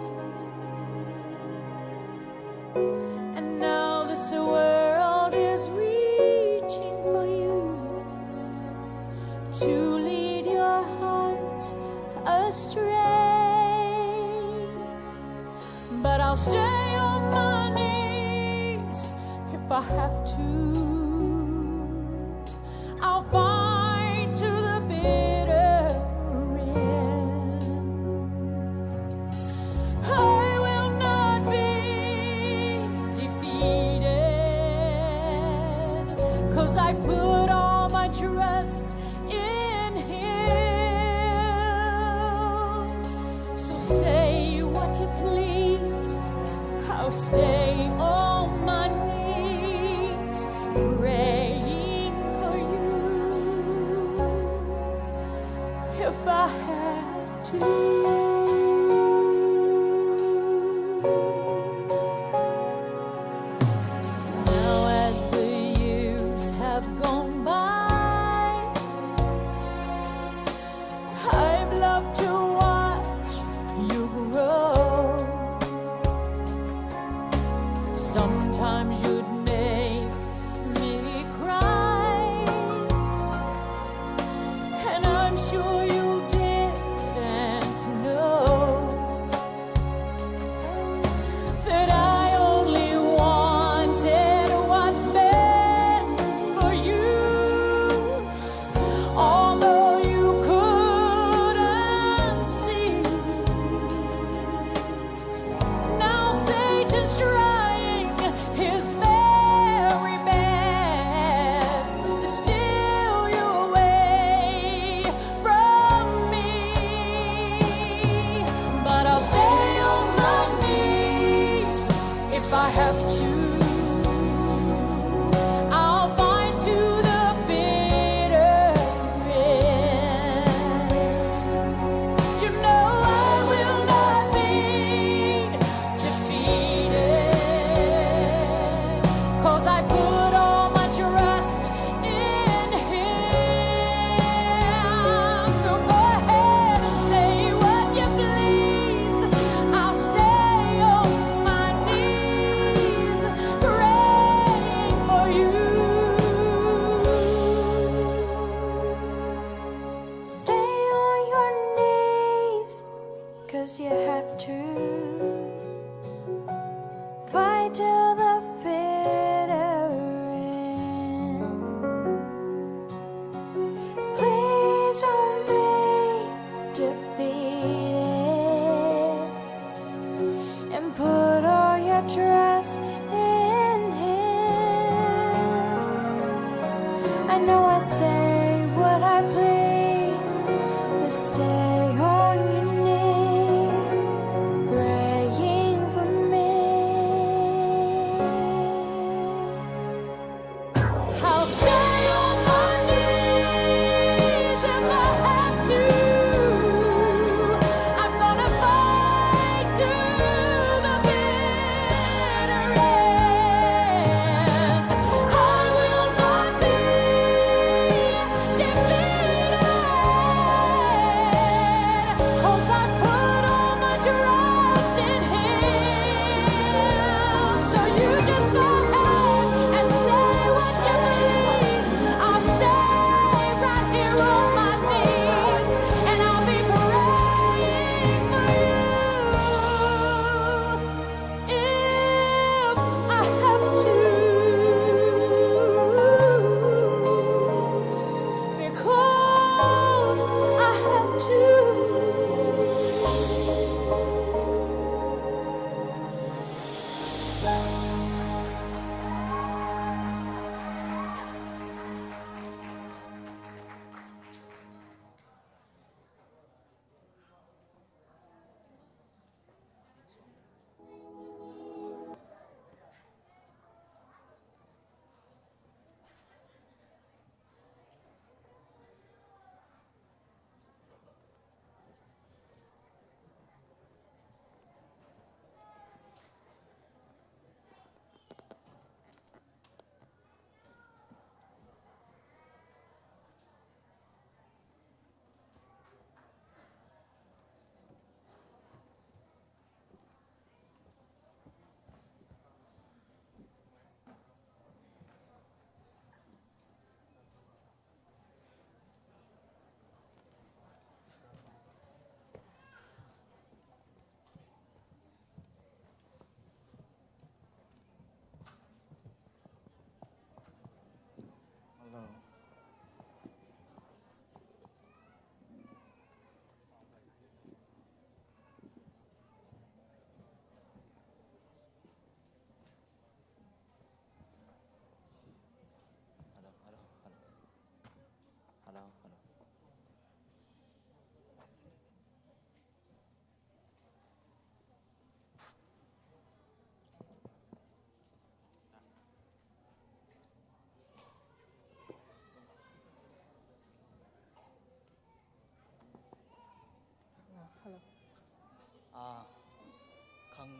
And now this world is reaching for you to lead your heart astray. But I'll stay on my knees if I have to. I'll fight to the bitter end. Say what you please, I'll stay on my knees praying for you if I have to. Now, as the years have gone by, I've loved to watch you grow. Sometimes you'd make me cry, and I'm sure you didn't know that I only wanted what's best for you, although you couldn't see now Satan's trying his very best to steal you away from me. But I'll stay on my knees if I have to. I'll fight to the bitter end. You know I will not be defeated, 'cause I put all my trust in Him. So go ahead and say what you please. I'll stay on my knees praying for you. Stay on your knees, 'cause you have to. Fight till the bitter end. Please don't be defeated, and put all your trust in Him. I know I say what I please, but stay on your knees praying for me. Ah, khang,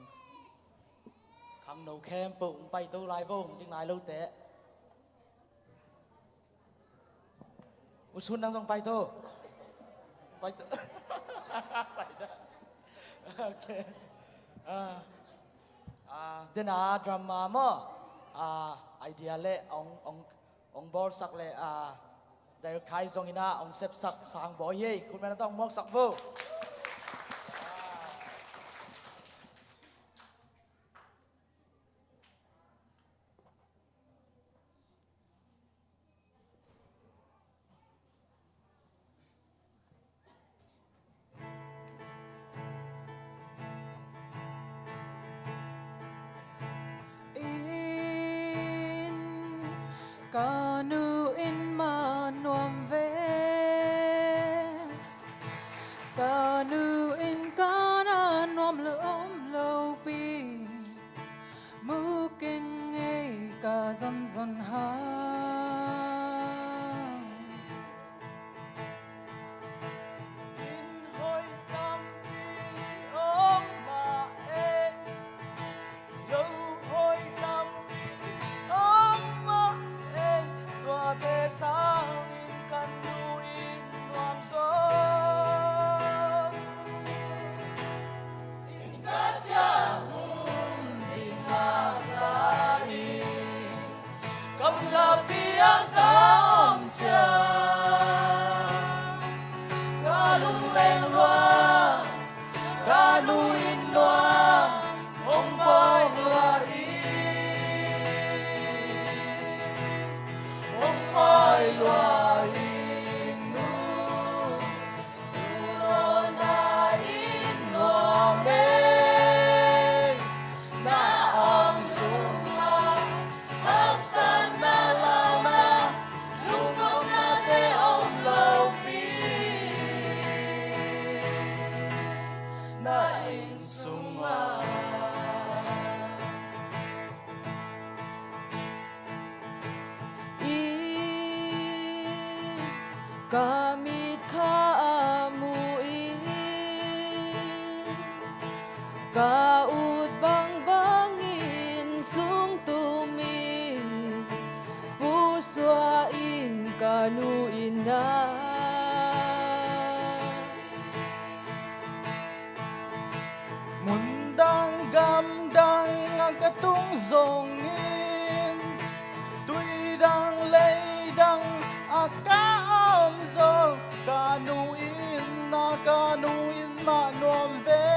khangno khempeuh hong paito lai vo, hong ding lai lote. U Sun nang zong paito. Paito. Paito. Ok. Ah, ah, dena drama maw? Ah, idea le hong, hong, hong bawlsak le, ah, director zong ina hong sepsak Sang Bawi hi. Khutmena tawh hong mawksak vo. In ka nu in mah nuam ve, ka nu in ka na nuam lo om lo pi. Mu keng ei ka zonzon ha. Inn hoi tampi om mah ei, lo hoi tampi om mah ei, tuate sangin ka nu in nuam zaw. Inn ka ciah hun ding ngak lai, gamlapi ah ka om ciang, ka lungleng lua, ka nu in nuam hong pawi lua hi, hong pawi lua hi nu. I ka mit kha a mu in, ka ut bangbang in sung tum in, pusuah in ka nu in na. Mundang gamdang a ka tung zongin, tuidang leidang a ka om zong, ka nu in na, ka nu in mah nuam ve.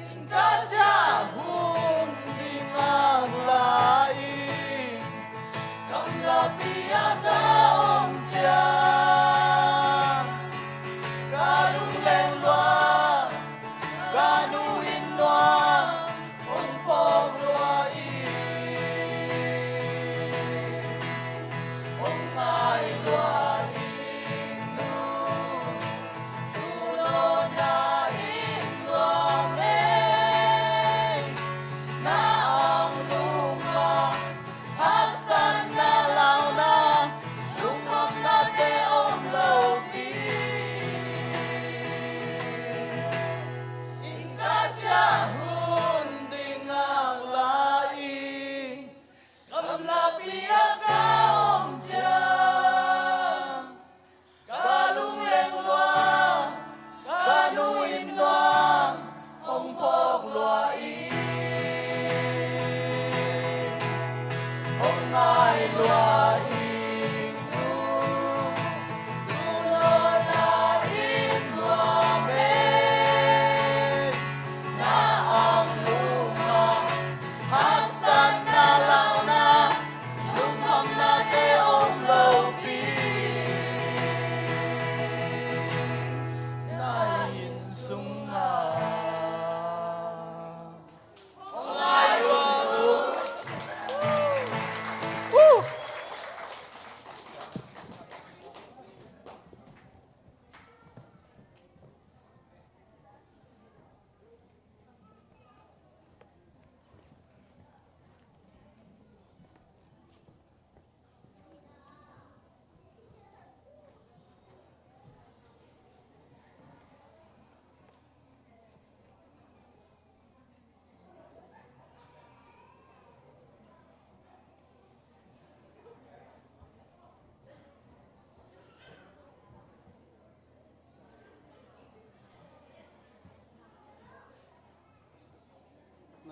Inn ka ciah hun ding ngak lai, gamlapi ah ka om ciang, ka lungleng lua, ka nu in nuam hong pawi lua hi, hong pawi lua hi nu.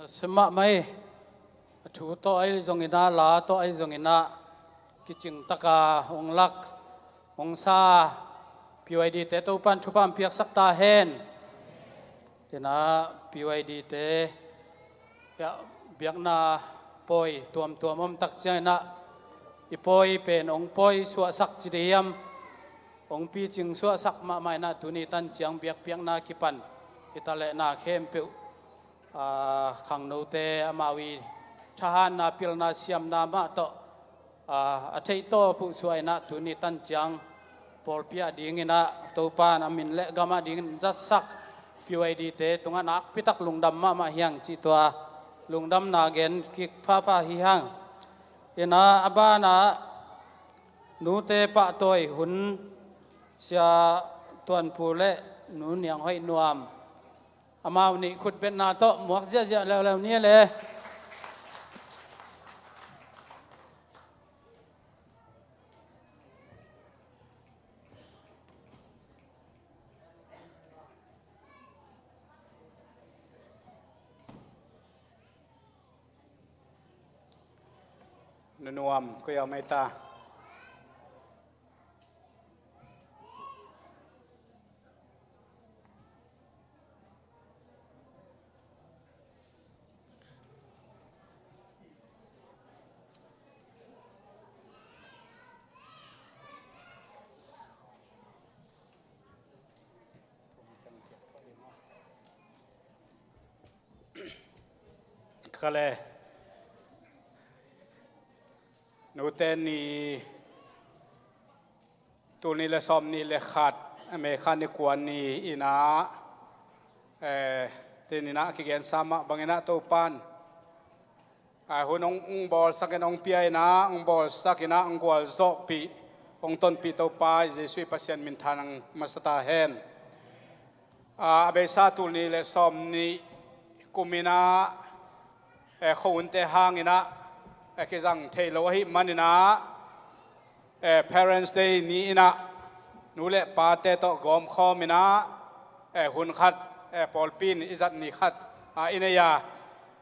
Sia mahmah hi. A thu tawh ahi zongin ah, la tawh ahi zongin ah, kicing taka hong lak, hong sa P Y D te Topan thupha hong piaksak ta hen. Inah P Y D te, ya, biakna pawi tuamtuam om tak ciangin ah, i pawi pen hong pawi suahsak ci dih hiam, hong picing suahsak mahmah inah, tuni tan ciang biakpiakna kipan, i talehna khempeuh, aa, khangnote amau i thahatna, pilna, siamna mah tawh, aa, a theih tawp uh suah inah, tuni tan ciang pawlpi ah dingin ah, Topan a min le gam ah dingin zatsak P Y D te tungah nakpitak lungdam mahmah hi hang cih tua lungdamna gen kik phapha hi hang. Inah a banah nute pahtawi hun, Sia Tuan Pu le Nu Niang Hoih Nuam, amau nih khutbetna tawh muak ziahziah leuleu ni le. Nu Nuam, koi a om ei ta? Ka le, Nute Ni, tul nih le sawm nih le khat, May kha ni kua ni inah, eh, tuni inah kigensa mah bangin ah Topan, ah, hun hong, hong bawlsak in hong pia inah, hong bawlsak inah, hong gualzawhpih, hong tonpih Topa i Jesuh i Pasian minthanna masa ta hen. Ah, a beisa tul nih le sawm nih kum inah, eh, khuahunte hang inah, eh, kizang thei lo ahih man inah, eh, Parents' Day ni inah nu le pate tawh gawmkhawm inah, eh, hun khat, eh, pawlpi in i zat ni khat, ah, i nei a,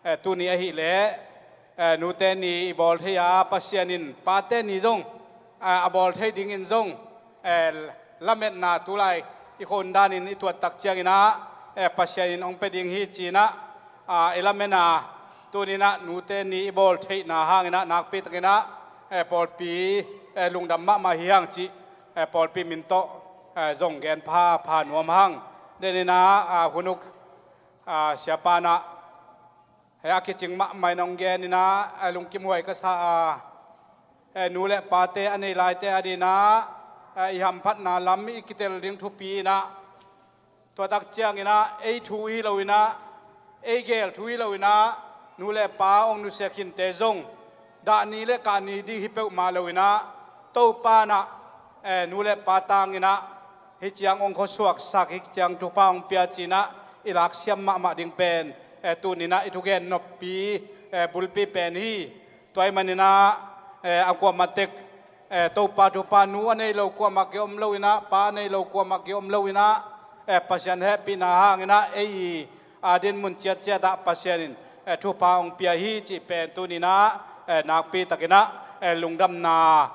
eh, tuni ahih leh, eh, Nute Ni i bawl thei a, Pasian in Pate Ni zong, eh, a bawl thei dingin zong, eh, lametna tulai i khun danin i tuat tak ciang inah, eh, Pasian in hong pia ding hi ci inah, ah, i lamen a, tuni inah Nute Ni i bawl theihna hang inah nakpi tak inah, eh, pawlpi, eh, lungdam mahmah hi hang cih, eh, pawlpi min tawh, eh, zong gen phapha nuam hang. Den inah, ah, hun uk, ah, siapa inah, eh, a kicing mahmah in hong gen inah, eh, lungkim huai ka sa a, eh, nu le pate a nei laite a dinah, eh, i hamphatna lam i kitel ding thupi inah, tua tak ciang inah ei thu hi lo inah, ei gel thu hi lo inah, nu le pa hong nusia khinte zong dah ni le kah ni ding hi peuhmah lo inah, Topa inah, eh, nu le pa tang inah, hih ciang hong khuasuaksak, hih ciang thupha hong pia ci inah i laksiam mahmah ding pen, eh, tuni inah i thugen noppi, eh, bulpi pen hi. Tua ahih man inah, eh, a kuamah tek, eh, Topa thupha, nu a nei lo kuamah kiom lo inah, pa a nei lo kuamah kiom lo inah, eh, Pasian hehpihna hang inah ei a dinmun ciatciat ah Pasian in, eh, thupha hong pia hi cih pen tuni inah, eh, nakpi tak inah, eh, lungdamna,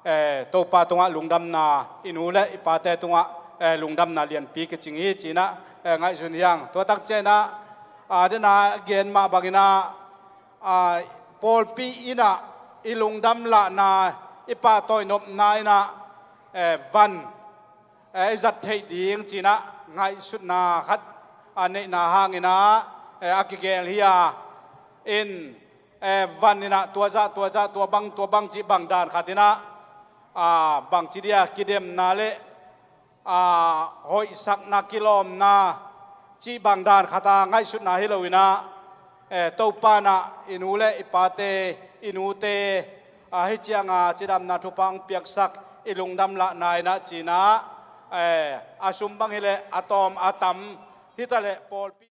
eh, Topa tungah lungdamna, i nu le i pate tungah, eh, lungdamna lianpi kicing hi ci inah, eh, ngaihsun hi hang. Tua tak ciang inah, ah, den a gen mah bang inah, ah, pawlpi inah i lungdam lahna, i pahtawi nopna inah, eh, van, eh, i zat theih ding ci inah ngaihsutna khat, ah, neihna hang inah, eh, a kigel hi a, in, eh, van inah tua zah, tua zah, tua bang, tua bang cih bang dan khat inah, ah, bangci dia kidemna le, ah, hoihsakna, kilawmna cih bang dan khat a ngaihsutna hi lo inah, eh, Topa inah i nu le i pate, i nute, ah, hih ciang a cidamna thupha hong piaksak, i lungdam lahna inah ci inah, eh, a sum bang hi leh a tawm a tam hi ta leh pawlpi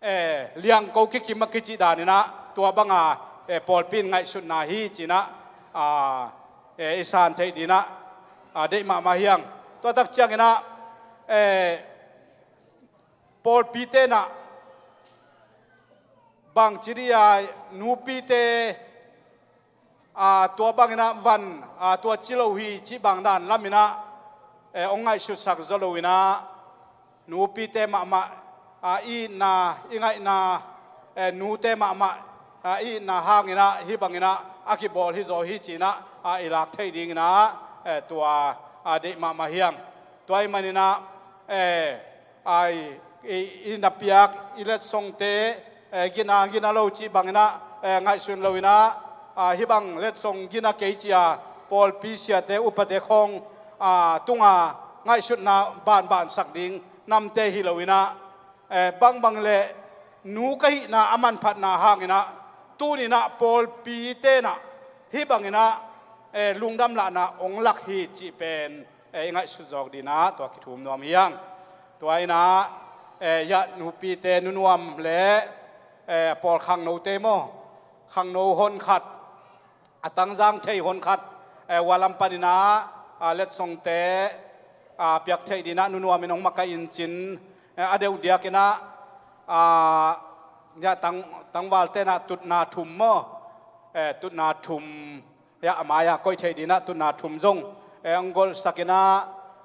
eh, liangko kikim a kici daninah tua banga, eh, pawlpi in ngaihsutna hi cinah, ah, eh, i san theih dinah, ah, deih mahmah hiang. Tua tak cianginah, eh, pawlpi tenah bangci dih a nupite, a, tua banginah van, a, tua ci lo hi cih bang dan laminah, eh, hong ngaihsutsak zaw loinah nupite mahmah, a, i itna, i ngaihna, eh, nute mahmah, a, i itna hanginah hih banginah a kibawl hi zaw hi cinah, a, i lak thei dinginah, eh, tua, a, deih mahmah hiang. Tua ahih maninah, eh, ai, i, i na piak i letsongte, eh, gina, gina lo cih banginah, eh, ngaihsun loinah, ah, hih bang letsong gina kei cia pawlpi siate upate khawng, ah, tunga ngaihsutna banbansak ding namte hi loinah, eh, bangbang le nu ka hihna a manphatna hanginah tuninah pawlpi tenah hih banginah, eh, lungdam lahna hong lak hi cih pen, eh, i ngaihsut zawk dinah tua kithum nuam hiang. Tua inah, eh, yah nupite nunuam le, eh, pawl khangnote maw, khangno honkhat, a tangzang thei honkhat, eh, ua lam paninah, ah, letsongte, ah, piak theih dinah nunuamin hong makaih in cin, eh, a deuh diakinah, ah, yah tang, tangval tenah tutna thum maw, eh, tutna thum, yah a mai-ah koih theih dinah tutna thum zong, eh, hong golhsakinah,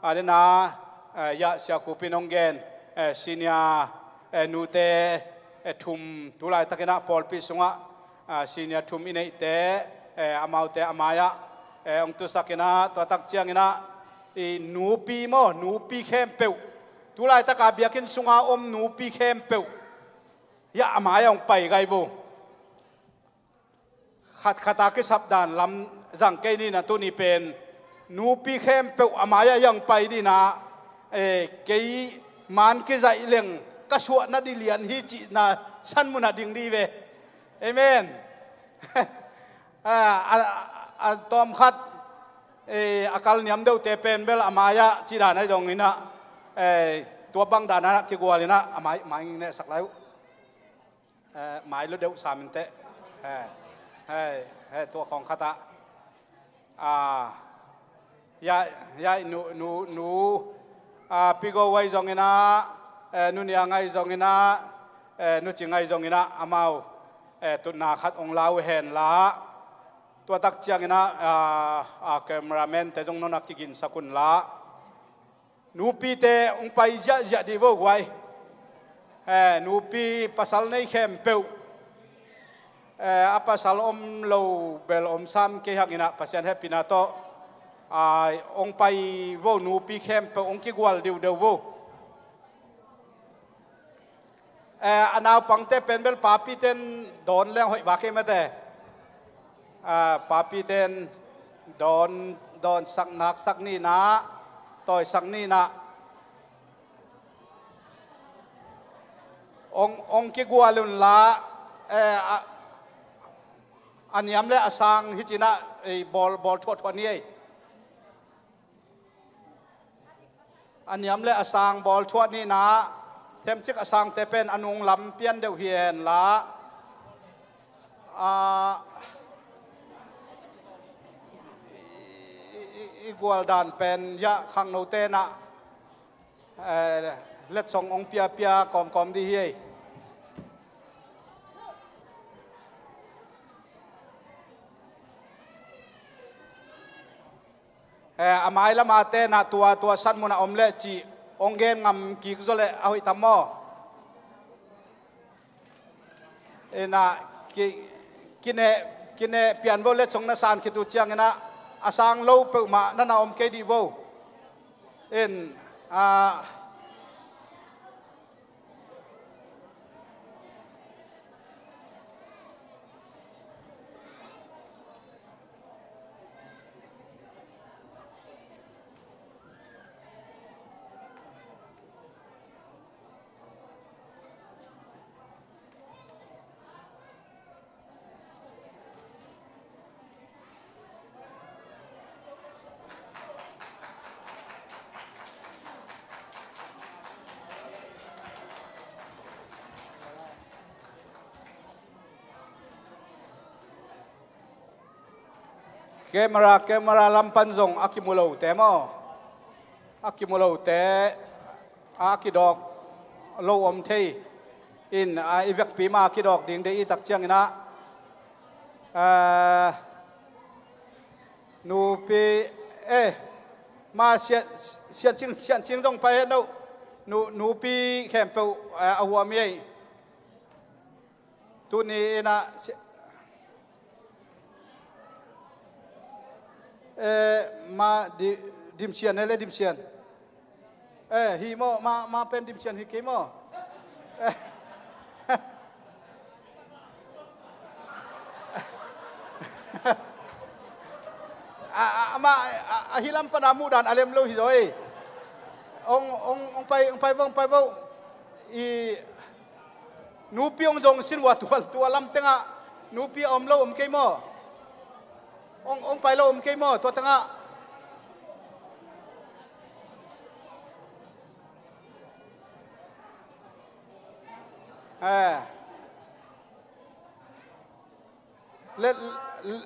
a dena, eh, yah sia Khup in hong gen, eh, senior, eh, nute, eh, thum tu laitakinah pawlpi sungah, ah, senior thum i neihte, eh, amaute a mai-ah, eh, hong tusakinah tua tak cianginah i nupi maw, nupi khempeuh, tu laitaka biakinn sunga om nupi khempeuh yah a mai-ah hong pai gai vo. Khatkhat a kisap dan lam zang kei ninah tuni pen nupi khempeuh a mai-ah i hong pai dinah, eh, kei man kizaih leng ka suahna dih lian hi cihna san munah ding dih ve. Amen. A, a, a tawmkhat, eh, a kal niam deuhte pen bel a mai-ah cih dan ahi zonginah, eh, tua bang danah kigualinah a mai, mai nehsak lai uh. Eh, mai lo deuh saminteh. Eh, eh, eh, tua khawng khatah. Ah, ya, ya, nu, nu, nu, ah, Pigo ahi zonginah, eh, Nu Niang ahi zonginah, eh, Nu Cing ahi zonginah, amau, eh, tutna khat hong lau henla. Tua tak cianginah, ah, ah, cameraman te zong nona kiginsak unla. Nupite hong pai ziahziah dih vo guai. Eh, nupi pasal nei khempeuh. Eh, a pasal om lo bel om sam kei hanginah Pasian hehpihna tawh. Ai, hong pai vo nupi khempeuh hong kigual diudeu vo. Eh, a naupangte pen bel papiten dawn leng hoih vak hi mate. Ah, papiten dawn, dawnsak naksak ninah, tawisak ninah. Ong, ong kigual unla, eh, a, a niam le a sang hi cinah, eh, bawl, bawl thuahthuah ni ei. A niam le a sang bawl thuah ninah, themcik a sangte pen a nung lam pian deuh hi henla. Ah, i, i, i, i gual dan pen yah khangno tenah, eh, letsong hong piapia kawmkawm dih hi ei. Eh, a mai lama tenah tua, tua san munah om leh cih hong gen ngam kik zaw leh a hoih tam maw? Inah ki, kineh, kineh pian vo letsong na san khit uh cianginah a sang lo peuhmah na na om kei dih vo. In, ah, Camera, camera lam pan zong a kimu lote maw, a kimu lote a kidawk lo om thei in, a, i vekpi ma kidawk ding deih i tak ciangin ah, a, nupi, eh, ma sian, sian cing, sian cing zong pai hen lo. Nu, nupi khempeuh, eh, a huam hi ei. Tuni in ah si-, eh, ma di, Dim Sian, eh, le Dim Sian. Eh, hi maw, ma, ma pen Dim Sian hi kei maw? Eh. A, a, ama, a, a hi lam pana muhdan a lem lo hi zaw ei. Ong, ong, ong pai, ong pai vo, ong pai vo. I nupi ong zong sin ua tua, tua lam tengah nupi a om lo om kei maw? Ong, ong pai lo om kei maw tua tengah? Eh. Let, let,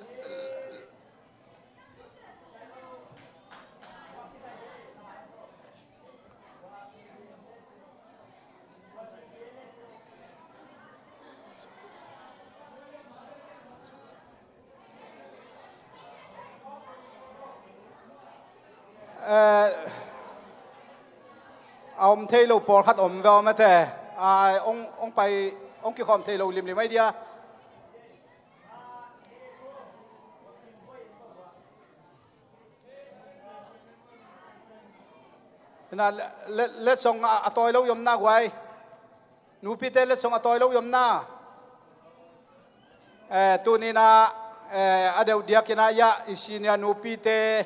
eh, a om thei lo pawlkhat om ve om ete. A, ong, ong pai, ong kikhawm thei lo limlim ai dia. Ina, le, le, letsong a, a tawi lo i omna guai. Nupite letsong a tawi lo i omna. Eh, tuni in ah, eh, a deuh diakin ah i ah i senior nupite,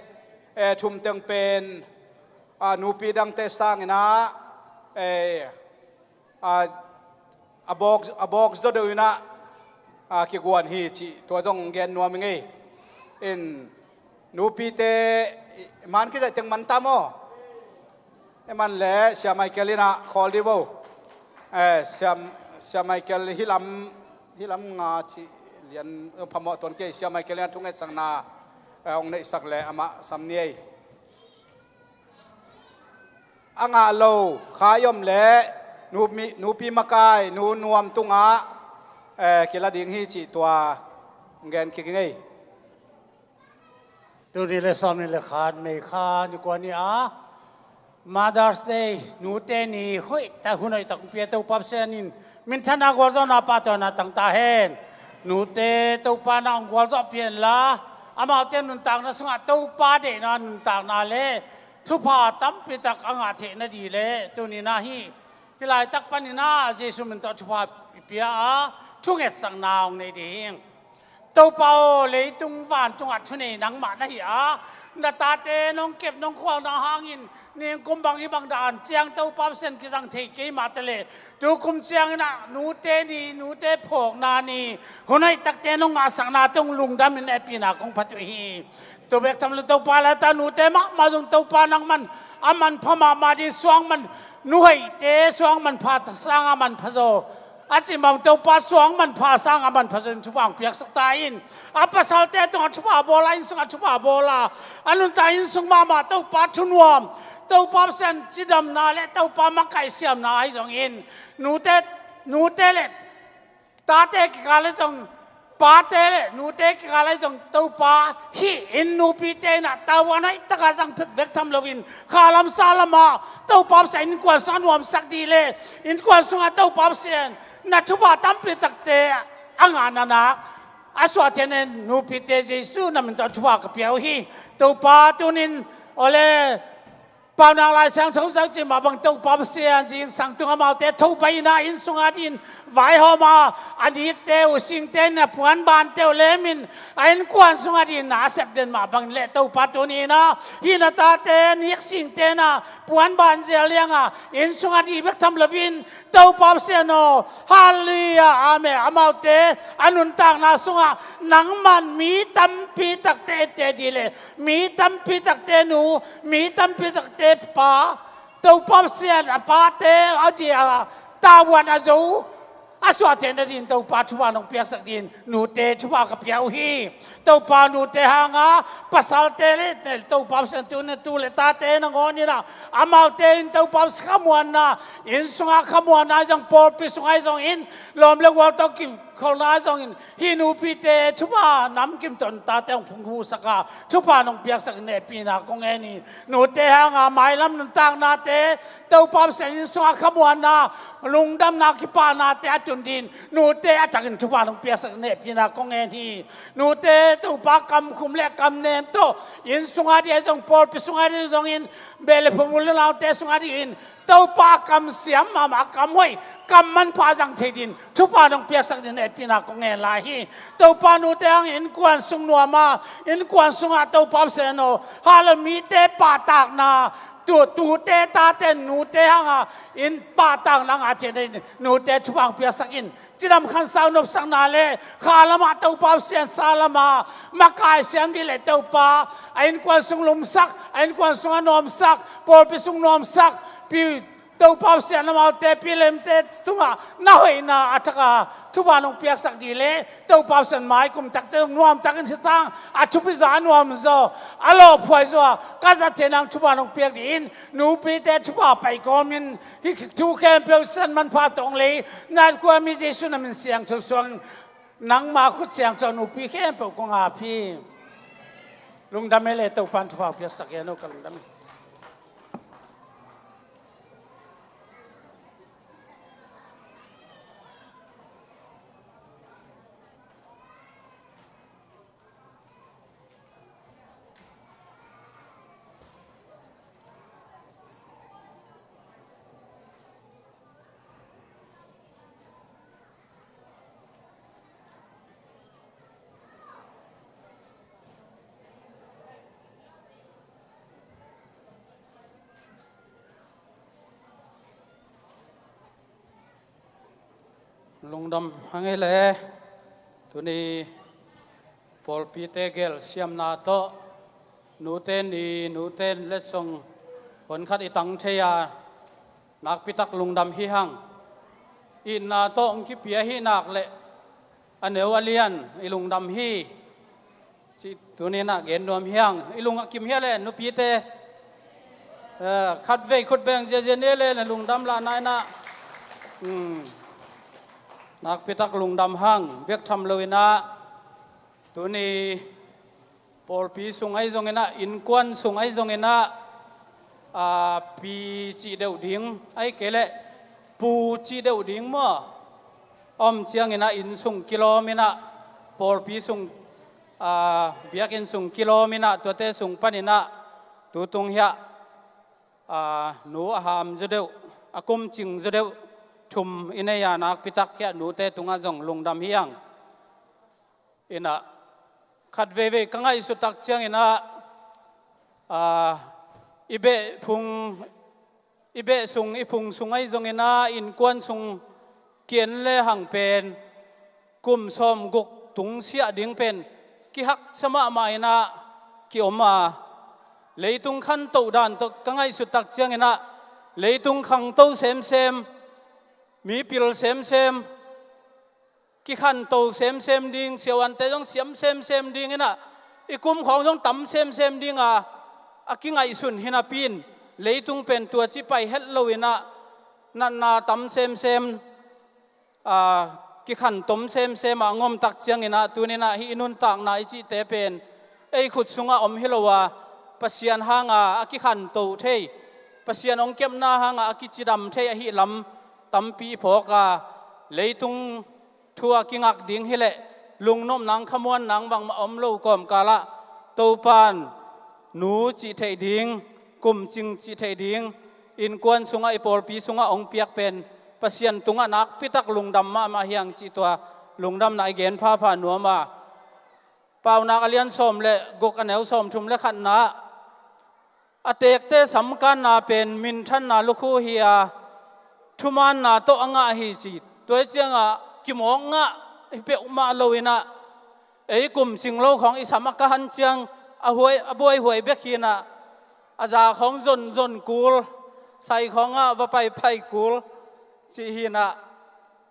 eh, thum teng pen, ah, nupi dangte sangin ah, eh, a, a bawk, a bawk zaw deuh in ah, a, kiguan hi cih tua zong gen nuam i ngei. In nupite man kizaih teng man ta maw? E man le Sia Michael in ah khawl dih bo. Eh, Sia, Sia Michael hi lam, hi lam nga cih lian phamawh tuan kei. Sia Michael in ah thungetsakna, eh, hong neihsak le amah sam ni ei. A ngah lo khai om leh nupi, nupi makai nu nuam tungah, eh, kila ding hi cih tua gen kik i ngei. Tuni le sawmnih le khat May kha ni kua ni a Mother's Day, nute ni hoih tak, hun hoih tak pia Topa Pasian in minthanna gualzawhna pahtawina tang ta hen. Nute Topa na hong gualzawh pia inla, amaute nuntakna sungah Topa deihna nuntakna le thupha tampi tak a ngah theihna ding le tuni na hi. Hih laitak panin ah Jesu min tawh thupha i pia a, thungetsakna hong nei ding hi. Topa aw, leitung vantungah thunei nangmah na hi a, na tate nong kep nong khual na hangin ningkum bang hi bang dan ciang Topa Pasian kizang thei kei mah ta leh, tukum ciangin ah nute ni, nute phawkna ni, hun hoih takte nong ngahsakna tawh lungdamin hehpihna kong phat uh hi. Tua bek tham lo Topa, lata nute mahmah zong Topa nangman a manpha mahmah ding, suang man, nu hoihte suang manpha sangin a manpha zaw, a cih bang Topa suang manpha sangin a manpha zaw in thupha hong piaksak ta in. A pasalte tungah thupha bawl a, inn sungah thupha bawl a, a nuntak inn sung mahmah Topa thunuam, Topa Pasian cidamna le Topa makaih siamna ahi zongin, nute, nute le tate kikal ah zong, pate le nute kikal ah zong Topa hih inn nupite in ah tavuan hoih takah zang phek bek tham loin, kha lam sa lamah Topa Pasian innkuan sungah nuamsak ding le, innkuan sungah Topa Pasian na thupha tampi takte a ngahna nak a suah theihna dingin nupite Jesu na min tawh thupha ka pia uh hi. Topa tunin, awle, Paunak Lai Siangtho zak cih mah bang Topa Pasian zingsang tung amaute tho pai in ah inn sungah dingin vaihawm a, a nikte uh singte in a puanbante uh lemin a innkuan sungah dingin na sep den mah bangin le Topa tuni in ah hih na tate nik singte in ah puanban zel liang a inn sungah ding bek tham loin Topa Pasian aw, halleluia, amen. Amaute a nuntakna sungah nangman mi tampi takte etteh ding le mi tampi takte nu, mi tampi takte pa, Topa Pasian a pate a ding a tavuan a zo, A suahtheihna dingin Topa thupha nong piaksak dingin nute thupha ka pia uh hi. Topa nute hanga pasalte le Topa Pasian tu le tate nangawn inah amaute in Topa Pasian khamuanna, inn sunga khamuanna zong, pawlpi sunga zong in, lawm le gual tawh kikholhna zong in, hih nupite thupha namkim tawh tate hong phungvuhsak a, thupha nong piaksak in hehpihna kong ngen hi. Nute hanga mailam nuntaknate, Topa Pasian inn sunga khamuanna, lungdamna kipahnate a tun dingin nute a takin thupha nong piaksak in hehpihna kong ngen hi. Nute Topa kamkhum le kamnem tawh inn sunga ding ahi zong, pawlpi sunga ding zong in, beh le phung u le naute sunga ding in Topa kamsiam mahmah, kamhoih, kam manpha zang thei dingin thupha nong piaksak dingin hehpihna kong ngen lai hi. Topa nute hangin innkuan sung nuam a, innkuan sungah Topa Pasian aw, halo mite pahtakna, tu, tute tate nute hanga in pahtakna ngah ciat in nute thupha hong piaksak in, cidam khansau nopsakna le kha lamah Topa Pasian, sa lamah makai siam ding le Topa a innkuan sung lumsak, a innkuan sung a nuamsak, pawlpi sung nuamsak, pi Topa Pasian amaute, pi le mite tungah na hoihna a thak a thupha nong piaksak ding le Topa Pasian mai kum takte zong nuamtakin sisan a thupi zaw, a nuam zaw, a lawhphuai zaw a ka zat theih nang thupha nong piak dingin nupite thupha pai kawmin hih thu khempeuh san manpha tawng lei nat kua mi Jesu na min siangtho suang nangma khut siangtho nupi khempeuh kong ap hi. Lungdam e le Topan thupha piaksak e no ka lungdam e. Lungdam hang ei le tuni pawlpite gel siamna tawh nute ni, nute letsong honkhat i tang thei a, nakpitak lungdam hi hang. Itna tawh hong kipia hi nak le a neu a lian i lungdam hi. Ci tuninah gen nuam hi hang. I lung a kim hia le nupite, eh, khatvei khut beng ziazia ni le na lungdam lahna inah, hmm, nakpitak lungdam hang. Biak tham lo inah tuni pawlpi sung ahi zonginah, innkuan sung ahi zonginah, aa, pi cih deuh ding ahi kei leh pu cih deuh ding maw? A om cianginah inn sung kilawm inah, pawlpi sung, aa, biakinn sung kilawm inah, tuate sung paninah tutung hiah, aa, nu a ham zaw deuh, a kumcing zaw deuh thum i nei a, nakpitak hiah nute tungah zong lungdam hi hang. Inah khat veivei ka ngaihsut tak cianginah, aa, i beh phung, i beh sung, i phung sung ahi zonginah, innkuan sung kian le hang pen kum sawmguk tungsiah ding pen kihaksa mahmah inah kiom a, leitung khantoh dan tawh ka ngaihsut tak cianginah leitung khangto semsem, mipil semsem, kikhanto semsem ding, siavuante zong siam semsem ding inah, i kum khawng zong tam semsem ding a, a kingaihsun hi napi in leitung pen tua ci pai het lo inah natna tam semsem, aa, kikhantom semsem a ngom tak cianginah tuninah hih i nuntakna i cihte pen ei khut sungah om hi lo a, Pasian hanga a kikhanto thei, Pasian hong kepna hanga a kicidam thei ahi lam tampi i phawk a, leitung thu a kingak ding hileh lungnopnang khamuannang bangmah om lo kawmkalah Topan nu cih theih ding, kumcing cih theih ding, innkuan sungah, i pawlpi sungah hong piak pen Pasian tungah nakpitak lungdam mahmah hi hang cih tua lungdamna i gen phapha nuam a. Paunak a lian sawm le guk, a neu sawmthum le khatna ah, a teekte samkanna pen minthanna lukhu hi a, thumaanna tawh a ngah hi ci. Tua hi ciangah kimawk ngah hi peuhmah lo inah, ei kumcing lo khawng i sam a kahan ciang a huai, a buaihuai bek hi inah, a za khawng zonzon kul, sai khawngah va paipai kul cih hi inah,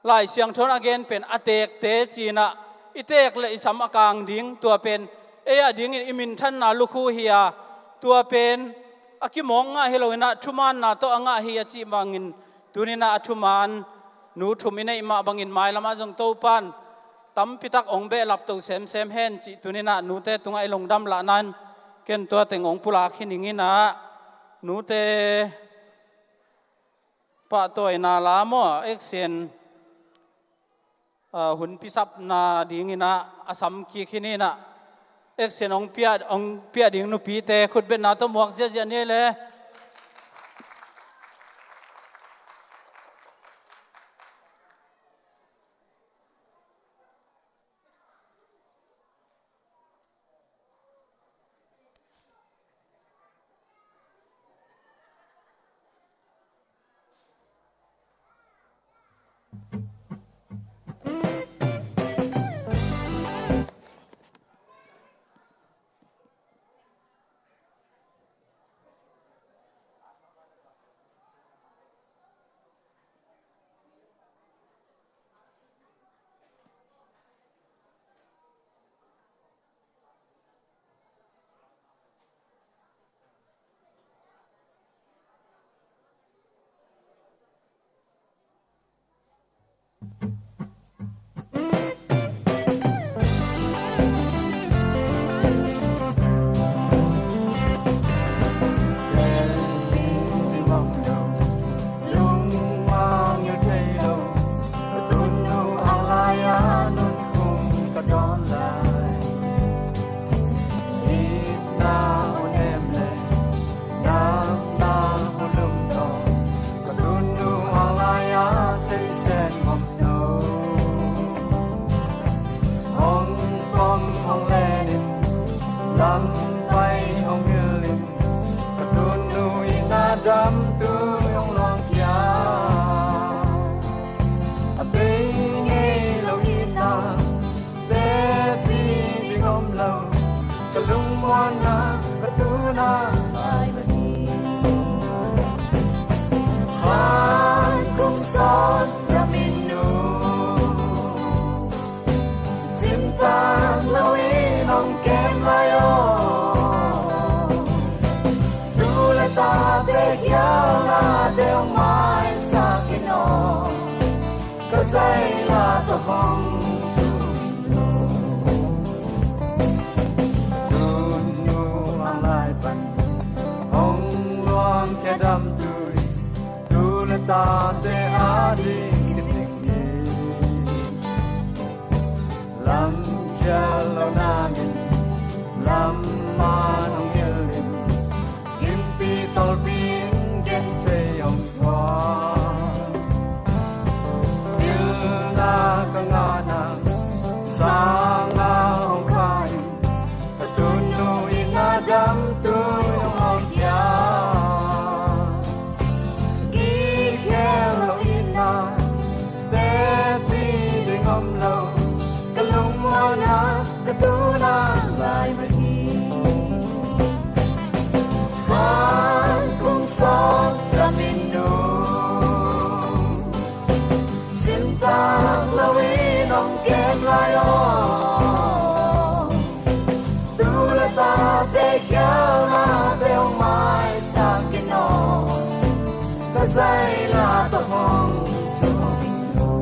Lai Siangtho in a gen pen a teekte ci-in ah, i teek le i sam a kang ding, tua pen ei a dingin i minthanna lukhu hi a, tua pen a kimawk ngah hi loin ah thumaanna tawh a ngah hi a cih bangin, tuni-in ah a thumaan nu thum i neih mah bangin mailam ah zong Topa'n tampi tak hong behlap to semsem hen cih tuni-in ah nute tungah i lungdam lahna-in ken tua teng hong pulak hi ning in ah, nute pahtawina la maw, action, ah, hun pisapna dingin ah a sam kik hi ni in ah, action hong pia, hong pia ding nupite khutbetna tawh muak ziahziah ni le. Hong pom hong len in, lam pai hong hilh in, ka tunu in a damtu hong luangkhia. A bei ngei lo itna, bepi ding om lo, ka lungmuanna, ka tuna, ai mah hi. Han kung sawt na min nu, cimtak lo in hong kem lai aw. Tu le tate khialna te hong maisak in aw, ka zaila tawh hong thum in aw. Tunu a lai pan hong luangkhia damtu in, tu le tate a ding kisik ni. Lam khial lo na min, lam man hong hilh in, gimpi tawlpi in genthei hong thuak. Pilna ka ngahna sanga hong kha in, ka tunu in a damtu hong luangkhia. Kikhel lo itna, bepi ding om lo, ka lungmuanna, ka tuna, lai mah hi. Han kung sawt na min nu, cimtak lo in hong kem lai aw. Tu le tate khialna te hong maisak in aw, ka zaila tawh hong thum in aw.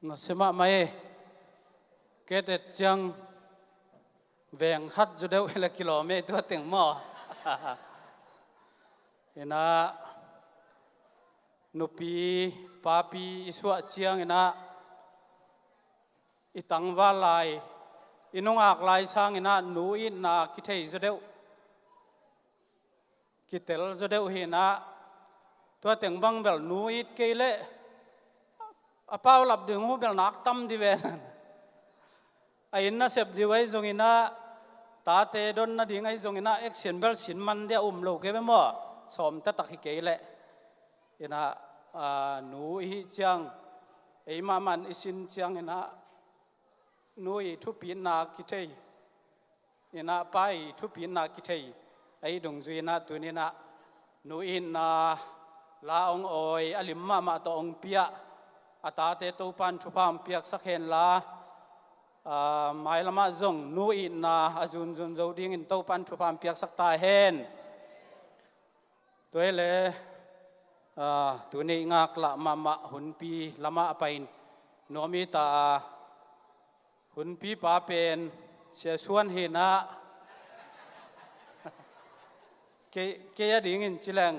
Nusia mahmah e. Kei teh ciang veng khat zaw deuh hi leh kilawm e, tua teng maw? Inah nupi papi i suah cianginah i tangval lai, i nungak lai sanginah nu itna kithei zaw deuh, kitel zaw deuh hinah, tua teng bang bel nu it kei leh a paulap ding uh bel nak tam di ve. A inn nasep ding uh ahi zonginah, tate don nading ahi zonginah action bel sin man dia um lo kei ve maw? Sawm taktak hi kei leh. Inah, a, nu i hih ciang, ei mahmah in i sin cianginah nu i thupitna kithei, inah pa i thupitna kithei, ei dungzui inah tuninah nu itna la hong awi, a lim mahmah tawh hong pia a tate Topan thupha hong piaksak henla, a, mailamah zong nu itna a zunzun zo dingin Topan thupha hong piaksak ta hen. Tua hi leh, a, tuni ngaklah mahmah hunpi lamah a pai nuam i ta a, hunpi pa pen Sia Suan hinah, kei, kei a dingin ci leng,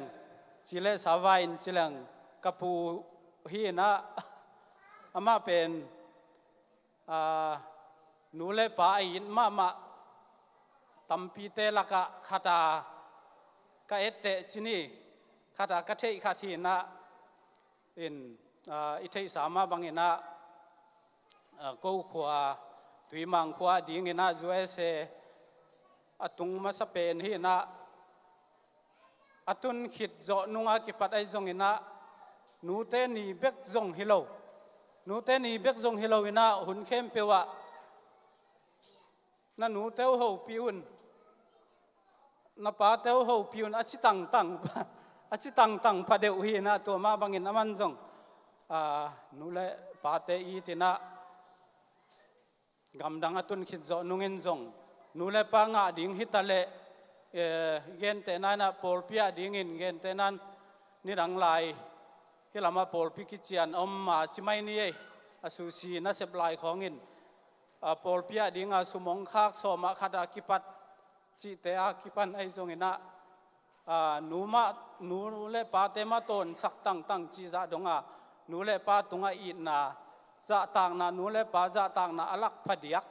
ci leh sava in ci leng, ka pu hinah, amah pen, a, nu le pa a it mahmah tampite lakah khat a ka etteh ci ni, khat a ka theih khat hinah, in, a, i theihsa mah banginah, a, ko khua, Tuimang khua dinginah U S A a tung masa pen hinah, a tun khit zawh nunga kipat ahi zonginah, nute ni bek zong hi lo. Nute ni bek zong hi loinah hun khempeuh ah na nute uh hopih un, na pate uh hopih un, a ci tangtang, a ci tangtang pha deuh hinah, tua mah bangin aman zong, a, nu le pate itinah, gamdang a tun khit zawh nungin zong nu le pa ngah ding hi ta leh, eh, gentehna inah pawlpi ah dingin gentehna in nidang lai hih lamah pawlpi kician om a ci mai ni ei, a susi nasep lai khawngin, a, pawlpi ah dinga sum hong khak sawm ah khat a kipat cihte a kipan ahi zonginah, a, nu mah, nu le pate mah tawnsak tangtang cih zah donga, nu le pa tungah itna, zahtakna, nu le pa zahtakna a lak phadiak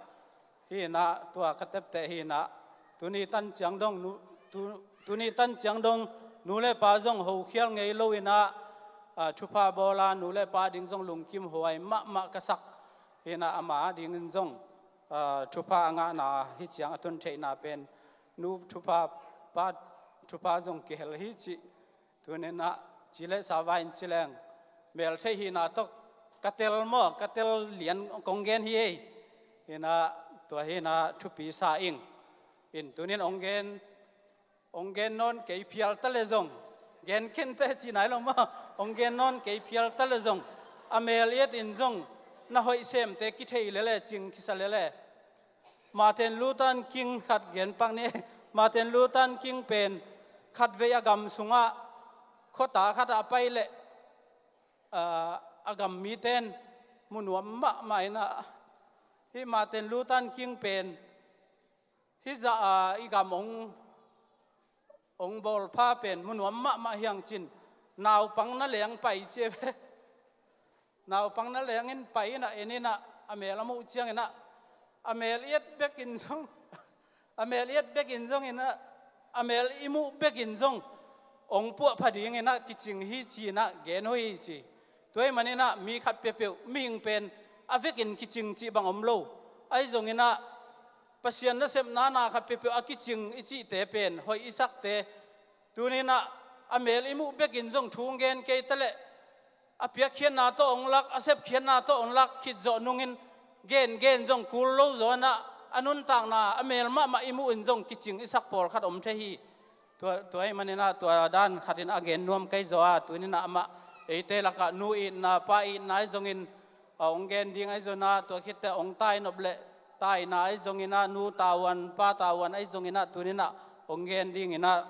hinah, tua ka tepteh hinah, tuni tan ciang dong nu, tu, tuni tan ciang dong nu le pa zong hokhial ngei loinah, a, thupha bawla nu le pa ding zong lungkim huai mahmah ka sak hinah, ama dingin zong, a, thupha a ngahna hi ciang a tun theihna pen, nu thupha, pa thupha zong kihel hi cih. Tuninah ci le sava in ci leng, mel theih hihna tawh ka tel maw, ka tel lian kong gen hi ei. Hinah, tua hinah thupi sa ing. In tunin hong gen, hong gen nawn kei phial ta le zong, gen kente ci nai lo maw, hong gen nawn kei phial ta le zong, a mel i et in zong na hoih semte kithei lele, cing kisa lele. Martin Luther King khat gen pak ni. Martin Luther King pen khatvei a gam sungah khuata khatah a pai leh, a, a gam mite in mu nuam mahmah inah, hih Martin Luther King pen hih zah a i gam hong, hong bawlpha pen mu nuam mahmah hiang cin, naupang na leng pai cia ve. Naupang na lengin pai inah, en inah, a mel a muh cianginah, a mel i et bekin zong, a mel i et bekin zonginah, a mel i muh bekin zong hong puah pha dinginah kicing hi ci-inah gen uh hi ci. Tua ahih maninah mi khat peuhpeuh mihing pen a vekin kicing cih bang om lo. Ahi zonginah Pasian nasepna na khat peuhpeuh a kicing i cihte pen hoih i sakte, tuninah a mel i muh bekin zong thu hong gen kei ta leh, a piakkhiatna tawh hong lak, a sepkhiatna tawh hong lak khit zawh nungin gen gen zong kul lo zaw inah, a nuntakna a mel mahmah i muh in zong kicing i sak pawlkhat om thei hi. Tua, tua ahih maninah tua dan khatin a gen nuam kei zaw a, tuninah amah eite lakah nu itna, pa itna ahi zongin, a hong gen ding ahi zonginah, tua khitteh hong tainop leh taina ahi zonginah, nu tavuan, pa tavuan ahi zonginah, tuninah hong gen dinginah,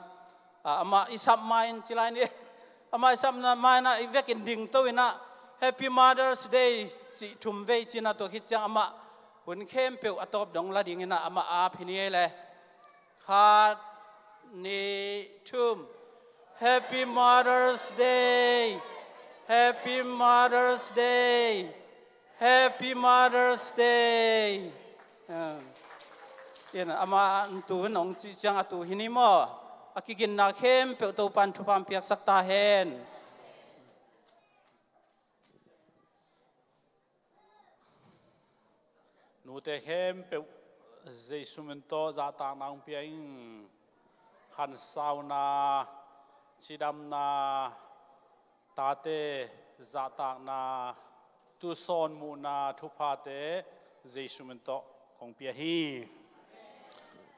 a, amah i sap ma-in ci lai ni. Amah i sapna ma-inah i vekin dingto inah, Happy Mother's Day cih thum vei cinah tua khit ciang amah hun khempeuh a tawp dong la dinginah amah ap hi ni ei le. Khat, nih, thum. Happy Mother's Day. Happy Mother's Day. Happy Mother's Day. Ah. Amah tu nong cih ciang a tu hi ni maw? A kiginna khempeuh Topan thupha piaksak ta hen. Nute khempeuh Jesu min tawh zahtakna hong pia ing. Khansauna, cidamna, tate zahtakna, tusawn muhna thuphate Jesu min tawh kong pia hi.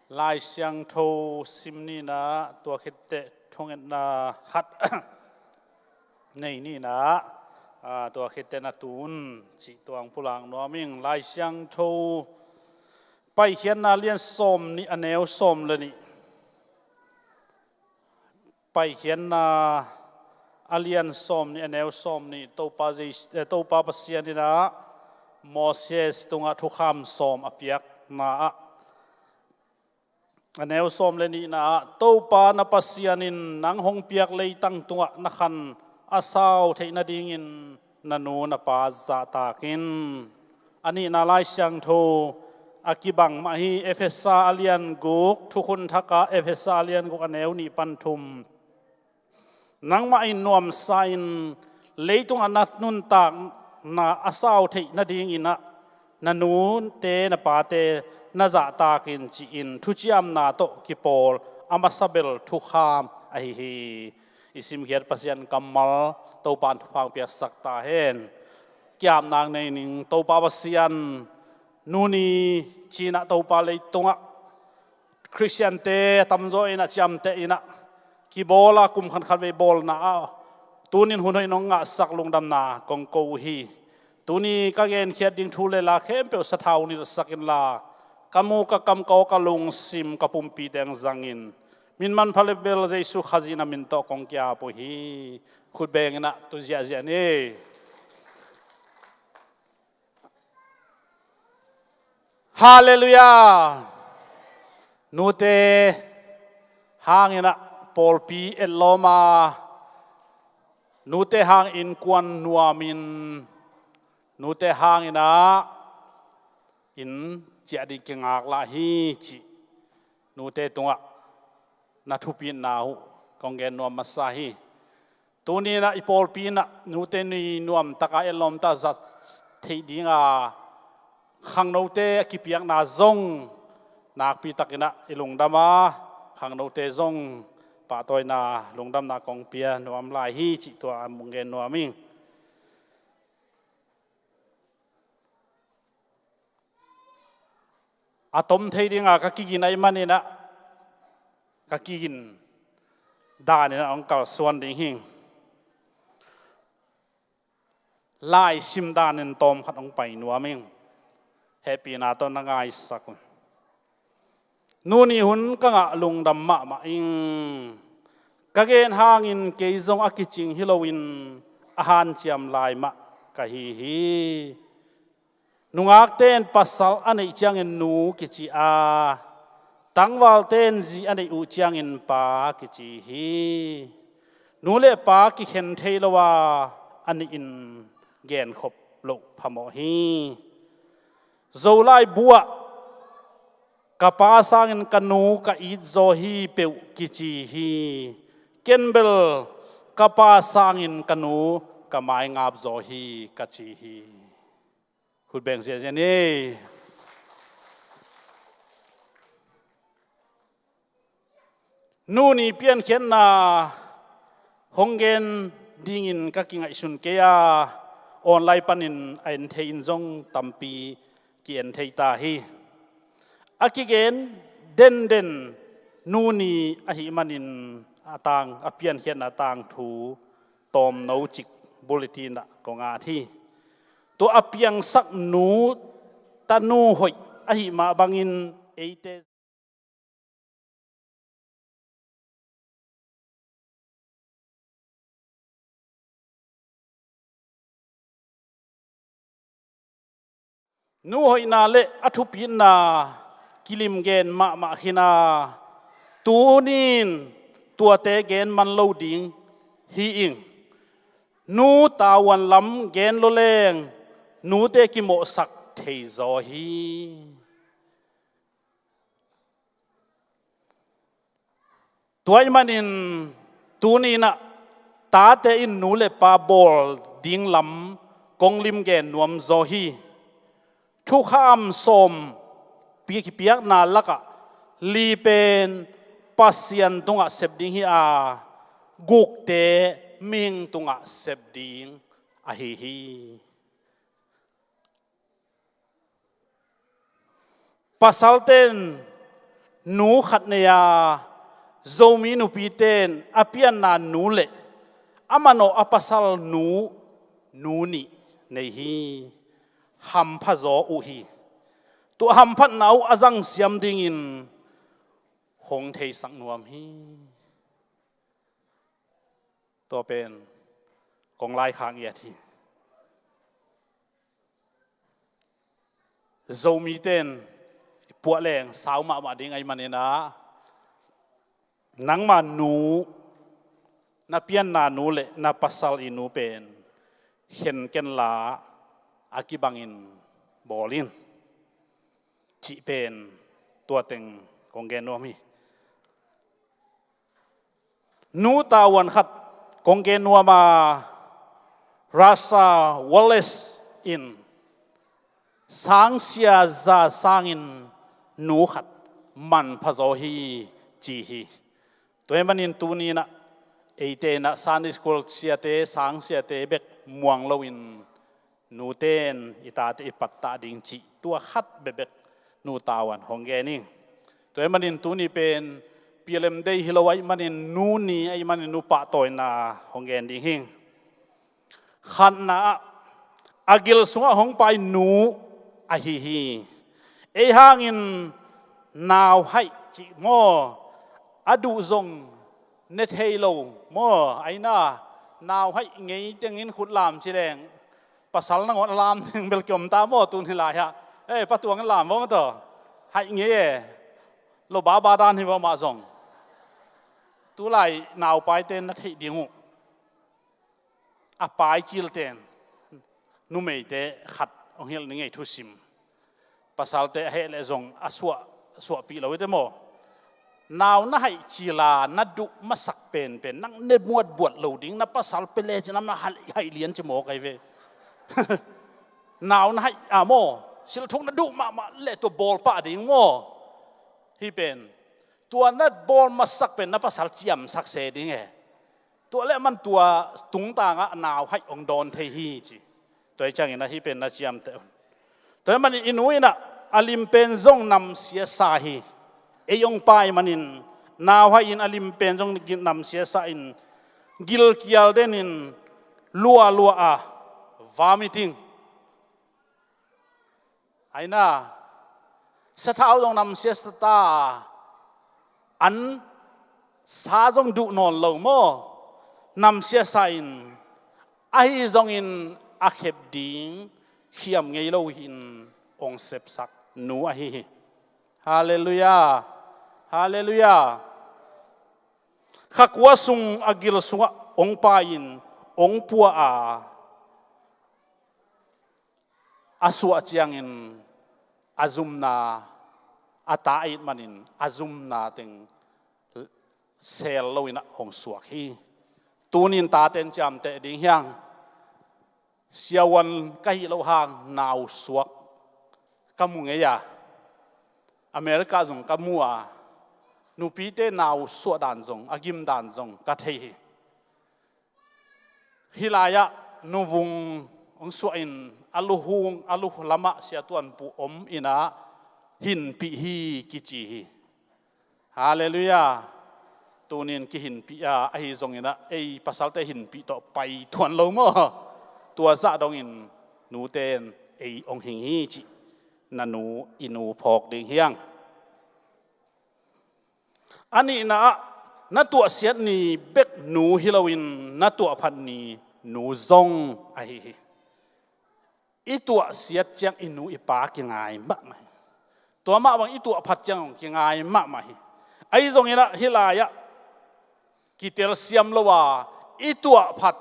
Lai Siangtho sim ninah tua khitteh thungetna khat nei ninah, aa, tua khitteh na tun cih tuang pulak nuam ing. Lai Siangtho Paikhiatna lian sawm nih a neu sawm le nih. Paikhiatna a lian sawm nih a neu sawm nih Topa, Jes- eh, Topa Pasian inah Moses tungah thukham sawm a piakna ah a neu sawm le nihna ah, Topa na Pasian in nang hong piak leitang tungah na khan a sau theih nadingin na nu na pa zahtak in. A nihna Lai Siangtho a kibang mah hi. Efesa a lian guk, thukhun thakah Efesa a lian guk a neu nih pan thum. Nangmah in nuamsa in leitungah na nuntakna a sau theih nadinginah na nute na pate na zahtak in ci-in thuciamna tawh kipawl a masa bel thukham ahi hi. I simkhiat Pasian kammal Topan thupha piaksak ta hen. Kiapnak nei ning. Topa Pasian, nuni cinah Topa leitungah Khristiante a tamzaw inah ciamteh inah kibawl a kum khankhat vei bawlna ah tunin hun hoih nong ngahsak lungdamna kong ko uh hi. Tuni ka genkhiat ding thu le la khempeuh sathau nilhsak inla, ka mu ka kam ka aw ka lungsim ka pumpi teng zangin min manpha le bel Jesu Khazih na min tawh kong kiap uh hi. Khut beng inah tun ziahziah ni. Halleluiah. Nute hanginah pawlpi etlawm a, nute hang innkuan nuamin, nute hanginah inn ciah ding kingaklah hi cih nute tungah na thupitna uh kong gen nuam masa hi. Tuninah i pawlpi inah nute ni nuamtaka etlawmta zat theih dinga khangnote a kipiakna zong nakpitakinah i lungdam a, khangnote zong pahtawina lungdamna kong pia nuam lai hi cih tua a mung gen nuam ing. A tom thei dinga ka kigin ahih maninah ka kigin daninah hong kalsuan ding hi. Lai sim danin tawmkhat hong pai nuam ing. Hehpihna tawh na ngaisak un. Nuni hun ka ngah lungdam mahmah ing. Ka gen hangin kei zong a kicing hi loin a hanciam lai mah ka hi hi. Nungakte in pasal a neih ciangin nu kici a, tangvalte in zi a neih uh ciangin pa kici hi. Nu le pa kikhen thei lo a, a nih in genkhop loh phamawh hi. Zolai bu ah ka pa sangin ka nu ka it zaw hi peuh kici hi. Ken bel ka pa sangin ka nu ka maingap zaw hi ka ci hi. Khut beng ziahziah ni. Nuni piankhiatna hong gen dingin ka kingaihsun kei a, online panin a en thei in zong tampi ki-en thei ta hi. A kigen denden nuni ahih manin a tang, a piankhiatna tangthu tawmno cik bulletin ah kong at hi. Tua a piangsak nu, tanu hoih ahih mah bangin eite Nu hoihna le a thupitna kilim gen mahmah khin a, tuni-in tuate gen man lo ding hi ing. Nu tavuan lam gen lua leng nute kimawhsak thei zaw hi. Tua ahih manin tuni-in ah tate in nu le pa bawl ding lam kong lim gen nuam zaw hi. Thukham sawm pi- kipiakna lakah li pen Pasian tungah sep ding hi a, gukte mihing tungah sep ding ahi hi. Pasalten nu khat nei a, Zomi nupiten a pianna nu le a manawh a pasal nu, nu nih nei hi. Hampha zaw uh hi. Tua hamphatna uh a zangsiam dingin hong theisak nuam hi. Tua pen kong laikhak ngiat hi. Zomiten puah leng sau mahmah ding ahih manin ah, nangma nu, na pianna nu le na pasal i nu pen khen kenla a kibangin bawl in, cih pen tua teng kong gen nuam hi. Nu tavuan khat kong gen nuam a, Russell Wallace in sangsia za sangin nu khat manpha zaw hi, ci hi. Tua ahih manin tuni-in ah eite in ah Sunday school siate, sangsiate bek muang loin nuten i tate i pattah ding cih tua khat bekbek nu tavuan hong gen ing. Tua ahih manin tuni pen P L M Day hi lo ahih manin nu ni ahih manin nu pahtawina hong gen ding hi. Khatna ah a gil sungah hong pai nu ahi hi. Ei hangin nauhaih cih maw, a duh zong ne thei lo maw, aina nauhaih ngei tengin khut lam ci leng pasal nangawn a lam teng bel kiom ta maw, tuni lai ah. Ei, patuang in lam maw maw taw. Haih ngei e. Lo baba dan hi maw mah zong. Tulai naupaite na theih ding uh, a pai cilten numeite khat hong hilh ni ngei thusim. Pasalte a heh leh zong a suah, suahpih lo hi te maw. Nau na haih cila na duh masak penpen nang ne muat buat lo ding, na pasal pia lecin am na haih, haih lian ci maw kai ve. Nau na haih a maw, silthuk na duh mahmah leh tua bawl pah ding maw. Hi pen tua na bawl masak pen na pasal ciamsak se ding e. Tua leh man tua tungtangah nauhaih hong dawn thei hi ci. Tua hi ciangin ahi pen na ciamteh un. Tua hi manin i nu in ah a lim pen zong namsia sa hi. Ei hong pai manin nauhaih in a lim pen zong gil namsia sa in gilkial denin lualua a vomiting. Aina, sathau zong namsia sa ta, an sa zong duh nawn lo maw, namsia sa in, ahi zongin a khep ding khiam ngei lo hi in hong sepsak nu ahi hi. Halleluiah. Halleluiah. Kha kua sung a gil sungah hong pai in hong pua a, a suah ciangin a zumna, a ta ahih manin a zumna teng sel loin ah hong suak hi. Tunin taten ciamteh ding hiang. Siavuan ka hih loh hang nau suak ka mu ngei a, America zong ka mu a, nupite nau suah dan zong, a gim dan zong ka thei hi. Hih lai-ah nuvung hong suah in a luhung, a luh lamah siatuanpu om in ah hinpih hi kici hi. Halleluiah. Tunin kihinpih a, ahi zongin ah ei pasalte hinpih tawh pai tuan lo maw. Tua zah dongin nuten ei hong hing hi cih na nu, i nu phawk ding hiang. A nihna ah na tuahsiat ni bek nu hi loin na tuahphat ni nu zong ahi hi. I tuahsiat ciang i nu i pa kingai mahmah hi. Tua mah bang i tuah phat ciang hong kingai mahmah hi. Ahi zongin ah hih lai-ah kitelsiam lo a, i tuah phat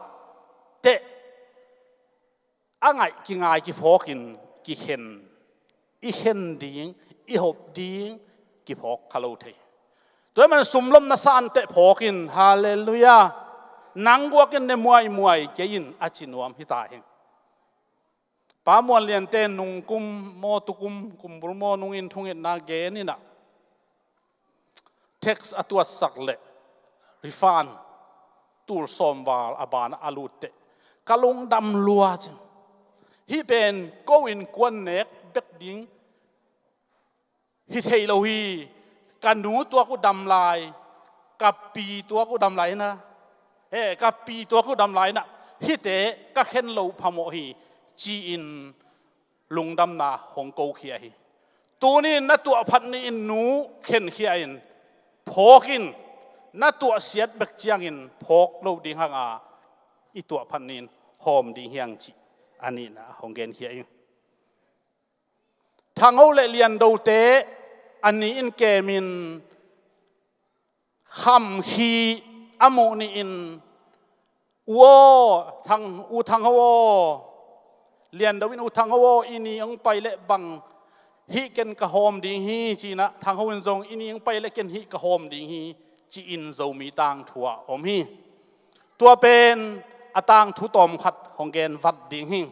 teh a ngaih kingai kiphawkin kikhen, i khen ding, i hop ding kiphawk kha lo thei. Tua ahih manin sumlom na san teh phawkin, halleluiah, nang guakin ne muaimuai kei in a ci nuam hi ta hi. Pa Muan Liante nungkum maw, tukum, kumbul maw, nungin thungetna gen in ah, tax a tuatsak leh refund tul sawm val a banah a lut teh ka lungdam lua ci. Hih pen ko innkuan nek bek ding hi thei lo hi. Ka nu tuak uh dam lai, ka pi tuak uh dam lai in ah, he, ka pi tuak uh dam lai in ah, hihte ka khen loh phamawh hi, ci-in lungdamna hong kokhia hi. Tuni-in na tuah phat ni-in nu khenkhia in, phawk in, na tuahsiat bek ciangin phawk lo ding hang a, i tuah phat ni-in hawm ding hi hang, cih a nihna hong genkhia hi. Thangho le Liandote a ni in kemin khamkhi a muh ni-in, u aw, Thang, U Thangho aw, Liando in, U Thangho aw, i ni hong pai leh bang hih ken ka hawm ding hi, ci-in ah, Thangho in zong i ni hong pai leh ken hih ka hawm ding hi, ci-in Zomi tangthu ah om hi. Tua pen a tangthu tawmkhat hong gen vat ding hi.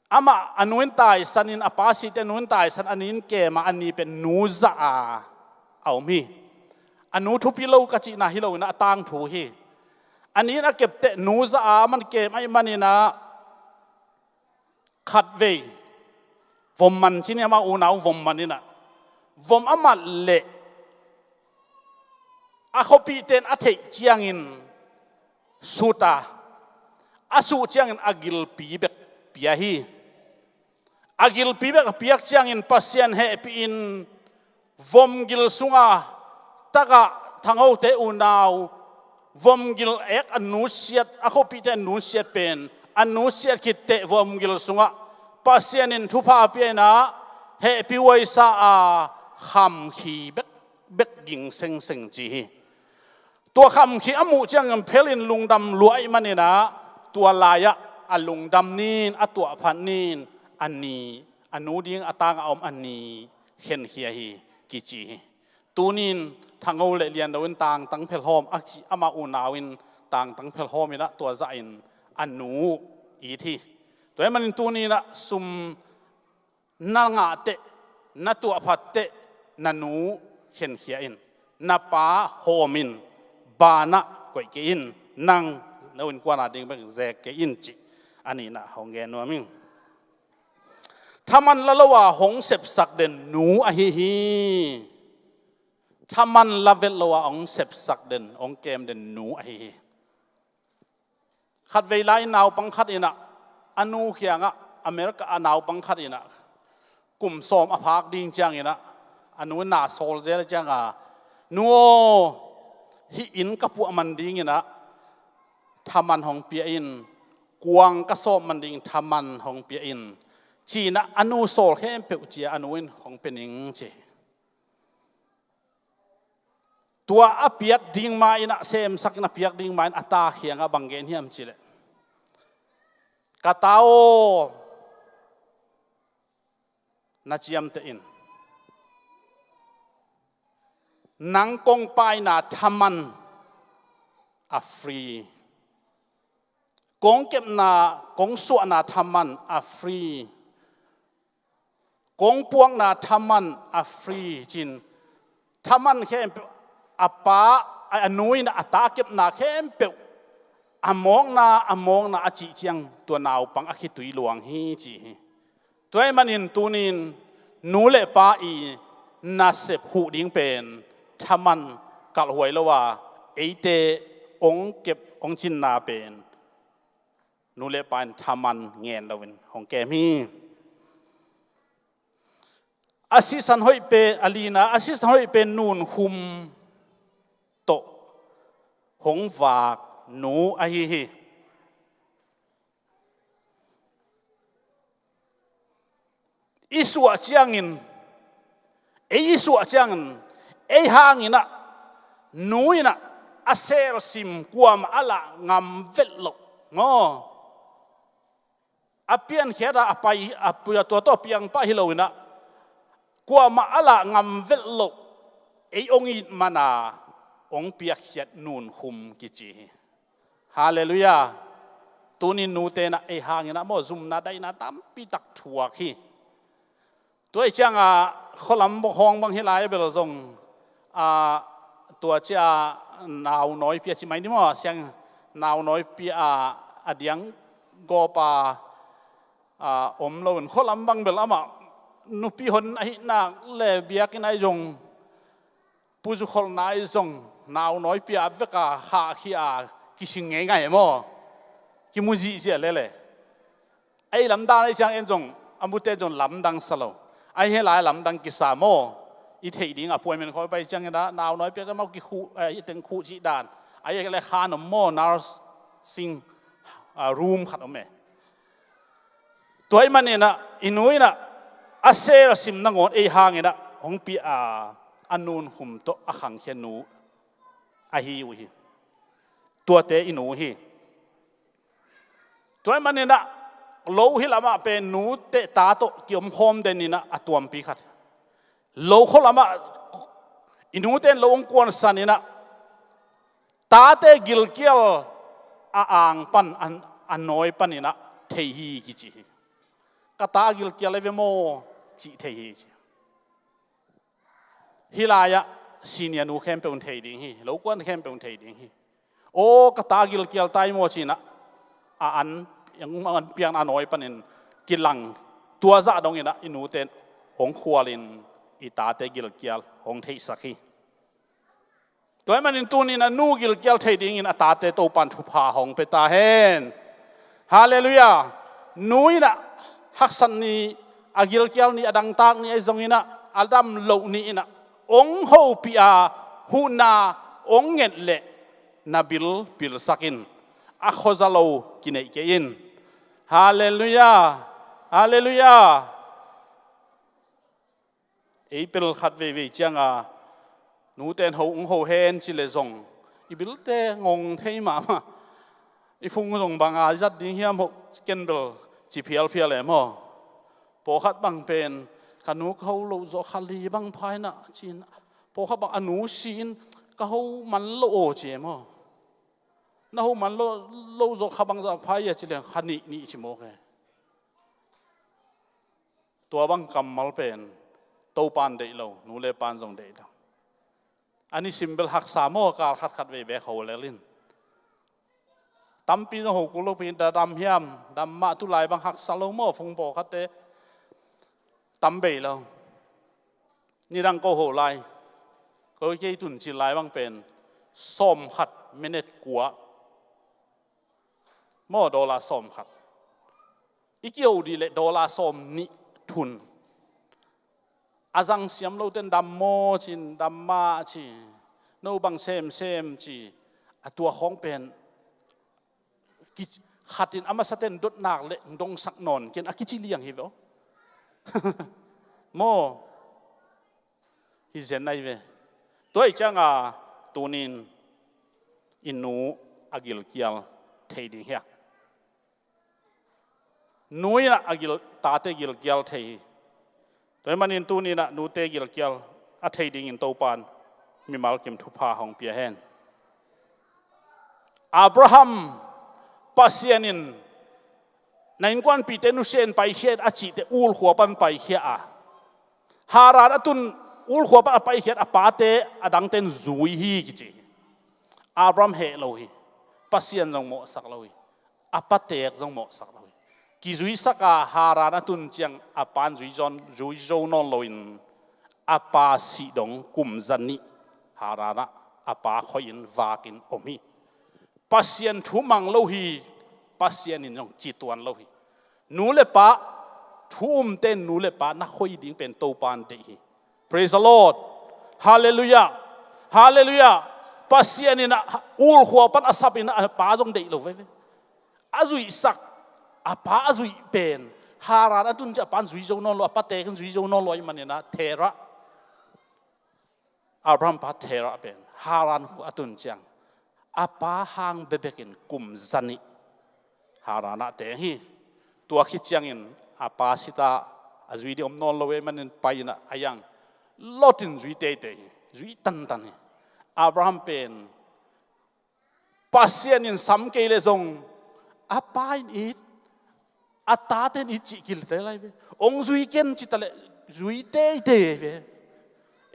Amah a nu in taisan in, a pa sih teh a nu in taisan, a ni in kem a, a ni pen nu zah a a om hi. A nu thupi lo ka cihna hi lo in ah, a tangthu hi. A ni in a kep teh nu zah a, amah in kem ahih manin ah, khatvei vom man ci ni, amah unau vom man in ah, vom a mat leh a khuapihte in a theih ciangin sut a, a suh ciangin a gilpi bek pia hi. A gilpi bek a piak ciangin Pasian hehpih in vom gil sungah, tak ah Thanghote unau vom gil ek a nusiat, a khuapihte a nusiat pen, a nusiat khit teh vom gil sungah Pasian in thupha pia in ah, hehpih huaisa a, khamkhi bek, bek ging sengseng ci hi. Tua khamkhi a muh ciangin phelin lungdam lua ahih manin ah, tua lai-ah a lungdam ni-in, a tuahphat ni-in, a ni, a nu ding a tangah a om a ni khenkhia hi, kici hi. Tuni-in Thangho le Liando in tangtang phelhawm a ci, amah unau in tangtang phelhawm in ah, tua zahin a nu it hi. Tua ahih manin tuni-in ah sum na ngah teh, na tuahphat teh, na nu khenkhia in, na pa hawm in, banah koih kei in, nang na innkuan a ding bek zek kei in, cih a nihna hong gen nuam ing. Thaman la lo a hong sepsak den nu ahi hi. Thaman la vet lo a hong sepsak den, hong kem den nu ahi hi. Khatvei lai naupang khat in ah, a nu kiangah, America a naupang khat in ah, kum sawm a phak ding ciangin ah, a nu in na sawl zel ciangin, "Nu aw, hih inn ka puah man dingin ah thaman hong pia in, kuang ka sawp man dingin thaman hong pia in," ci-in ah, a nu sawl khempeuh ci-a a nu in hong pia ning ci. Tua a piak ding ma-in ah, semsak in a piak ding ma-in a ta kiangah bang gen hiam cih leh, "Ka ta aw, na ciamteh in. Nang kong paina thaman a free. Kong kepna, kong suahna thaman a free. Kong puakna thaman a free," ci-in thaman khempeuh, a pa, a, a nu in a ta kepna khempeuh, a mawkna, a mawkna a cih ciang, tua naupang a khitui luang hi ci hi. Tua ahih manin tuni-in nu le pa i nasep huh ding pen thaman kalhhuai lo a, eite hong kep, hong cinna pen nu le pa in thaman ngen loin hong kem hi. A sisan hoih pen, a lina, a sisan hoih pen nunkhum tawh hong vak nu ahi hi. suah ciangin, ei i suah ciangin, ei hangin ah, nu in ah, a selsim kuamah a lah ngam velh loh. Maw? A piankhiat a, a pai, a pui a tua tawh piang pah hi lo in ah, kuamah a lah ngam velh loh, ei hong it man a, hong piakkhiat nunkhum kici hi. Halleluiah. Tuni nute in ah ei hangin ah maw, zumna daihna tampi tak thuak hi. Tua ahih ciangin khualam bawk hawng bang hi lai bel zong, a, tua cia naunawipi a ci mai ni maw, siang naunawipi a, a diang gawp a, a, om lo in khualam bang bel amah nupi hon ahih nak leh biakinn ah zong pu zu kholhna ah zong naunawipi a vek a khahkhia a kising ngeingai maw? Kimu zihziah lele. Ei lamdang ahih ciangin zong a mute zong lamdang sa lo. Ahih lai lamdang kisa maw? I theih ding a appointment khawng pai ciangin ah naunawipi a maw kikhuh, eh, i teng khuh cih dan. Ahih leh khan om maw, nursing, ah, room khat om e. Tua ahih manin ah, i nu in ah, a selsim nangawn ei hangin ah hong pia a, a nunkhum tawh a khangkhia nu ahi uh hi. Tuate i nu hi. Tua ahih manin ah, lo hi lamah pen nute ta tawh kiom khawm den in ah a tuampi khat. Lo khua lamah, i nute in lo hong kuansan in ah, tate gilkial a ang pan, a, a nawi panin ah thei hi kici hi. Ka ta gilkial e ve maw, cih thei hi ci. Hih lai-ah senior nu khempeuh in thei ding hi, lo kuan khempeuh in thei ding hi. Aw, ka ta gilkial tai maw ci-in ah, a an, an piang a nawi panin kilang, tua zah dongin ah i nute in hong khualin i tate gilkial hong theihsak hi. Tua ahih manin tuni-in a nu gilkial thei dingin a tate Topan thupha hong pia ta hen. Halleluiah. Nu in ah haksat ni, a gilkial ni, a dangtak ni, ahi zongin ah a dam loh ni in ah hong hopih a, huhna hong nget leh na bil bilsak in, a khuaza lo kineih kei in. Halleluiah. Halleluiah. Ei pel khat veivei ciangin nute in ho, hong ho hen ci leh zong i bilte ngong thei mahmah. I fung zong bang a zat ding hiam hoh, ken bel ci phialphial e maw. Pawlkhat bang pen, ka nu ka ho loh zawh kha li bang pha in ah ci-in, pawlkhat bang a nu si-in, ka ho man lo aw ci e maw. Na ho man lo, lo zawh kha bang zah pha ia ci leng kha nih nih ci mawk e. Tua bang kammal pen Topan deih lo, nu le pan zong deih lo. A nisim bel haksa maw, kal khatkhat vei beek ho lel in. Tampi zong ho kul lo pi in, da dam hiam, dam mah, tu lai bang haksa lo maw, fung pawlkhatte tam bei lo. Nidang ko ho lai, ko kei tun cil lai bang pen sawmkhat minute kua maw, dollar sawmkhat. I kiho dih leh dollar sawmnih thun. A zang siam lote in dam maw ci-in, dam mah ci. No bang semsem ci. A tua khawng pen ki, khat in a masate in dot nak leh dongsak nawn kei in a kici liang hi ve aw. Maw. Hi zen ahi ve. Tua ahih ciangin tuni-in i nu a gilkial thei ding hiam? Nu in ah a gil, tate gilkial thei hi. Tua ahih manin tuni-in ah nute gilkial a thei dingin Topan mimal kim thupha hong pia hen. Abraham, Pasian in na innkuanpihte nusia in paikhia in a cihte Ur khua pan paikhia a, Haran a tun, Ur khua pan a paikhiat a pate a dangte in zui hi kici hi. Abraham heh lo hi. Pasian zong mawhsak lo hi. A patek zong mawhsak lo hi. Kizuisak a Haran a tun ciang a pan zui zo, zui zo nawn loin a pa sih dong kum zanih Haran ah a pa khoih in vak in om hi. Pasian thu mang lo hi. Pasian in zong ci tuan lo hi. Nu le pa, thu umte in nu le pa na khoih ding pen Topan deih hi. Praise the Lord. Halleluiah. Halleluiah. Pasian in a Ur khua pan a sap in a pa zong deih lo veve. A zuihsak, a pa a zuih pen Haran a tun ciang a pa in zui zo nawn lo, a pa teek in zui zo nawn lo ahih manin ah Terah, Abraham pa Terah pen Haran khua a tun ciang a pa hang bekbek in kum zanih Haran ah teng hi. Tua khit ciangin a pa si ta, a zui ding om nawn lo ahih manin pai in ah a yang Lot in zui teitei hi, zui tantan hi. Abraham pen Pasian in sam kei leh zong a pa in it, a tate in it cih kil te lai ve. Ong zui ken ci ta leh zui teitei ve.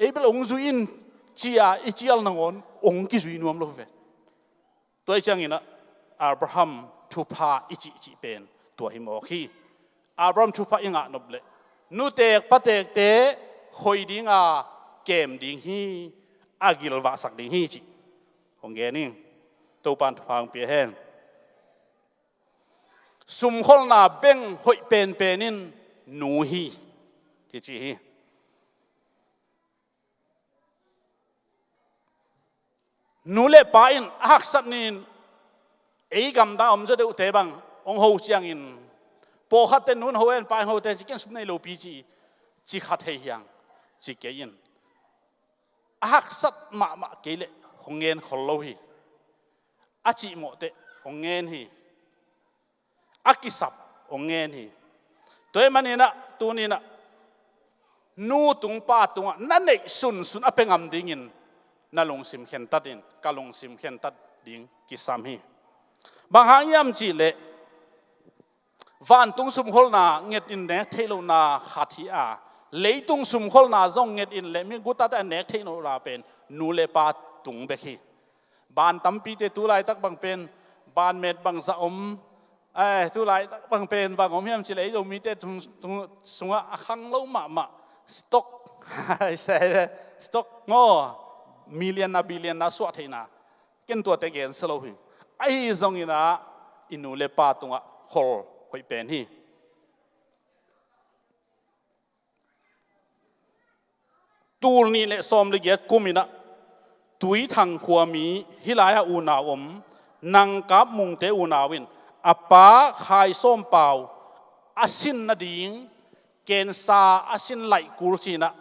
Ei bel ong zui in ci-a i cial nangawn ong kizui nuam lo ve. Tua hi ciangin ah Abraham thupha i cihcih pen tua hi mawk hi. Abraham thupha i ngah nop leh nuteek pateekte khoi dinga kem ding hi, a gilvahsak ding hi cih hong gen ing. Topa'n thupha hong pia hen. Sumkholna beng hoih penpen in nu hi kici hi. Nu le pa in a haksat ni-in ei gamdang a om zaw deuhte bang hong ho ciangin pawlkhatte nu in ho hen, pa in ho hen, ci ken sum nei lopi ci, ci kha thei hiang ci kei in. A haksat mahmah kei leh hong ngen khol lo hi. A cihmawh teh hong ngen hi. A kisap hong ngen hi. Tua ahih manin ah tuni-in ah nu tung pa tungah na neih sunsun a pia ngam dingin na lungsim khentat in, ka lungsim khentat ding kisam hi. Bang hang hiam cih leh vantung sumkholna nget in nek theih lohna khat hi a, leitung sumkholna zong nget in leh mi gutate a nek theih lohna pen nu le pa tung bek hi. Ban tampite tu laitak bang pen ban met bangzah om, eh, tu laitak bang pen bang om hiam cih leh ei Zomite tung, tung, sungah a khang lo mahmah stock, stock maw, million na billion na suah theihna, ken tuate gensia lo hi. Ahi zongin ah i nu le pa tungah khol hoih pen hi. Tul nih le sawm le giat kum in ah Tuithang khuami hih lai-ah unau om Nangkap Mungte unau in a pa Khai Sawm Pau a sin nading kensa a sin laih kul ci-in ah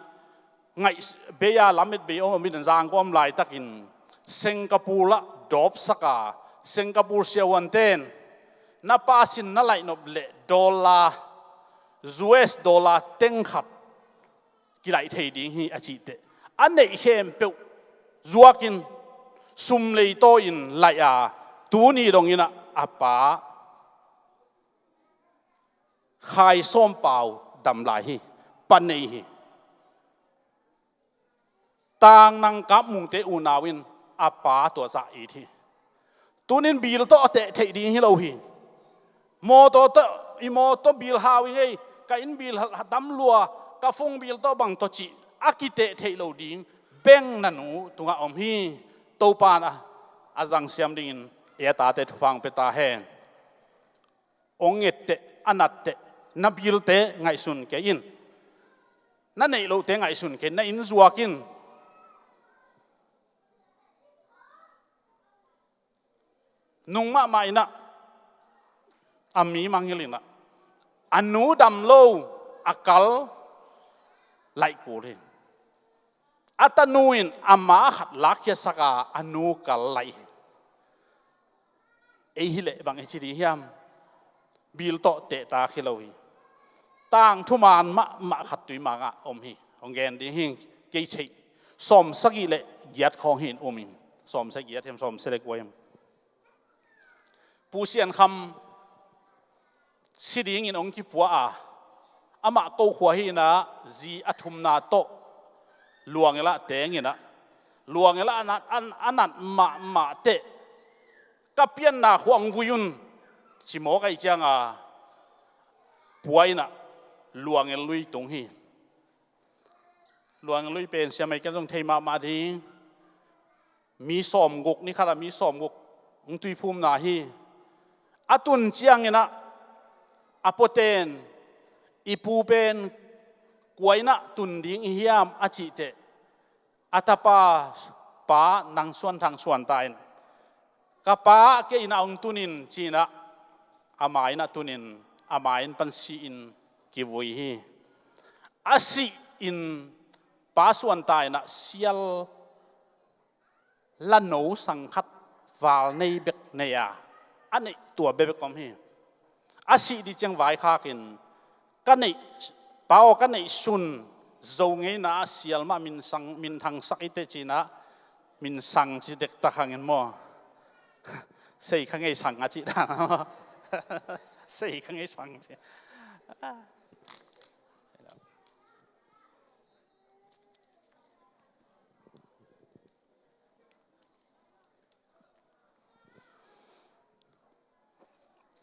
ngaih bei-a lamet bei om om in Zangkong om laitakin Singapore ah dawpsak a, Singapore siavuante'n na pa sin na laih nop leh dollar, U S dollar teng khat kilaih thei ding hi a cih teh a neih khempeuh zuakin sum leitaw in laih a, tuni dongin ah a pa Khai Sawm Pau dam lai hi, pa nei hi. Tang Nangkap Mungte unau in a pa tua zah it hi. Tunin bill tawh a teh theih ding hi lo hi. Mawtaw tawh, i mawtaw bill hau i ngei, ka inn bill dam lua, ka phone bill tawh bang tawh cih a kiteh theih lo ding beng na nu tungah om hi. Topa'n a, a zangsiam dingin ei a tate thupha hong pia ta hen. Hong etteh, a natteh, na bill-te ngaihsun kei in. Na neih lohte ngaihsun kei in, na inn zuak in. Nung mahmah in ah, a mi mangngilh in ah, a nu dam lo, a kal laih kul hi. A tanu in ama khat lakkhiatsak a, a nu kal laih hi. Ei hi leh bang i ci ding hiam? Bill tawh tehtak hi lo hi. Tang thuman mahmah khat tui mangah om hi. Hong gen ding hi, kei theih. Sawmsagih le giat khawng hi in um in. Sawmsagih giat hiam, sawmsagih le kua hiam? Pu Sian Kham si dingin hong kipua a, amah ko khua hi in ah, zi a thumna tawh Luangel ah teng in ah, Luangel ah a nat, a, a nat mahmah teh, ka pianna khua hong vui un, ci mawk ahih ciangin pua in ah Luangel lui tung hi. Luangel lui pen siamai ken zong thei mahmah ding. Mi sawmguk, ni khat ah mi sawmguk hong tuiphumna hi. A tun ciangin ah, a puate'n, i pu pen kua in ah tun ding i hiam a cih teh, a tapa, pa Nang Suan Thang Suan ta in, ka pa kei in ah hong tun in ci in ah, ama in ah tun in, a mai-in pan si-in kivui hi. A si-in pa Suan ta in ah sial lano sangkhat val nei bek nei a, a neih tua bekbek om hi. A sih ding ciang vaikhak in, ka neih, pa aw, ka neihsun zo ngeina ah sial mah min sang, min thangsak i teh ci-in ah, min sang ci dektak hangin maw. Sei kha ngei sang a cih dan. Sei kha ngei sang ci.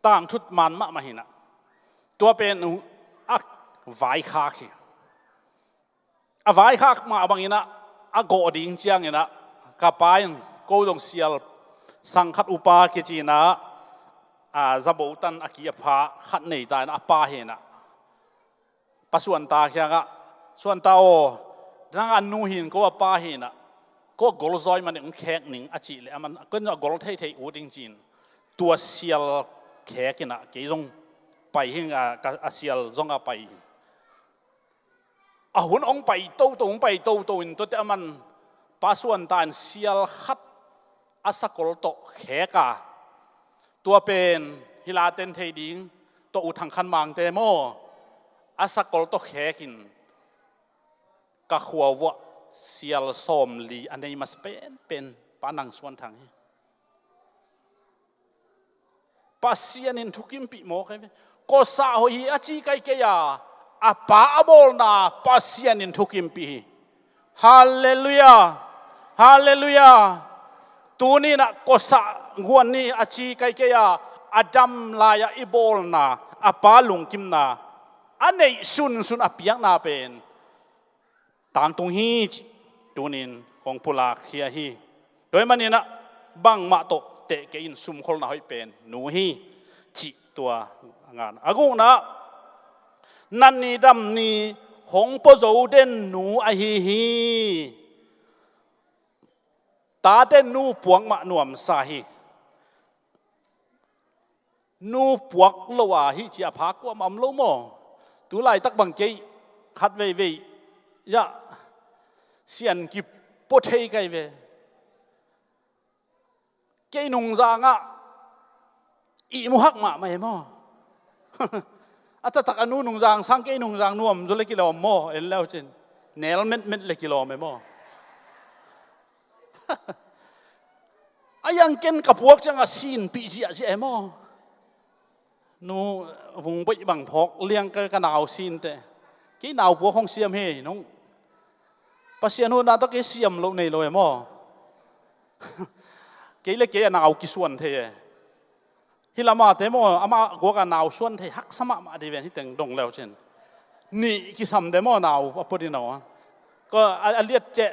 Tangthu man mahmah hi in ah, tua pen uh a vaikhak hi. A vaikhak mah bangin ah, a gawh ding ciangin ah, ka pa in ko zong sial sangkhat upa kici in ah, a, zabotan a ki a pha khat nei ta in ah, a pa hi in ah, pa Suan ta kiangah, Suan ta aw, nang a nu hi in, ko a pa hi in ah, ko a gol zaw ahih manin hong khek ning a cih leh, aman ko in a gol theithei ut ding ci-in, tua sial khek in ah kei zong pai hi ing a, ka, a sial zong a pai hi. A hun hong pai toto, hong pai toto in, tuate aman pa Suan ta in sial khat a sakol tawh khek a, tua pen hih la ten thei ding, tua U Thang Khan Mangte maw, a sakol tawh khek in, ka khua vuah sial sawmli a nei masa penpen pa Nang Suan Thang hi. Pasian in thukimpih mawk hi ve. Kosah hoih hi a ci kai kei a, a pa a bawlna Pasian in thukimpih hi. Halleluiah. Halleluiah. Tuni in ah kosah guan ni a ci kai kei a, a dam lai-ah i bawlna, a pa lungkimna, a neih sunsun a piakna pen tangtung hi cih tunin kong pulak khia hi. Tua ahih manin ah bangmah tawh teh kei in, sumkholna hoih pen nu hi cih tua a ngana. A gukna, nat ni dam ni hong pua zo den nu ahi hi. Tate nu puak mah nuamsa hi. Nu puak lo a hih ci a pha kuamah om lo maw? Tu laitak bang kei khat veivei, ya, sian kipua thei kai ve. Kei nungzangah ihmu hak mahmah e maw? A taktak a nu nungzang sang kei nungzang nuam zaw le kilawm maw? En le uh cin. Nel metmet le kilawm e maw? A iang ken ka puak ciangah sinpih ziahziah e maw? Nu vungboih bang phawk liang ka, ka nau sinte. Kei nau puak hong siam hi, nung Pasian hutna tawh kei siam loh nei lo e maw? Kei le kei a nau kisuan thei e. Hih lamate maw, amah guak a nau suan thei haksa mahmah dih ven, hih teng dong le uh cin. Nih kisam de maw, nau a pua dih naw. Ko a, a liat ceh,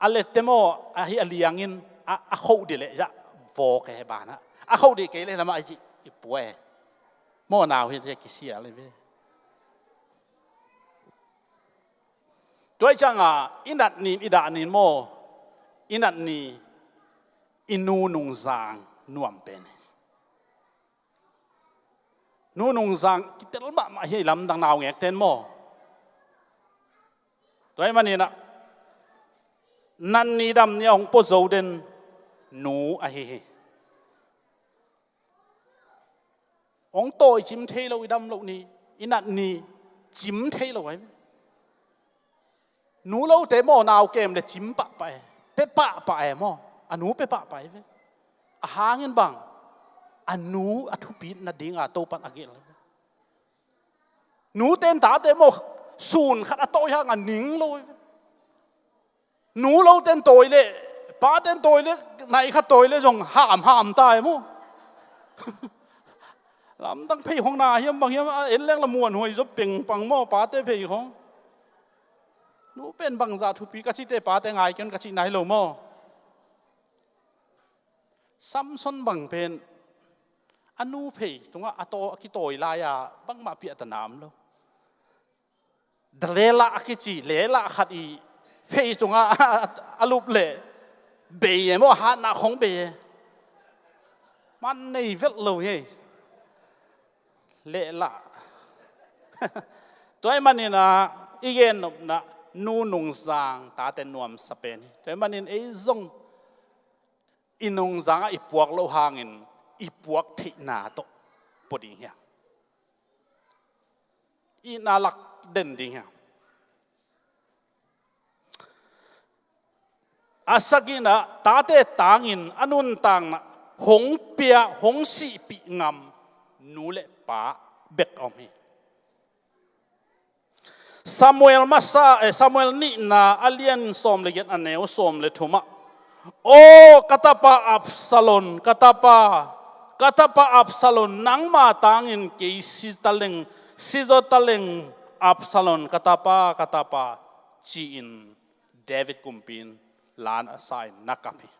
a lette maw, a hih a liangin, a, a khoh dih leh, ya, vawk e banah. A khoh dih kei le lamah i cih, i pua e. Maw nau hi te kisia le ve. Tua i ciangah, i nat ni, i dah ni maw, i nat ni, i nu nungzang nuam pen hi. Nu nungzang kitel mahmah hi, lamdang naungek ten maw. Tua ahih manin ah, nat ni dam ni a hong pua zo den nu ahi hi. Hong tawicim thei lo, i dam loh ni, i nat ni, cim thei lo ahi. Nu lote maw, nau kem le cim pahpah e, pia pahpah e maw, a nu pia pahpah e ve. A hangin bang, a nu a thupit nadinga Topan a gelh e ve. Nute in tate maw, sun khat a tawi hangah ning lo e ve. Nu lote in tawi leh, pate in tawi leh, nai khat tawi leh zong hamham ta e maw. Lamdang phei khong na hiam bang hiam, a en leng la muanhuai zaw pengpang maw, pate phei khong. Nu pen bangzah thupi ka cihte pate ngai kei un ka cih nai lo maw. Samson bang pen a nu phei tungah a taw, a kitawi lai-a bangmah piahtana om lo. Delilah a kici, Delilah khat i phei tungah a lup leh bei e maw, a hatna khong bei e. Man nei velh lo hi. lehlah. Tua ahih manin ah i gennopna nu nungzang tate nuamsa pen hi. Tua ahih manin ei zong i nungzang ah i puak loh hangin i puak theihna tawh pua ding hi hang. Itna lak den ding hi hang. A sagihna, tate tangin a nuntakna hong pia, hong sihpih ngam nu le pa bek a om hi. Samuel masa, eh, Samuel nihna a lian sawm le giat a neu sawm le thum ah, "Aw, ka tapa Absalom, ka tapa, ka tapa Absalom, nangma tangin kei si taleng, si zaw taleng, Absalom, ka tapa, ka tapa," ci-in David kumpi in la a sa in na kap hi.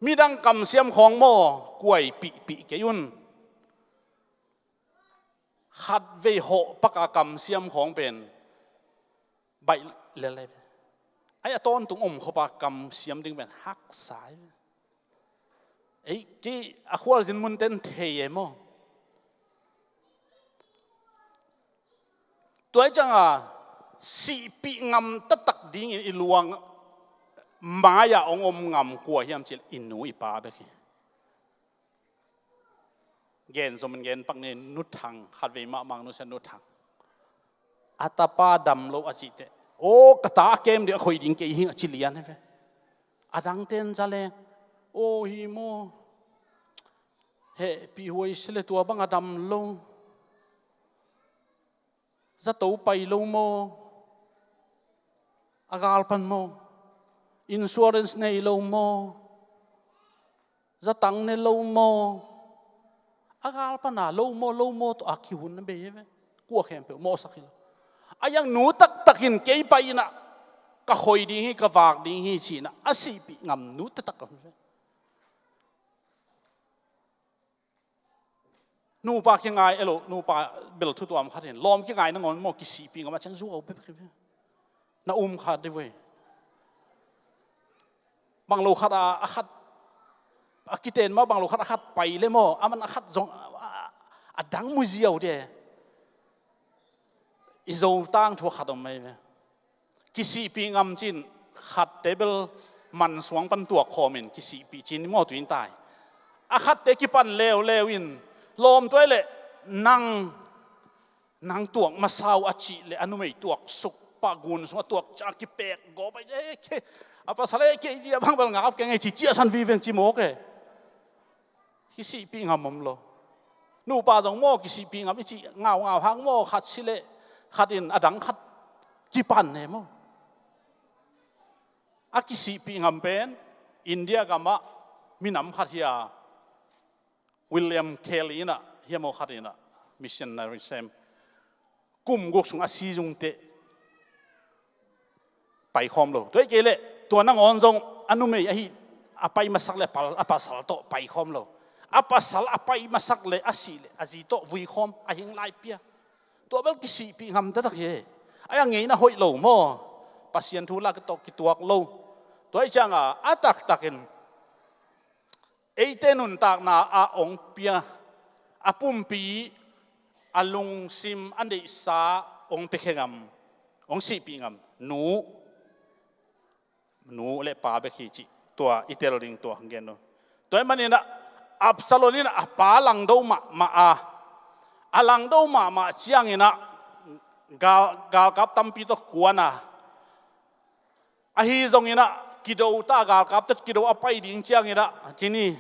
Midang kamsiam khawng maw, kuaipihpih kei un. Khatvei hawh paka kamsiam khawng pen baih lel hi ve. Ai, a tawntung om khawpa kamsiam ding pen haksa hi ve. Ei, kei a khualzin mun ten thei e maw? Tua hi cianga sihpih ngam taktak dingin i luang mai-ah hong om ngam kua hiam cih leh i nu i pa bek hi. Gen zomin gen pak ni, Nu Thang, khatvei mahmah nusia Nu Thang. A tapa dam lo a cih teh, "Aw, ka ta a kem ding a khoi ding kei hi ing," a ci lian hi ve. A dangten za leng, "Aw, hi maw, hehpih huai si le tua bang a dam lo. Zato pai lo maw? A galpan maw? Insurance nei lo maw? Zatang ne lo maw?" A galpan a lo maw, lo maw tawh a kihun na bei hi ve. Kua khempeuh mawhsak hi lo. A hiang nu taktakin kei pai in ah ka khoi ding hi, ka vak ding hi ci-in ah a sihpih ngam nu taktak a om hi ve. Nupa kingai elo, nupa bel thutuam khat in lawm kingai nangawn maw, kisihpih ngam a ciang zuau bek hi ve. Na um kha dih vei. Bang lo khat a, a khat a kiten mah, bang lo khat a khat pai le maw, a man a khat zong a, a dang mu ziau dih. I Zo tangthu a khat om mai ve. Kisihpih ngam cin khatte bel mansuang pan tuak khawmin kisihpih cin i mawtu in tai. A khatte kipan leuleu in lawm tuai le nang, nang tuak masa uh a cih le a numei tuak suk pah gun sung a tuak ciang kipek gawp a, "Eh, ke, a pasal eh, kei dia bang bel ngap keng e," ci ciahsan viven ci mawk e. Kisihpih ngam om lo. Nupa zong maw kisihpih ngam i cih ngaungau hang maw, khat si leh khat in a dang khat kipan e maw. A kisihpih ngam pen India gamah minam khat hi a, William Carey in ah, hiam aw khat in ah, missionary sem. Kum guk sung a si zungteh paikhawm lo. Tua hi kei leh tua nangawn zong a numei ahi a pai masak le a pal, a pasal tawh paikhawm lo. A pasal a pai masak le a sih le a zi tawh vuikhawm, a hing lai pia. Tua bel kisihpih ngam taktak hi. A hiang ngeina hoih lo maw? Pasian thu la tawh kituak lo. Tua hi cianga a taktakin eite nuntakna ah hong pia, a pumpi, a lungsim, a neihsa hong piakhia ngam, hong sihpih ngam nu, nu le pa bek hi cih tua i tel ding tua hong gen uh. Tua ahih manin ah Absalom in a pa langdo mahmah a, a langdo mahmah ciangin ah gal, galkap tampi tawh kuan a, ahi zongin ah kido ta, a galkapte kido a pai ding ciangin ah, ci ni,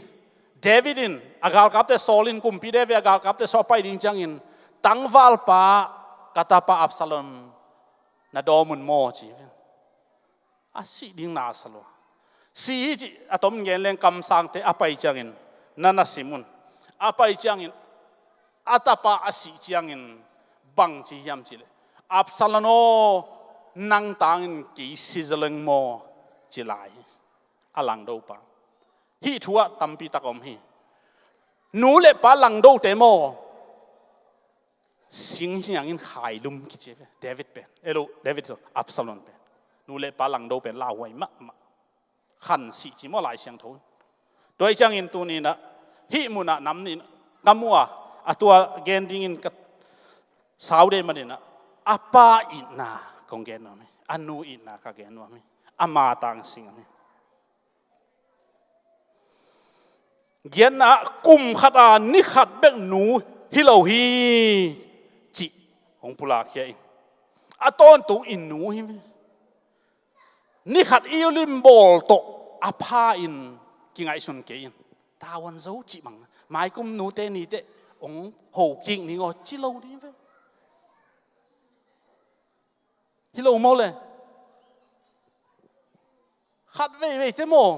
David in, a galkapte Saul in, kumpi David a galkapte Saul a pai ding ciangin, "Tangvalpa, ka tapa Absalom na dawm un maw?" ci hi. A sih ding na sa lua. Si hi cih a tom gen leng kamsangte a pai ciangin na na sim un. A pai ciangin a tapa a sih ciangin bang ci hiam cih leh, "Absalom aw, nang tangin kei si zaw leng maw?" ci lai hi. A langdo pa. Hih thu ah tampi tak om hi. Nu le pa langdote maw, sing hiangin khailum kici ve. David pen, elo, David tawh Absalom pen, nu le pa langdo pen lauhuai mahmah. Khan sih ci maw Lai Siangtho in. Tua hi ciangin tuni in ah hih munah nam nih in ka mu a, A tua gen dingin ka sau deh maninah, a pa itna kong gen nuam hi, a nu itna ka gen nuam hi, a matang sing hi. Giatna ah kum khat a ni khat bek nu hi lo hi cih hong pulakkhia in, a tawntung i nu hi ve. Ni khat i limbawl tawh a pha in kingaihsun kei in, tavuan zo cih bang, maikum nute niteh hong ho kik ning aw ci lo ding ve. Hi lo maw le? Khat veivei te maw?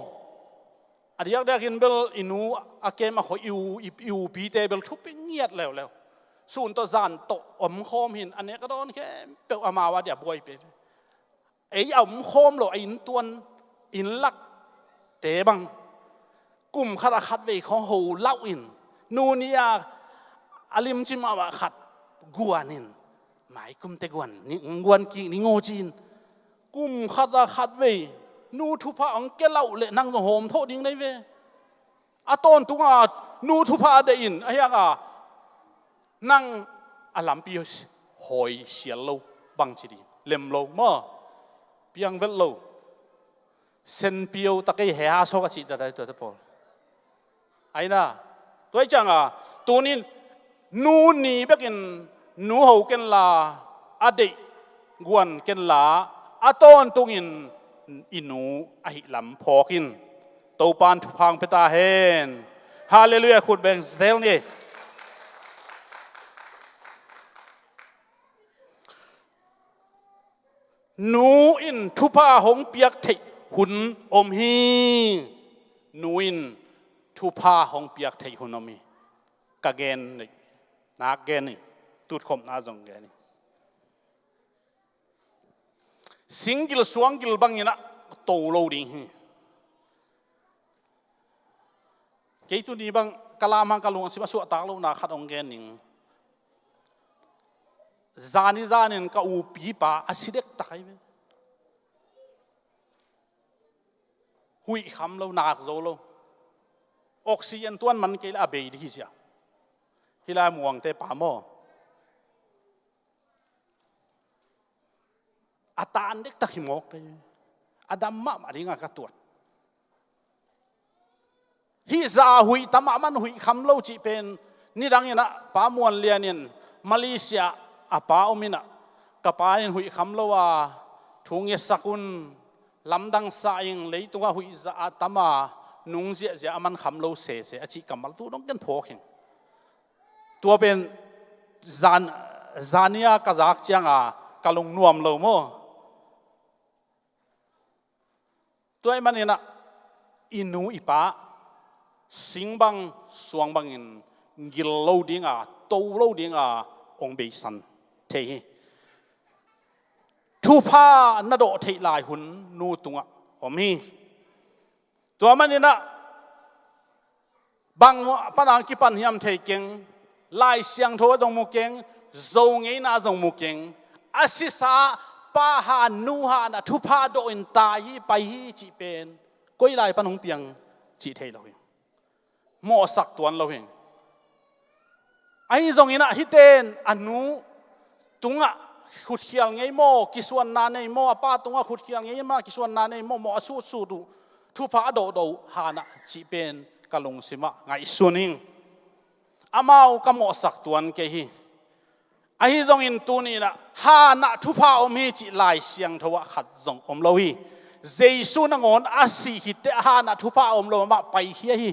A diakdiakin bel i nu a kem a khoi i u, i, i upite bel thupi ngiat leuleu. Sun tawh zan tawh om khawm hin a nek a dawn khempeuh amau a dia buai pe. Ei a om khawm lo a inntuan, innlakte bang kum khat a khat vei khawng ho lauh in, nu ni a a limci mahmah khat guan in, maikumte guan, ni guan kik ning aw ci-in, kum khat a khat vei nu thupha hong kia lauh leh nang zong hawm thawh ding nei ve. A tawntunga nu thupha a deih in, a hianga nang a lampi hawi sial lo bang ci ding, lem lo maw, piang velh lo. Senpio ta kei he ha sawk a cih ta dai tuate pawl. Aina, tua i cianga tunin nu ni bekin nu ho kenla, a deih guan kenla, a tawntungin i nu ahi lam phawk in. Topan thupha hong pia ta hen. Halleluiah, khut beng zel ni. Nu in thupha hong piak theih hun om hi. Nu in thupha hong piak theih hun om hi. Ka gen, nak gen hi. Tutkhopna zong gen hi. Singgil suanggil bangin a to lo ding hi. Kei tuni bang ka lam hang ka lungsim a suahtak lohna khat hong gen ning. Zani zanin ka upipa a si dektak ahi ve. Huih kham lo, nak zo lo. Oxygen tuan man kei le a bei dih hi sia. Hih lai muangte pa maw? A tan dektak hi mawk kei. A dam mahmah dinga ka tuat. Hih za huih tam a man huih kham lo cih pen nidang inah Pa Muan Lian in Malaysia a pa om inah, ka pa in huih kham lo a thu ngetsak un, lamdang sa ing, leitungah huih za a tam a nung ziahziah a man kham lo sese a cih kammal tu dong ken phawk hing. Tua pen zan, zania ka zak cianga ka lungnuam lo maw? Tua ahih maninah i nu i pa sing bang suang bangin gil lo dinga, to lo dinga hong beisan thei hi. Thupha na dawh theih lai hun nu tungah om hi. Tua maninah bang panang kipan hiam thei keng, Lai Siangtho a zong mu keng, Zo ngeina zong mu keng. A sisa pa han nu hanah thupha dawh in tai hi, pai hi cih pen koi lai pan hong piang cih thei lo hi. Mawhsak tuan lo hi. Ahi zonginah hihten a nu tungah khutkhial ngei maw, kisuanna nei maw, a pa tungah khutkhial ngei maw, kisuanna nei maw, mawh a sutsut uh, thupha a dawhdawh uh hanah cih pen ka lungsimah ngaihsun ing. Amau ka mawhsak tuan kei hi. Ahi zongin tuninah hanah thupha om hi cih Lai Siangtho ah khat zong om lo hi. Jesu nangawn a sih khitteh hanah thupha om lo, amah paikhia hi.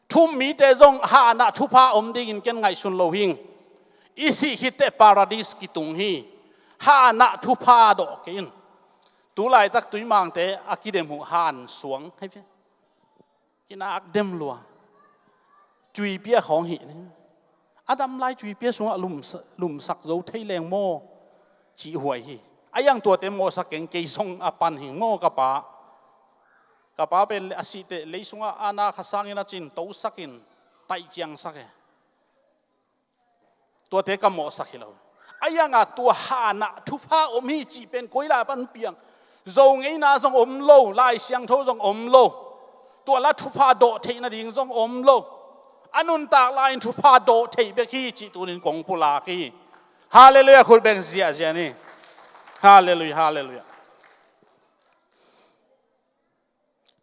Thum mite zong hanah thupha om dingin ken ngaihsun lo hing. I sih khitteh paradis kitung hi. Hanah thupha dawh kei in. Tulaitak tuimangte a kidem uh han suang hi ve. Kinak dem lua. Cuipia khawng hih ni. A dam lai cuipia sungah lumsa-, lumsak zo thei leng maw? Cih huai hi. A iang tuate mawhsak keng, kei zong a pan hing maw ka pa. Ka pa pen a sihteh lei sungah a na kha sangin a cin tosakin taih ciangsak e. Tuate ka mawhsak hi lo. A ianga tua hanah thupha om hi cih pen koi lai pan piang. Zo ngeina zong om lo, Lai Siangtho zong om lo. Tua la thupha dawh theih nading zong om lo. A nuntak lai-in thupha dawh theih bek hi cih tunin kong pulak hi. Halleluiah, khut beng ziahziah ni. Halleluiah, halleluiah.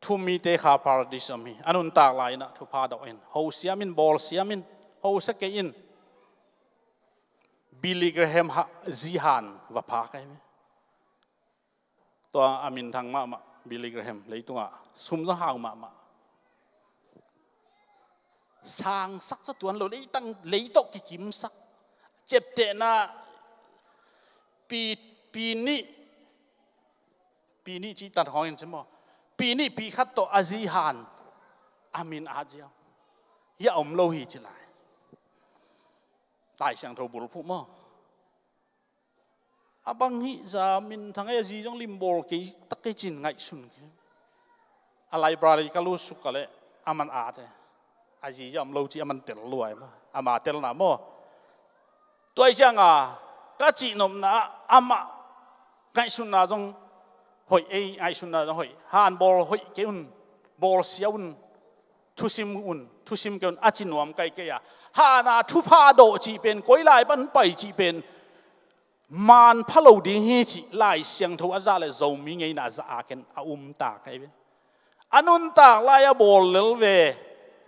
Thumite kha paradis om hi. A nuntak lai-in ah thupha dawh in, ho siam in, bawl siam in, ho sa kei in. Billy Graham ha, zi han va pha kai me. Tua a minthang mahmah, Billy Graham, leitungah sum zong hau mahmah. Sangsak sa tuan lo, leitang, leitawh kikimsak. Ciaptehna pi, pi nih, pi nih cih tan hawng in ci maw. Pi nih pi khat tawh a zi han a min at ziau. Hiah om lo hi ci lai. Lai Siangtho bulphuh maw. A bang hih za minthang ei, a zi zong limbawl kei tak kei cin ngaihsun kei. A library ka lut suk ka leh a man a te. A zi zong om lo ci a man tel luai maw. A ma telna maw. Tua hi cianga ka cihnopna ah amah ngaihsunna zong hoih ei, ngaihsunna zong hoih. Han bawl hoih kei un, bawl sia un, thusim un, thusim kei un, a ci nuam kai kei a. Hana thupha dawh cih pen, koi lai pan pai cih pen, man pha lo ding hi cih Lai Siangtho a zah le Zomi ngeina zah a ken a um ta kai ve. A nuntak lai a bawl lel ve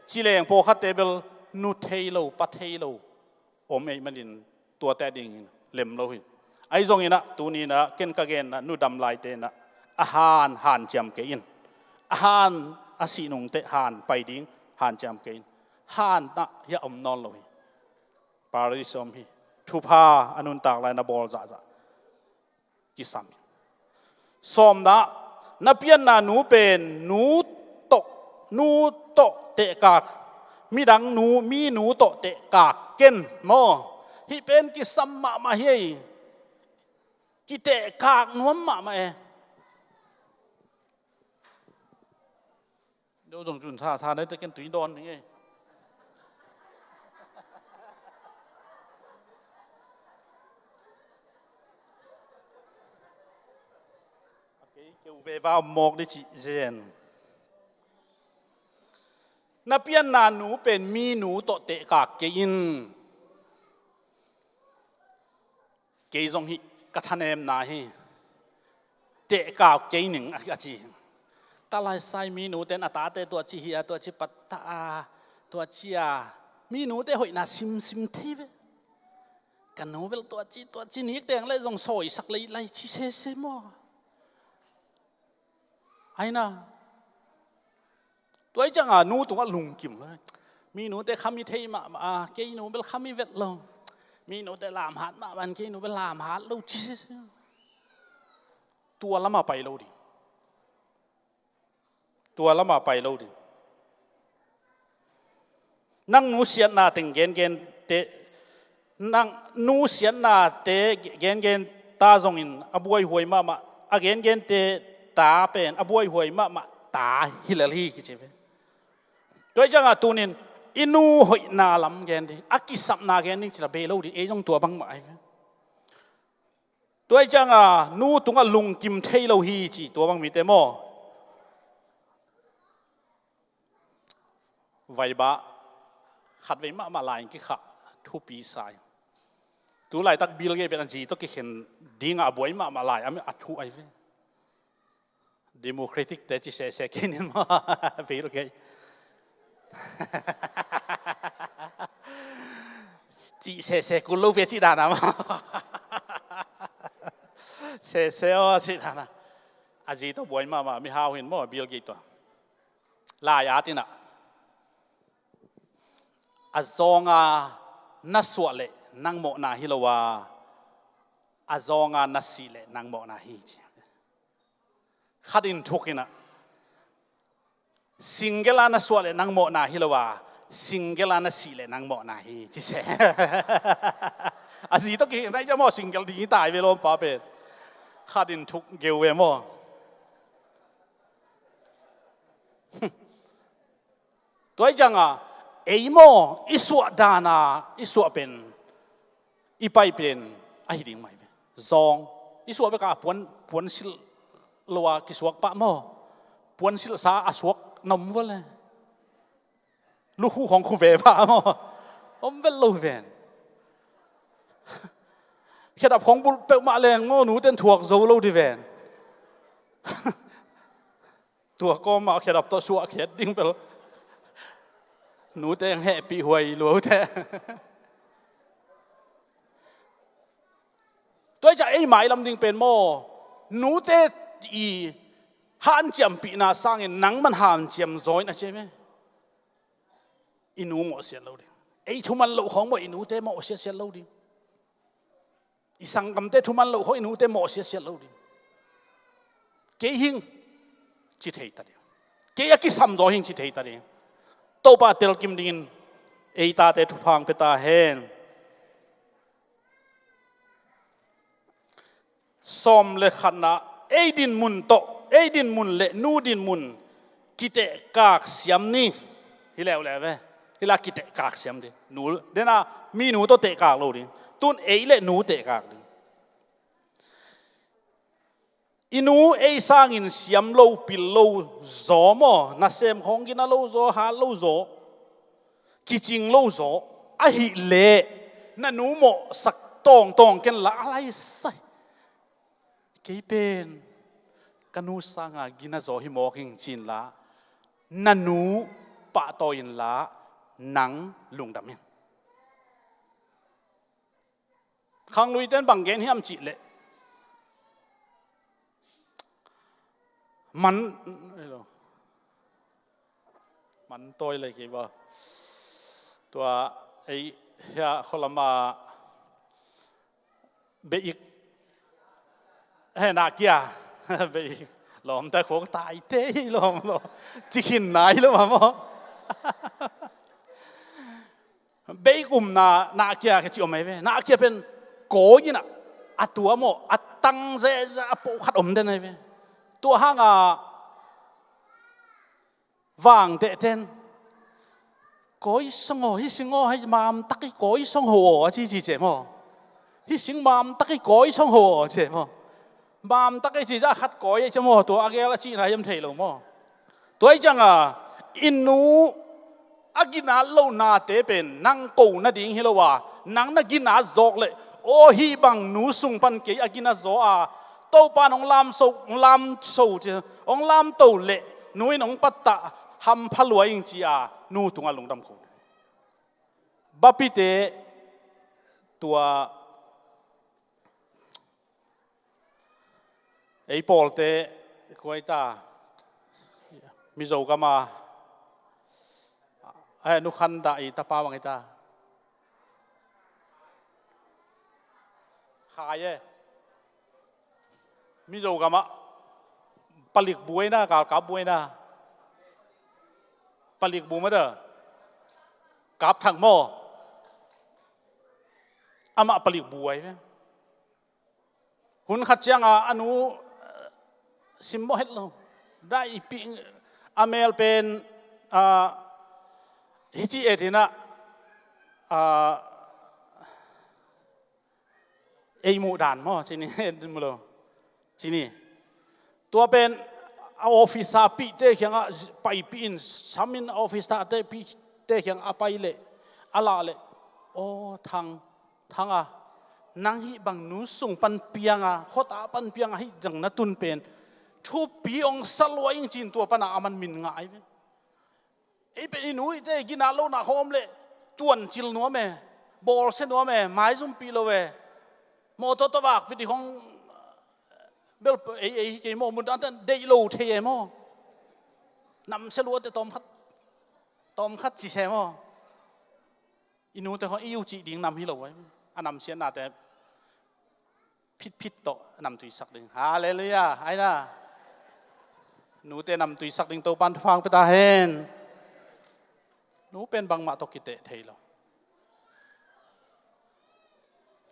ci leng pawlkhatte bel nu thei lo, pa thei lo om ei manin tuate dingin lem lo hi. Ahi zongin ah tuni-in ah ken ka genna nu dam laite in ah a han, hanciam kei in. A han a sih nungteh han pai ding hanciam kei in. Han ah hiah om nawn lo hi. Paradis om hi. Thupha a nuntak lai-in a bawl zahzah kisam hi. Sawmna, na pianna nu pen nu tawh, nu tawh tehkak, midang nu, mi nu tawh tehkak ken maw. Hih pen kisam mahmah hi ei. Kitehkak nuam mahmah e. Deuh zong cun tha, tha nai te ken tui dawn ning ei. A kei keu ve va om mawk di cih zen. Na pianna nu pen mi nu tawh tehkak kei in. Kei zong hih ka thanemna hi. Tehkak kei ning a, a ci. Talaisai mi nute in a tate tua ci hi a, tua ci pat ta a, tua ci a. Mi nute hoihna simsim thei ve. Ka nu bel tua ci, tua ci nik teng le zong sawisak lei lai ci sese maw. Aina. Tua hi cianga nu tungah lungkim lo. Mi nute khami thei mahmah a, kei nu bel khami vet lo. Mi nute lamhat mahmah in kei nu bel lamhat lo ci. Tua lamah pai lo ding. Tua lamah pai lo ding. Nang nu siatna teng gengen te, nang nu siatna te gengen ta zongin a buaihuai mahmah, a gengen te ta pen a buaihuai mahmah ta hi lel hi kici ve. Tua hi cianga tunin i nu hoihna lam gen ding, a kisapna gen ding cila bei lo ding, ei zong tua bangmah ahi ve. Tua hi cianga nu tungah lungkim thei lo hi ci tua bang mite maw. Vaibah khatvei mahmah lai-in kikhah thupi sa hi. Tu laitak Bill Gates pen a zi tawh kikhen dingah a buai mahmah lai a thu ahi ve. Democratic te ci sese kei nin maw. Bill Gates. Cih sese kul lo pia cih dana maw. Sese aw cih dana. A zi tawh buai mahmah mihau hin maw Bill Gates tua. Lai-at in ah, a zawnga na suah leh nang mawhna hi lo a, a zawnga na sih leh nang mawhna hi ci. Khat in thuk in ah, single a na suah leh nang mawhna hi lo a, single a na sih leh nang mawhna hi ci se. A zi tawh kihei ciang maw single ding hi ta hi ve lawmpa pen. Khat in thuk geu ve maw. Tua hi cianga ei maw i suah dana i suah pen, i pai pen ahi ding mai ve. Zawng i suah beka puan, puan silh lo a kisuak pah maw. Puan silhsa a suak na om vua le. Lukhu khong khu ve pha maw? Om vet lo ven. Khedap khong bulh peuhmah leng maw, nuten thuak zo lo di ven. Tua kawmah khedap tawh suah khet ding bel nute ang hehpih huai luaute. Tua hi ciah ei mailam ding pen maw, nute i hanciampihna sangin nangman hanciam zaw in a ci hi ve. I nu mawh siat lo ding. Ei thuman loh khawng maw, i nute mawh siatsiat lo ding. I sanggamte thuman loh khawng i nute mawh siatsiat lo ding. Kei hing ci thei ta ding. Kei a kisam zaw hing ci thei ta ding. Topa telkim dingin ei tate thupha hong pia ta hen. Sawm le khatna, ei dinmun tawh, ei dinmun le nu dinmun kitehkak siam ni. Hi leuleu ve. Hi la kitehkak siam ding. Nu, dena mi nu tawh tehkak lo ding. Tun ei le nu tehkak ding. I nu ei sangin siam lo, pil lo zaw maw, nasem khawng gina lo zaw, hat lo zaw, kicing lo zaw ahih leh na nu mawhsak tawngtawng ken la a lai sai. Kei pen ka nu sanga gina zaw hi mawk ing ci inla, na nu pahtawi inla, nang lungdam in. Khangluite in bang gen hiam cih leh, man, man tawi lei kei va. Tua ei hia kholama beik, he, na kia beik lawmte khuak taite hi lawm lo. Cikhin nai lo ma maw? Beik umna na kia ka ci om ei ve. Na kia pen kawi inah a tua maw, a tang zeza a poh khat om den ei ve. Tua hanga vangtehten, kawi song aw, hi sing aw, hei mamtak i kawi song ho aw a cici ce maw? Hi sing mamtak i kawi song ho aw ce maw? Mamtak i ci za khat kawi ei ce maw? Tua a gel a cihna hiam thei lo maw? Tua i cianga i nu a ginat lohnate pen nang ko nading hi lo a, nang na ginat zawk leh, aw, hih bang nu sung pan kei a ginat zaw a, Topa in hong lamso, hong lamso ci, hong lamto leh nu in hong pattah hampha lua ing ci a, nu tungah lungdam ko. Bapite tua ei pawlte kua hi ta, Mizo gama, eh, Nu Khan Dah i tapa bang hi ta. Khai e. Mizo gamah palik buaina, galkap buaina. Palik bu mah da. Kap Thang maw. Amah palik buai ve. Hun khat cianga a nu, eh, simmawh het lo. Daihpih a mel pen, ah, hici et inah, ah, ei muh dan maw, cini, et mu lo. Cini. Tua pen a office a pihte kiangah paipih in, samin a office a te pihte kiangah a pai leh, a lah leh, aw, Thang, Thang a, nang hih bang nu sung pan pianga, khuata pan pianga hih zang na tun pen thupi hong sa lua ing ci-in tua pana aman min ngah ai ve. Ei pen i nu ihte ginat lohna khawm leh tuancil nuam e, bawlsia nuam e, maizumpih lo e. Mawtaw tawh vakpih dih khawng bel ei, ei hi kei maw, mun dante deih lo thei e maw. Namsia luate tawmkhat, tawmkhat ci se maw. I nute khawng i uh cih ding nam hi lo e. A namsiatnate phitphit tawh namtuisak ding. Halleluiah. Aina. Nute namtuisak ding Topan thupha hong pia ta hen. Nu pen bangmah tawh kiteh thei lo.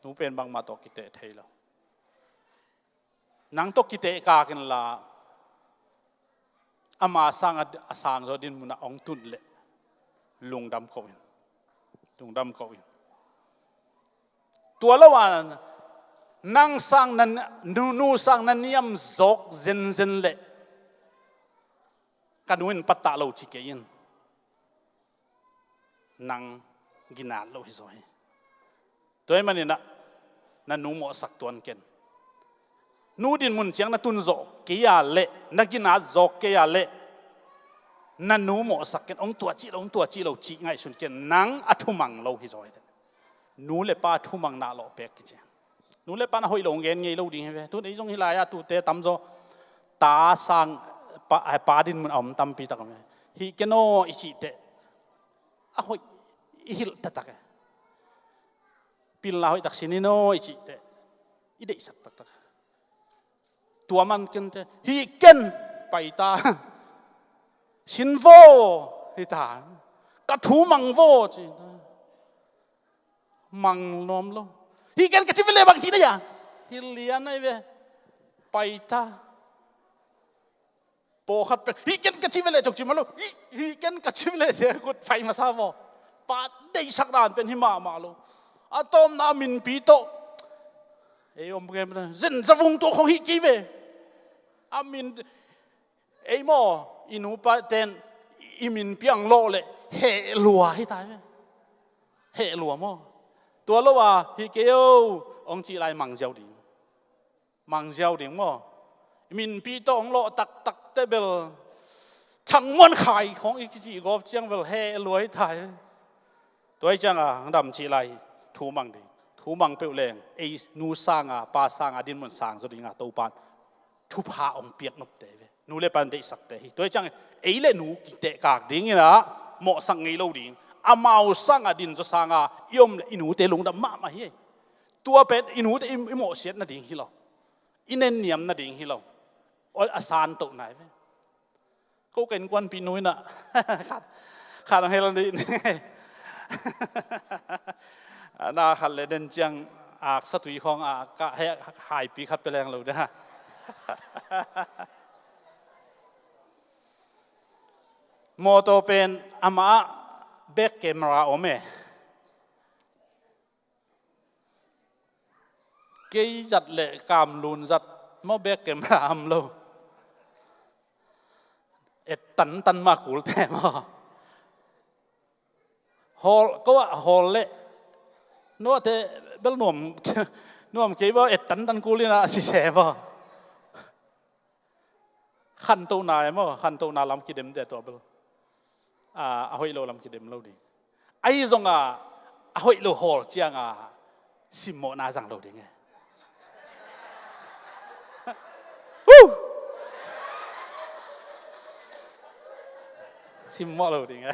Nu pen bangmah tawh kiteh thei lo. Nang tawh kiteh kak inla, ama sangah a sangzaw dinmunah hong tun leh lungdam ko in. Lungdam ko in. Tua lo a nang sang na, nu, nu sang na niam zawk zenzen leh ka nu in pattah lo ci kei in. Nang ginat lo hi zaw hi. Tua ahih manin ah na nu mawhsak tuan ken. Nu din mun ciang na tun zawh kei a leh, na ginat zawk kei a leh, na nu mawhsak ken, hong tuah cih lo, hong tuah cih lo cih ngaihsun ken. Nang a thumang lo hi zaw hi. Nu le pa thumang na lawh pek kici. Nu le pa na hoih lo hong gen ngei lo ding hi ve. Tun ei zong hi lai-ah tute tamzaw ta sang pa, pa din mun a om tampi tak om hi. Hih ken aw i cih teh a hoih i hilh taktak e. Pilna hoih tak sin in aw i cih teh i deihsak taktak. Tua man ken teh, hih ken pai ta, sin vaw, hi ta, ka thu mang vaw ci ta. Mang nuam lo. Hih ken ka ci ve leh bang ci na ia, hi lian ai ve. Pai ta. Pawlkhat pen hih ken ka ci ve leh cong ci mah lo. Hih, hih ken ka ci ve leh sia kut fai masa maw. Pa deihsak dan pen hi mahmah lo. A tawpna a minpi tawh ei om ken zen zavung tawh khong hih kei ve. A min, ei maw, i nupa ten i minpi ang lawh leh heh lua hi ta ve. Heh lua maw. Tua lo a hih kei o hong cih lai mang ziau ding. Mang ziau ding maw. Minpi tawh hong lawh taktak teh bel, Thang Muan Khai khong i kicih gawp ciang bel heh lua hi ta hi. Tua hi ciang a hong dam cih lai, thu mang ding. Thu mang peuh leng ei nu sang a, pa sang a dinmun sang zaw ding a Topan thupha hong piak nop te ve. Nu le pa deihsak te hi. Tua hi ciang ei le nu kitehkak ding in ah, mawhsak ngei lo ding. Amau sang a din zaw sang a i om leh i nute lungdam mahmah hi. Tua pen i nute i, i mawhsiat nading hi lo. I nenniam nading hi lo. Ol a san toh nai ve. Ko ka innkuanpih nu in ah khat, khat hong hel dih. Na khat le den ciang aksa tui khawng a ka he, haipi khat pia leng lo dia. Mawtaw pen amah ah back camera om e. Kei zat le Kam Lun zat maw, back camera om lo. Et tantan mah kul te maw. Hawl, ko ah hawl le. Nuate bel nuam, nuam kei maw, et tantan kul in ah sise maw. Khantohna e maw, khantohna lam kidem te tua bel. A, a hoih lo lam kidem lo ding. Ahi zong a, a hoih lo hawl ciang a simmawhna zang lo ding e. Huh! Simmawh lo ding e.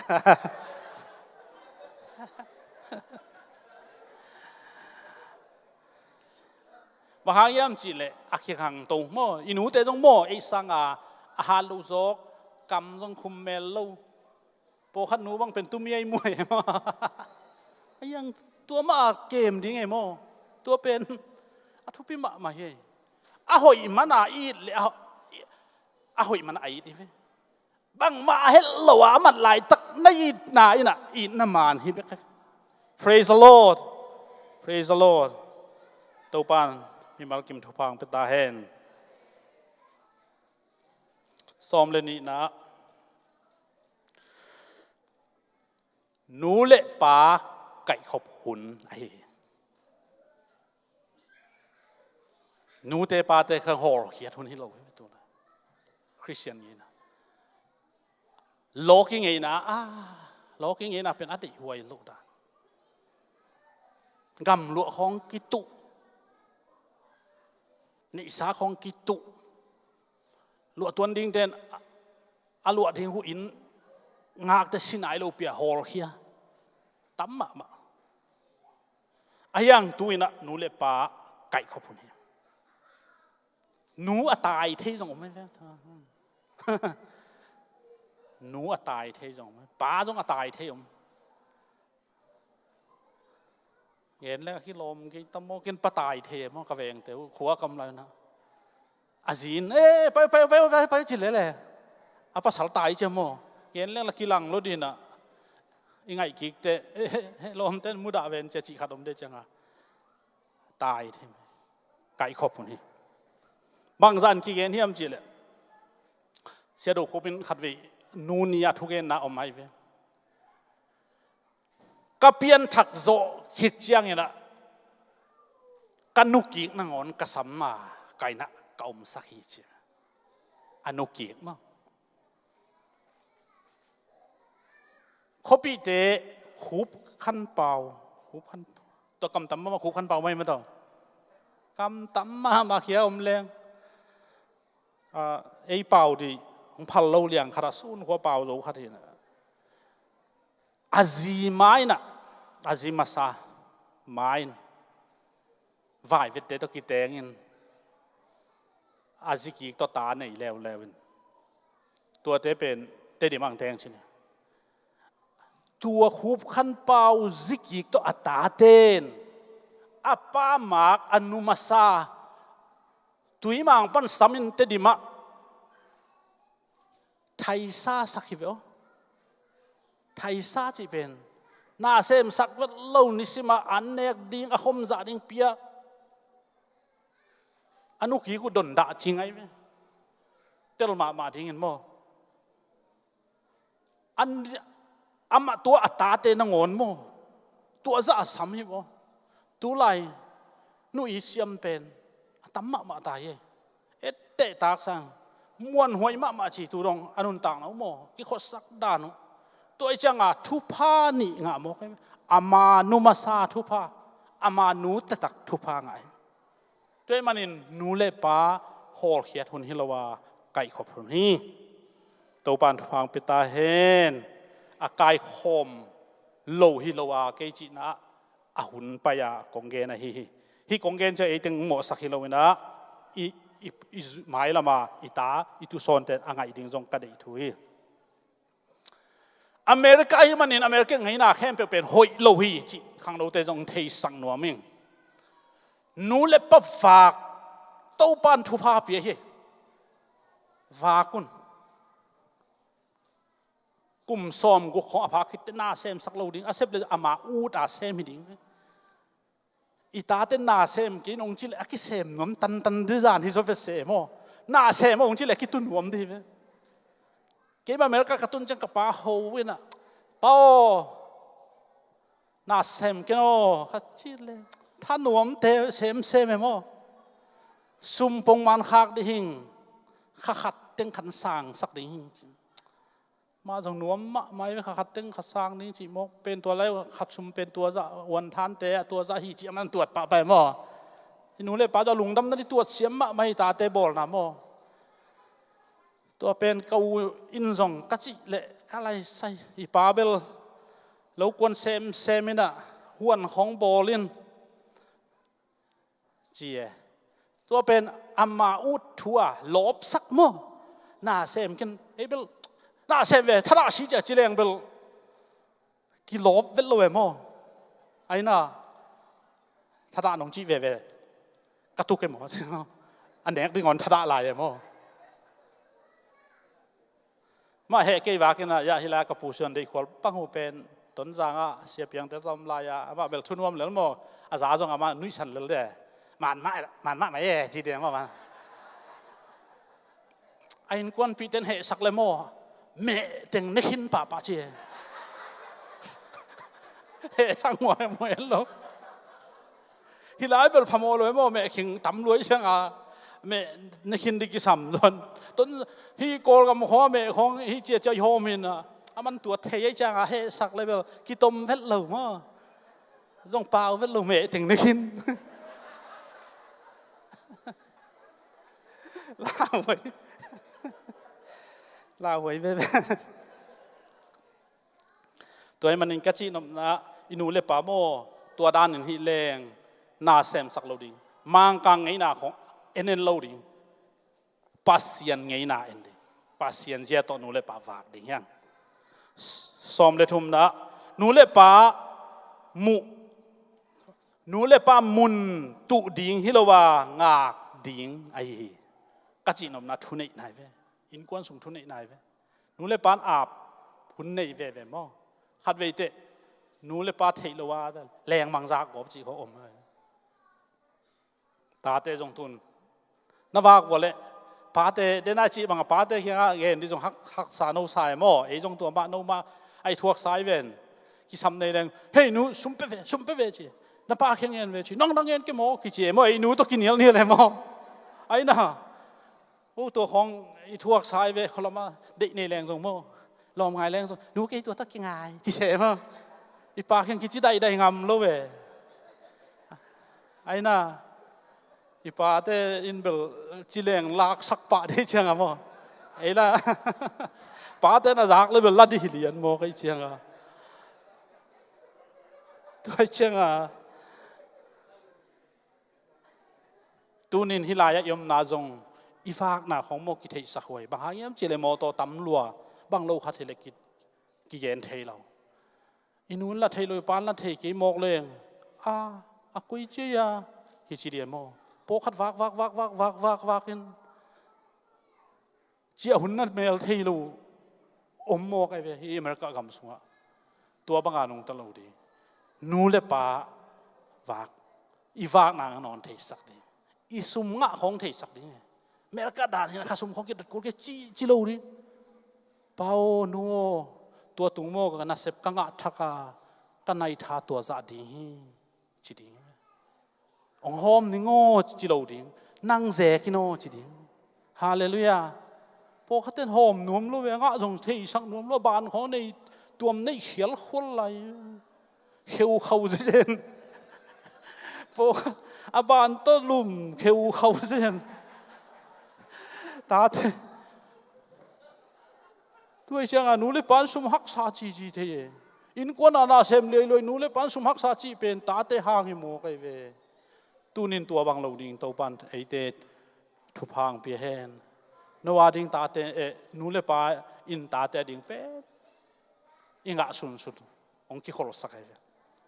Bang hang hiam cih leh a kihangto maw, i nute zong maw, ei sang a, a hat lo zawk, kam zong khum mel lo. Pawlkhat nu bang pen tumi ei muai e maw. A hiang tua mah a kem ding e maw. Tua pen a thupi mahmah hi. A hoih man a it leh a, a hoih man a it hi ve. Bangmah a het lo a, a mat laitak na itna in ah itna man hi bek hi. Praise the Lord. Praise the Lord. Topan mimal kim thupha hong pia ta hen. Sawm le nihna, nu le pa kaihkhop hun ahi hi. Nute pate kha hawlkhiat hun hi lo hi tu na. Khristian ngeina, lawki ngeina, a, lawki ngeina pen a deihhuai loh dan. Gamluah khawng kituh, neihsa khawng kituh, luah tuan dingten a, a luah ding huhin ngakte sinai lo pia hawlkhia tam mahmah. A hiang tu in ah nu le pa kaihkhop hun hi. Nu a tai thei zong om hi ve. Nu a tai thei zong om hi. Pa zong a tai thei om. Gen leng a kilawm kei tam maw, ken pa tai thei maw, ka vengte uh khua kam lai na. A zin, eh, pai, pai, pai, pai, pai, ci lele. A pasal tai cia maw. Gen leng la kilang lo dina. I ngaih kikte, eh, eh, eh, lawmte mudah ven cia cih khat om de cianga. Tai thei. Kaihkhop hun hi. Bangzah in kigen hiam cih leh, Sia Do Khup in khatvei nu ni a thugenna om ahi ve. Ka pianthak zawh khit ciangin ah ka nukik nangawn ka sam a, ka inn ah ka omsak hi ci a. A nukik maw? Khuapihte Khup Khan Pau, Khup Khan, tua kam tam mah, Khup Khan Pau mah hi mah tawh. Kam tam mahmah khia om leng. Ah, ei pau dih hong phal lo liang khat ah sun khua pau zo khat hi na. A zi ma-in ah, a zi masa ma-in vai vette tawh kitengin, a zi kik tawh ta nei leuleu in, tuate pen Tedim ah hong teng cin hi. Tua Khup Khan Pau zi kik tawh a tate in a pa Mak, a nu masa Tuimang pan samin Tedim ah thaisa sak hi ve aw. Thaisa cih pen na semsak vet lo, nisim ah an nek ding, a khom zah ding pia. A nu kik uh don dah ci ngai ve. Tel mahmah dingin maw. An, amah tua a tate nangawn maw, tua zah a sam hi maw. Tulai nu i siam pen a tam mahmah ta hi. Etteh taksang muanhuai mahmah ci tu dong a nuntakna uh maw, kikhuasak dan uh. Tua i cianga thupha nih ngah mawk hi. Ama nu masa thupha, ama nu taktak thupha ngah hi. Tua ahih manin nu le pa hawlkhiat hun hi lo a, kaihkhop hun hi. Topa'n thupha hong pia ta hen. A kaikhawm lo hi lo a, kei cihna ah a hun pai a kong gen ahi hi. Hih kong gen ciang ei teng mawhsak hi lo in ah, i, i, i mailam a i ta, i tusawnte'n a ngaih ding zong ka deih thu hi. America ahih manin America ngeina khempeuh pen hoih lo hi cih khangnote zong theisak nuam ing. Nu le pa vak, Topa'n thupha pia hi. Vak un. Kum sawmguk khawng a phak khit teh na semsak lo ding, a sep leh ama ut a sem hi ding. I tate na sem kei in hong cih leh a kisem nuam tantan ding zan hi zaw ve se maw. Na sem aw hong cih leh a kitu nuam ding hi ve. Keimah America ka tun ciang ka pa ho in ah, "Pa aw, na sem kei in aw," ka cih leh, "Thanuamte semsem e maw. Sum pongman khak ding hing, kha khat teng khan sangsak ding hing." Mah zong nuam mahmah hi ve, kha khat teng kha sang ding cih mawk pen, tua lai khat sum pen tua zah, uanthante ah tua zah hi cih a man tuat pahpah hi maw. I nu le pa zong lungdam na ding tuat siam mahmah hi, tate bawlna maw. Tua pen ka u in zong ka cih leh ka lai sai, i pa bel lo kuan semsem in ah, huan khawng bawl in ci e. Tua pen ama ut thu a lawpsak maw. Na sem kei in, ei bel na sem ve, thadah si ci a ci leng bel kilawp vet lo e maw. Aina, thadah nong cih veve ka tuk e maw. A nek ding awn thadah lai e maw. Mah heh kei vak in ah, ya, hih lai ka pu Suan Deih Khual pang uh pen Tonzang ah sia piangte tawm lai ah, amah bel thunuam lel maw, a za zong amah nuihsan lel de. Man mah, man mah mah e, ci de maw, man. A innkuanpihte in hehsak le maw, meh teng ne khin pahpah ci e. Hehsak muai muai lo. Hih lai bel phamawh lo e maw, meh khing tam lua i ciang a, meh ne khin ding kisam zaw in. Tua hih Kawlgam khawng a meh khawng hih ciacia i hawm hi in ah, a man tuat thei a i ciang a hehsak le bel kitom vet lo maw. Zong pau vet lo, meh teng ne khin. Lauhuai. Lauhuai veve. Tua ahih manin ka cihnopna, i nu le pa maw, tua danin hih leng na semsak lo ding. Mangkang ngeina khawng en en lo ding. Pasian ngeina en ding. Pasian zia tawh nu le pa vak ding hi hang. Sawm le thumna, nu le pa muh, nu le pa mun tuh ding hi lo a, ngak ding ahi hi. Ka cihnopna thuneihna hi ve. Innkuan sung thuneihna hi ve. Nu le pa'n ap hun nei veve maw. Khatvei teh nu le pa theih lo a lengmang zak gawp cih khawng om. Tate zong tun na vak vua leh, pate, den a i cih bang a pate kiangah gen ding zong hak, haksa no sa e maw. Ei zong tua mah no mah a i thuaksa i ven. Kisam nei leng, "Hei nu, sum pe ve, sum pe ve," ci. "Na pa kiang ngen ve," ci. "Nang na ngen kei maw?" kici e maw, ei nu tawh kinialnial e maw. Aina, o, tua khawng i thuaksa i ve, khualama deih nei leng zong maw, lawm ngai leng zong, "Nu, kei tua tawh kingai," ci se maw. I pa kiang kici daidai ngam lo ve. Aina, i pate in bel ci leng laksak pah dei cianga maw. Ei la, pate na zak le bel la dih lian maw kei cianga. Tua cianga, tunin hih lai-ah i omna zong i vakna khawng maw kitheihsak huai. Bang hang hiam cih leh mawtaw tam lua, bang lo khat hi leh ki, kigen thei lo. I nu in la thei lo, i pa in la thei kei mawk leng, "A, a koi cia a," kici dia maw. Pawlkhat vak, vak, vak, vak, vak, vak, vak in, ciah hun na mel thei lo om mawk ai ve, hih America gam sungah. Tua banga nungta lo ding. Nu le pa vak, i vakna nawn theisak ding. I sum ngah khawng theisak ding. America dan hi na, "Kha sum khawng kidot kul kei," ci, ci lo ding. "Pa aw, nu aw, tua tung maw ka nasep ka ngah thak a, ka nai tha tua zah ding hi," ci ding. "Hong hawm ning aw," ci lo ding. "Nang zek in aw," ci ding. Halleluiah. Pawlkhat ten hawm nuam lo ve, ngah zong theisak nuam lo, a ban khawng nei, tuam neih khial khual lai. Kheu khau zen. Pawlkhat a ban tawh lum kheu khau zen. Tate. Tua cianga nu le pa in sum haksa cici thei e. Innkuan a na sem leiloi, nu le pa in sum haksa cih pen tate hang hi mawk ai ve. Tunin tua bang lo ding Topan eite thupha hong pia hen. No a ding tate, eh, nu le pa in tate a ding pen i ngah sunsun hong kikholsak ai ve.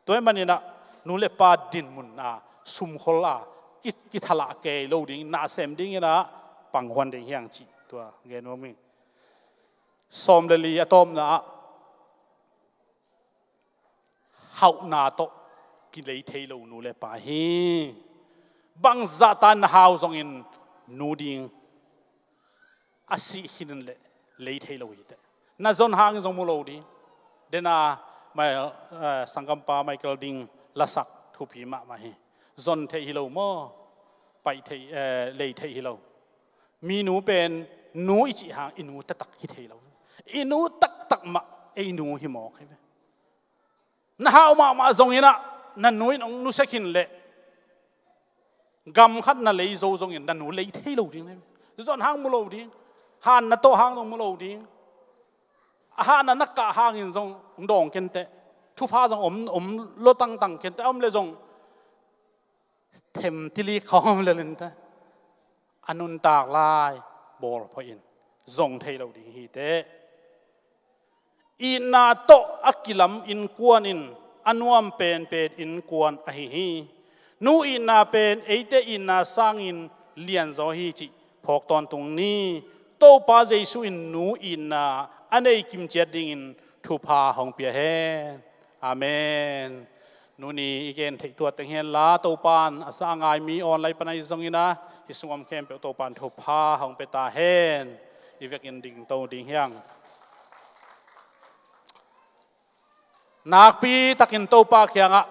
Tua ahih maninah nu le pa dinmun a sumkhol a ki, kithalah kei lo ding, na sem dinginah panghuan ding hiang cih tua gen nuam ing. Sawm le li a tawpna ah hauhna tawh kilei thei lo nu le pa hi. Bangzah tan na hau zongin nu ding a sih khin in leh lei thei lo hi teh. Na zon hangin zong mu lo ding. Dena mai, eh, sanggampa Michael Ding lasak thupi mahmah hi. Zon theih hi lo maw? Paih theih, eh, lei theih hi lo. Mi nu pen nu i cih hang i nu taktak hi thei lo. I nu taktak mah ei nu hi mawk hi ve. Na hau mahmah zonginah na nu in hong nusia khin leh gam khat na lei zo zongin na nu lei thei lo ding. Zon hang mu lo ding. Hanna tawh hang zong mu lo ding. A hahna na kah hangin zong hong dawng kenteh. Thupha zong om, om lo tangtang kenteh. A om le zong themtilik khawng om lelin ta, a nuntak lai bawlphoh in zong thei lo ding hi teh. Itna tawh a kilam innkuan in a nuam penpen innkuan ahi hi. Nu itna pen eite itna sangin lianzaw hi cih phawk tawntung ni. Topa Jesu in nu itna a nei kimciat dingin thupha hong pia hen. Amen. Nuni i gen theih tuat teng henla, Topan a sa a ngai mi online pan ahi zongin a, hih sung om khempeuh Topan thupha hong pia ta hen. I vekin dingto ding hiang. Nakpi takin Topa kiangah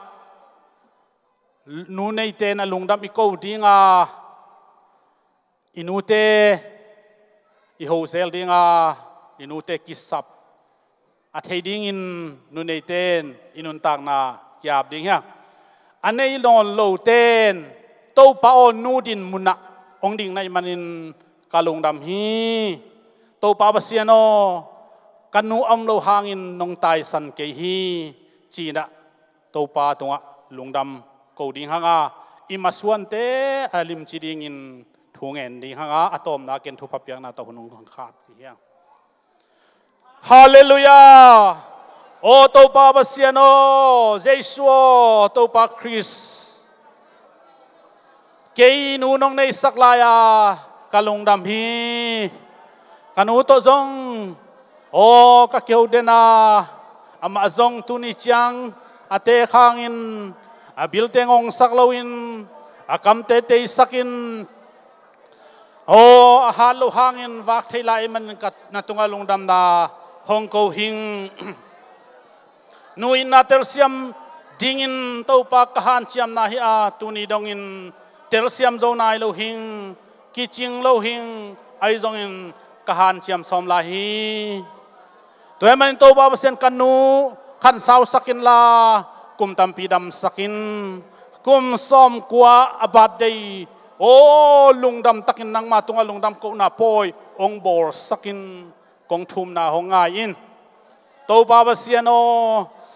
nu neite in a lungdam i ko dinga, i nute i hozel dinga, i nute kisap a thei dingin nu neite in i nuntakna ki-ap ding hiang. A nei nawn lote in, Topa aw, nu din munah hong ding na hih manin ka lungdam hi. Topa Pasian aw, ka nu a om lo hangin nong taisan kei hi, ci-inah Topa tungah lungdam ko ding hanga, i masuante a limci dingin thu ngen ding hanga, a tawpna ken thupha piakna tawh hun hong khak ding hiang. Halleluiah. Aw Topa Pasian aw, Jesu aw, Topa Khrist. Kei nu nong neihsak lai-a ka lungdam hi. Ka nu tawh zong, aw, ka keu den a, amah zong tuni ciang a teek hangin, a bilte ngongsak loin, a kamte teisakin, aw, a hat loh hangin vak thei lai ahih manin ka, na tungah lungdamna hong ko hing. Nu itna telsiam dingin Topa ka hanciamna hi a, tuni dongin telsiam zo nai lo hing, kicing lo hing, ahi zongin ka hanciam sawm lai hi. Tua ahih manin Topa Pasian, ka nu khansau sak inla, kum tampi damsak in, kum sawmkua a birthday, aw lungdam takin nangma tungah lungdam kohna pawi hong bawlsak in, kong thumna hong ngai in. Topa Pasian aw,